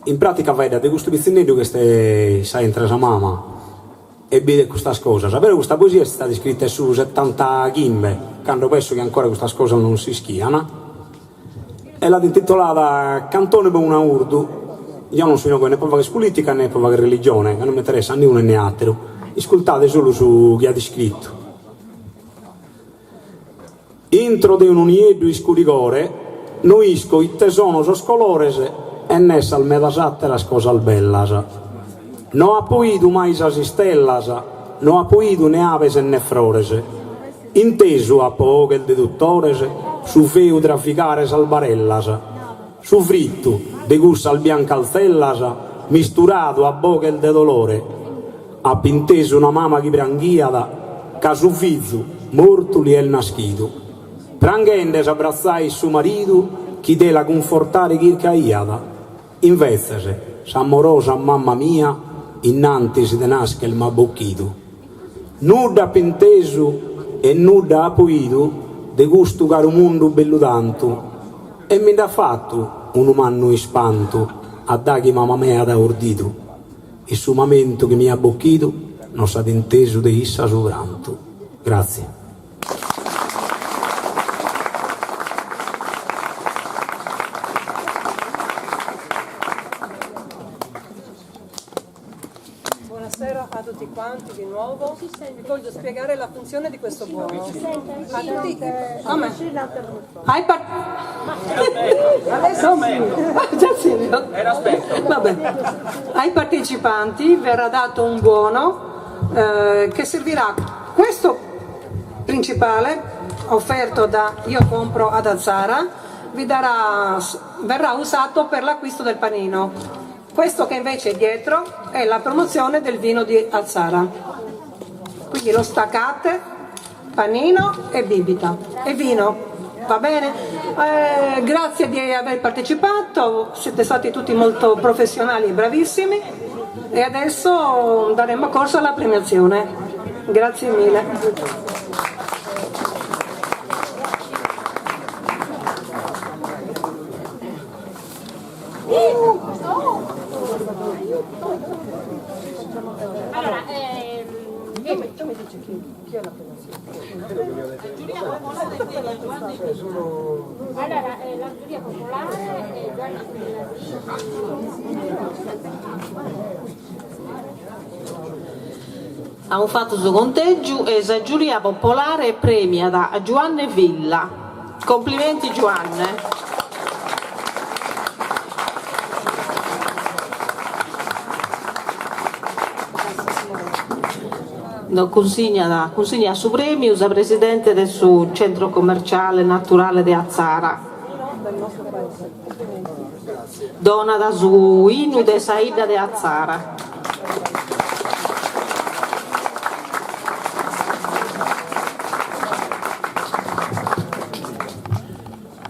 In pratica faeddat de custu pitzinneddu chi est in sa 'entre 'e sa mama e bidet custas cosas, però custa poesia est istada iscrita in su setantachimbe, cando penso chi ancora custas cosas non s'ischian, e l'at intitolada Cantone pro un'aurdu, jeo non so inoghe ne pro fagher politica ne pro fagher religione, ca non m'interessat ne unu e ne ateru, iscultade solu su chi at iscritu. Intro de unu nieddu iscurigore no isco ite sono sos colores e ne sas medas àteras cosas bellas. No apo 'idu mai sas istellas, no apo 'idu ne abes e ne frores. Intesu apo 'oghes de dutores, su feu travigare sas barellas, su fritu de cussas biancas zellas misturadu a boghes de dolore. Apo intesu una mama chi pranghiat ca su fizu mortu li est naschidu. Pranghende s'abbratzait su maridu chi de la cunfortare chircaiat. Invetzes s'amorosa mama mia innantis de nascher m'at bochidu. Nudda apo intesu e nudda apo 'idu de custu caru mundu bellu tantu e mi nd'at fatu unu mannu ispantu a daghi mama mea at aurdidu. In su mamentu chi mi at bochidu non s'at intesu de issa su prantu. Grazie. Buonasera a tutti quanti di nuovo. Vi voglio spiegare la funzione di questo buono. A tutti. Come? Ai par- Adesso sì. Già sì. Vabbè. Ai partecipanti verrà dato un buono eh, che servirà questo principale offerto da Io Compro ad Atzara vi darà, verrà usato per l'acquisto del panino. Questo che invece è dietro è la promozione del vino di Atzara. Quindi lo staccate, panino e bibita e vino. Va bene? Eh, grazie di aver partecipato, siete stati tutti molto professionali e bravissimi e adesso daremo corso alla premiazione. Grazie mille. Allora, ehm, tu mi dici chi, chi è la Allora, eh, la giuria popolare è Gianni Amus fatu su contègiu e sa giuria popolare premiat a Giuanne Villa. Complimenti Giuanne. Cunsignat cunsignat su prèmiu sa presidente de su Centro Commerciale Naturale de Atzara. Donat su 'inu de sa 'idda de Atzara.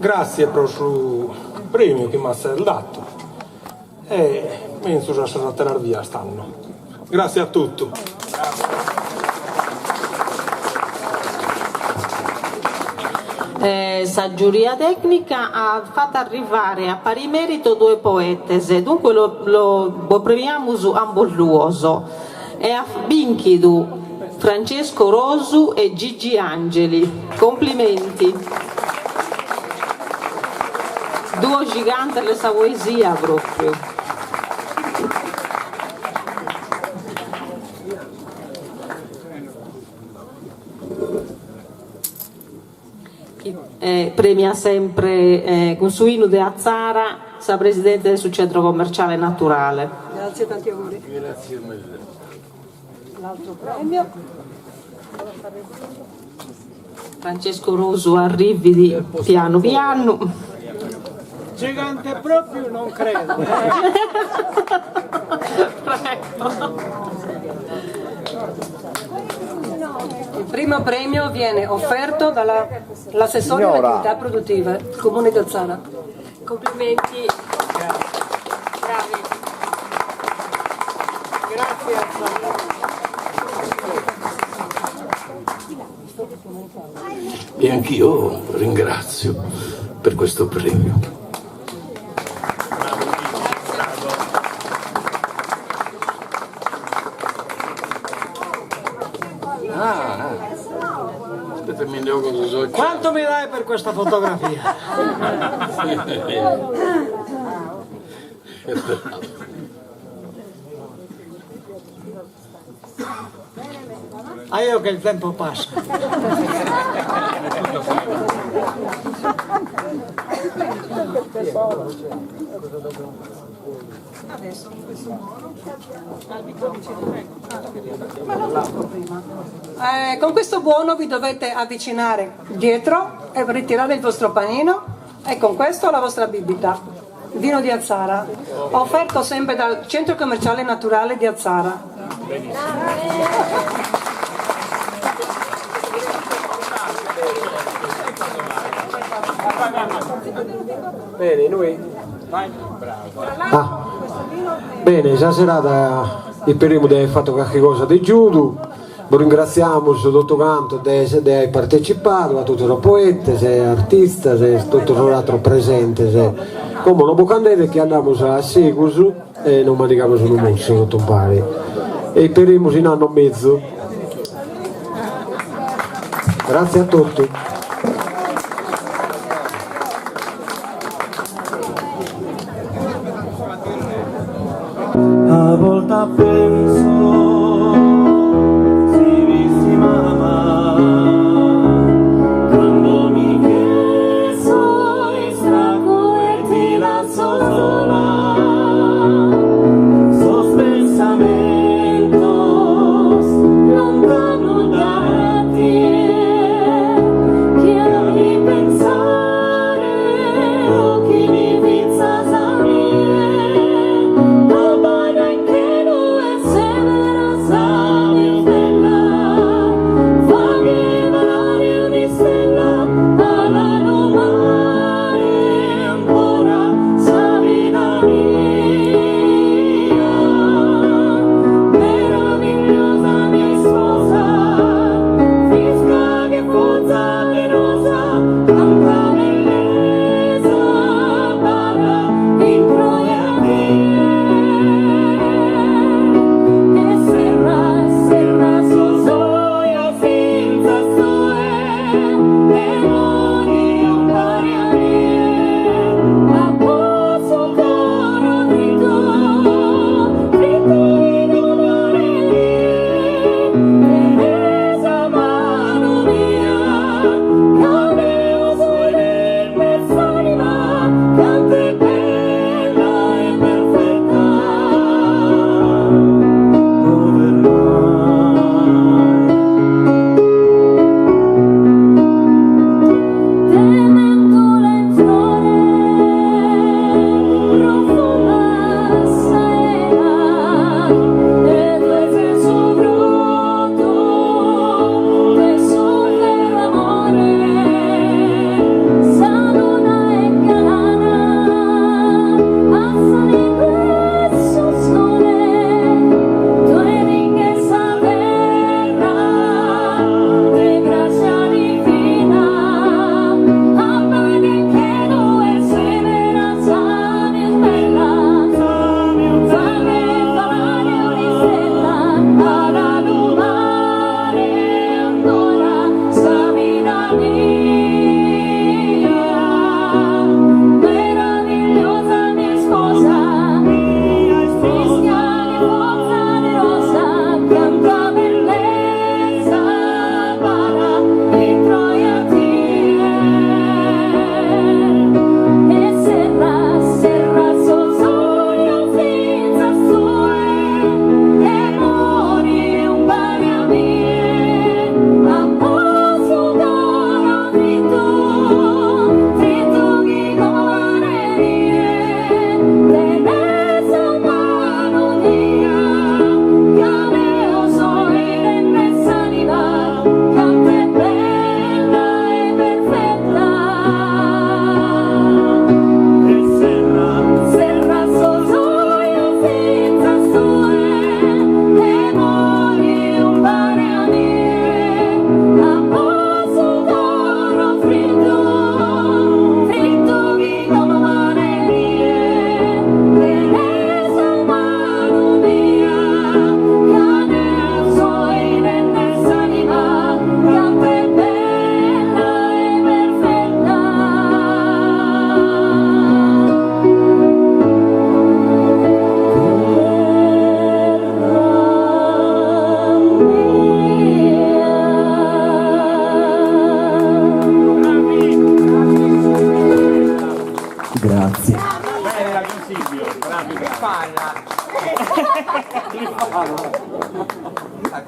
Gràtzie pro su prèmiu chi m'azes datu e menzus a sas àteras bias tando. Gràtzie a totu. Sa giuria tecnica at fatu arrivare a pari merito duos poetes, duncas los bos premiamus ambos duos e at bìnchidu Francesco Rosu e Gigi Angeli. Complimenti! Duos gigantes de sa poesia pròpriu. Premiat sempre cun su 'inu de Atzara sa presidente de su Centro Commerciale Naturale. Grazie e tanti auguri. Grazie mille. L'altro premio. Francesco Rosu arrivit pianu pianu. Gigante proprio non credo. Il primo premio viene offerto dall'assessore alle attività produttive, Comune di Atzara. Complimenti. Bravi. Grazie Atzara. E anch'io ringrazio per questo premio. Quanto mi dai per questa fotografia? Ajò che il tempo passa. Adesso questo Ma l'ho fatto prima. Eh, con questo buono vi dovete avvicinare dietro e ritirare il vostro panino e con questo la vostra bibita. Vino di Atzara, offerto sempre dal Centro Commerciale Naturale di Atzara. Bene, noi... Ah. Bene, sa serada isperimus de aer fatu carchi cosa de giudu, bos ringratziamus totu cantu de de aer partecipadu, a totu sos poetes e artistas e totu sos ateros presentes. Como non bos ch'andedes chi andamus a segus e nos mandigamus unu mossu totu umpare e isperimus in annos mezus. Gratzie a totu. A volta penso.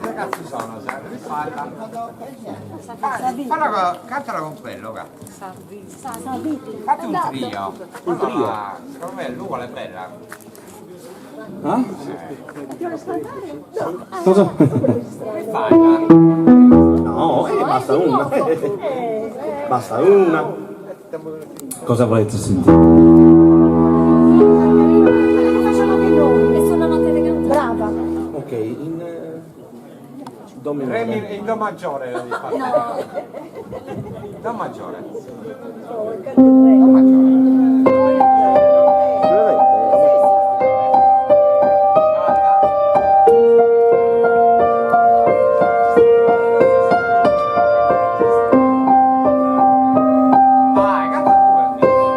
Che cazzo sono? Falla, cantala con quello, va. Fate un trio. Un trio? Ma secondo me l'ugola è bella. Ah? Cosa? Che fai? No, basta una. Basta una. Cosa volete sentire? Facciamo anche noi. È una notte di canto. Brava. Ok, in Do Re minore. mi- in Do maggiore la devi fare. No. Do maggiore.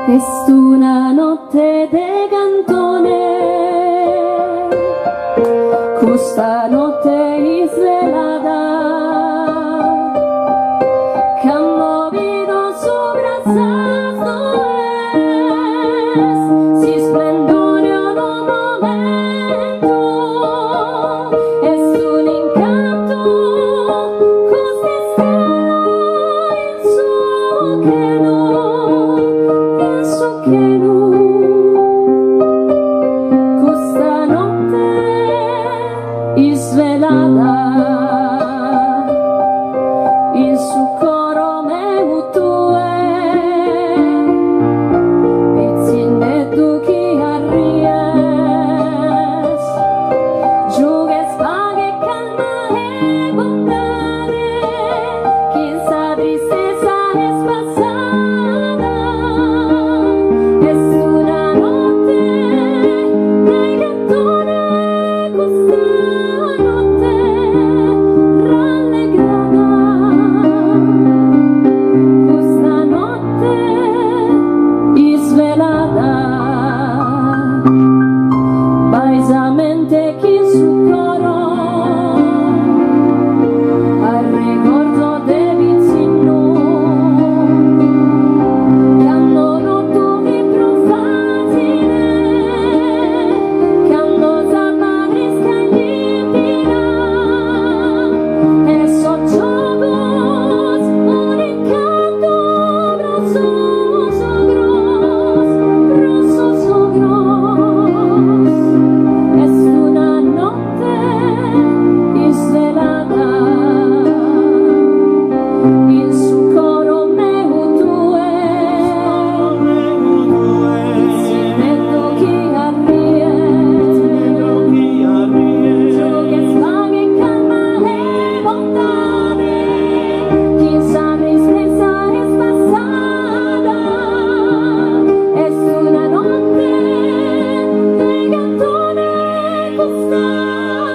Est una notte de cantone, custa notte isvelada, ch'at movidu subra sas nues, s'isplendore 'e unu momentu, est un'incantu custa istella in su chelu, in su chelu. Custa notte isvelada in su coro meu tue, pitzinneddu chi arries, giughes paghe, calma e bontade, chin sa tristesa est passada. Est una notte de cantone, custa notte rallegrada, custa notte isvelada, bae sa mente chin su coro a regordos de pitzinnu, cando totu fit prus fatzile, cando s'abba frisca e limpida e sos giogos un'incantu pro sos ogros, pro sos ogros. Est una notte isvelada in su coro meu tue, pitzinneddu chi arries, giughes paghe, calma e bontade, chin sa tristesa est passada. Est una notte de cantone, custa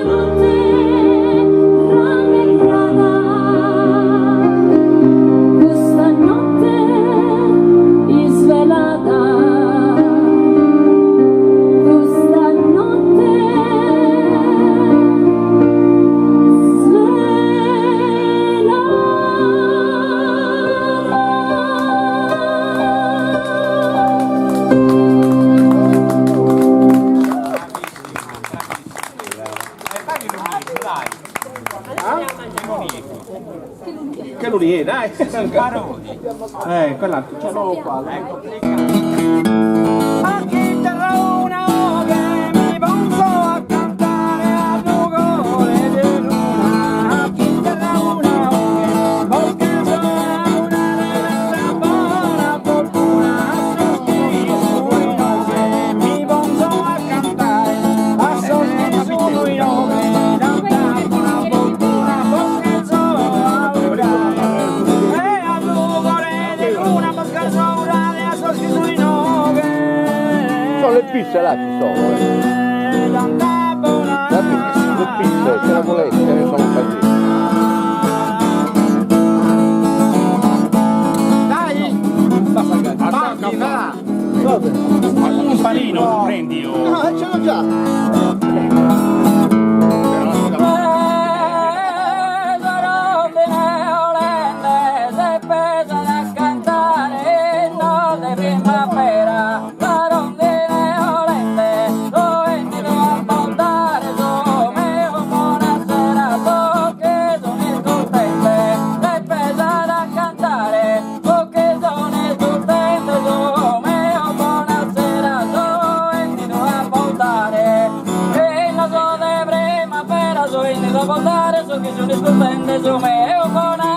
notte rallegrada, custa notte isvelada, custa notte Che lo lì, dai. Quell'altro, ce l'ho qua. A chitarra una oghe mi pongo a cantare a lugore di luna. A chitarra una oghe, perché sono una della buona fortuna. A sos chi sono in oghe mi pongo a cantare. A sos chi sono in oghe, tanta buona fortuna, perché sono a urlare. E a lugore di luna, perché sono a urlare, a sos chi sono in oghe. Sono le pizze là ci sono. La pizza, le pizze, se la volete, ce ne sono tantissime. Dai! Attacca va! Un panino prendi o... No, ce l'ho già. Cantare, no de primavera, la rondine olende, lo bennidu a contare su chi sun iscurtende su meu bonasera.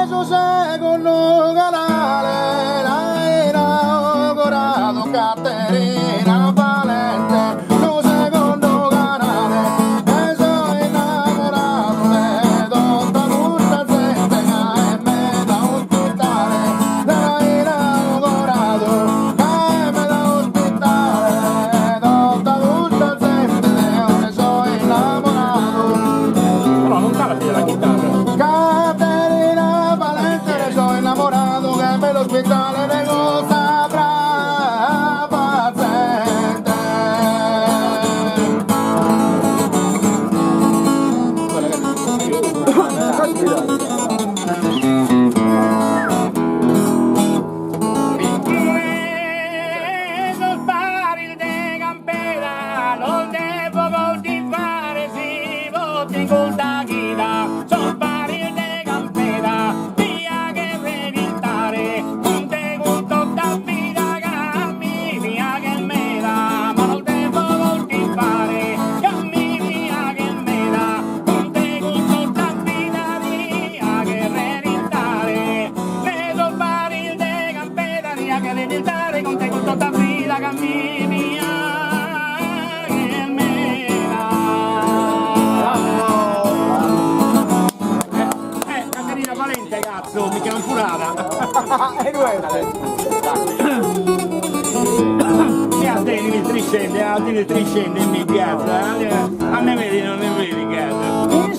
Su segundu canale l'at inauguradu Caterina Valente su segundu canale e so innamoradu de tota custa zente ca est meda ospitale l'at inauguradu ca est meda ospitale tota custa zente deo ne so innamoradu. Però non cala la chitarra. Caterina Valente ne so innamoradu che è meda ospitale de custa brava zente. Sos paris de Campeda los devo coltivare si potto in custa chida sos paris de Campeda dia cherrer istare cun tegus tota vida ca mi piaghen meda ma los devo coltivare ca mi piaghen meda cun tegus tota vida dia cherrer istare ne sos paris de Campeda dia cherrer istare cun tegus tota vida ca mi piaghen meda. Caterina Valente, cazzo, mi che l'han furada. E nu est. E a te triscende, a te triscende in piazza, a ne vedi, non ne vedi, cazzo.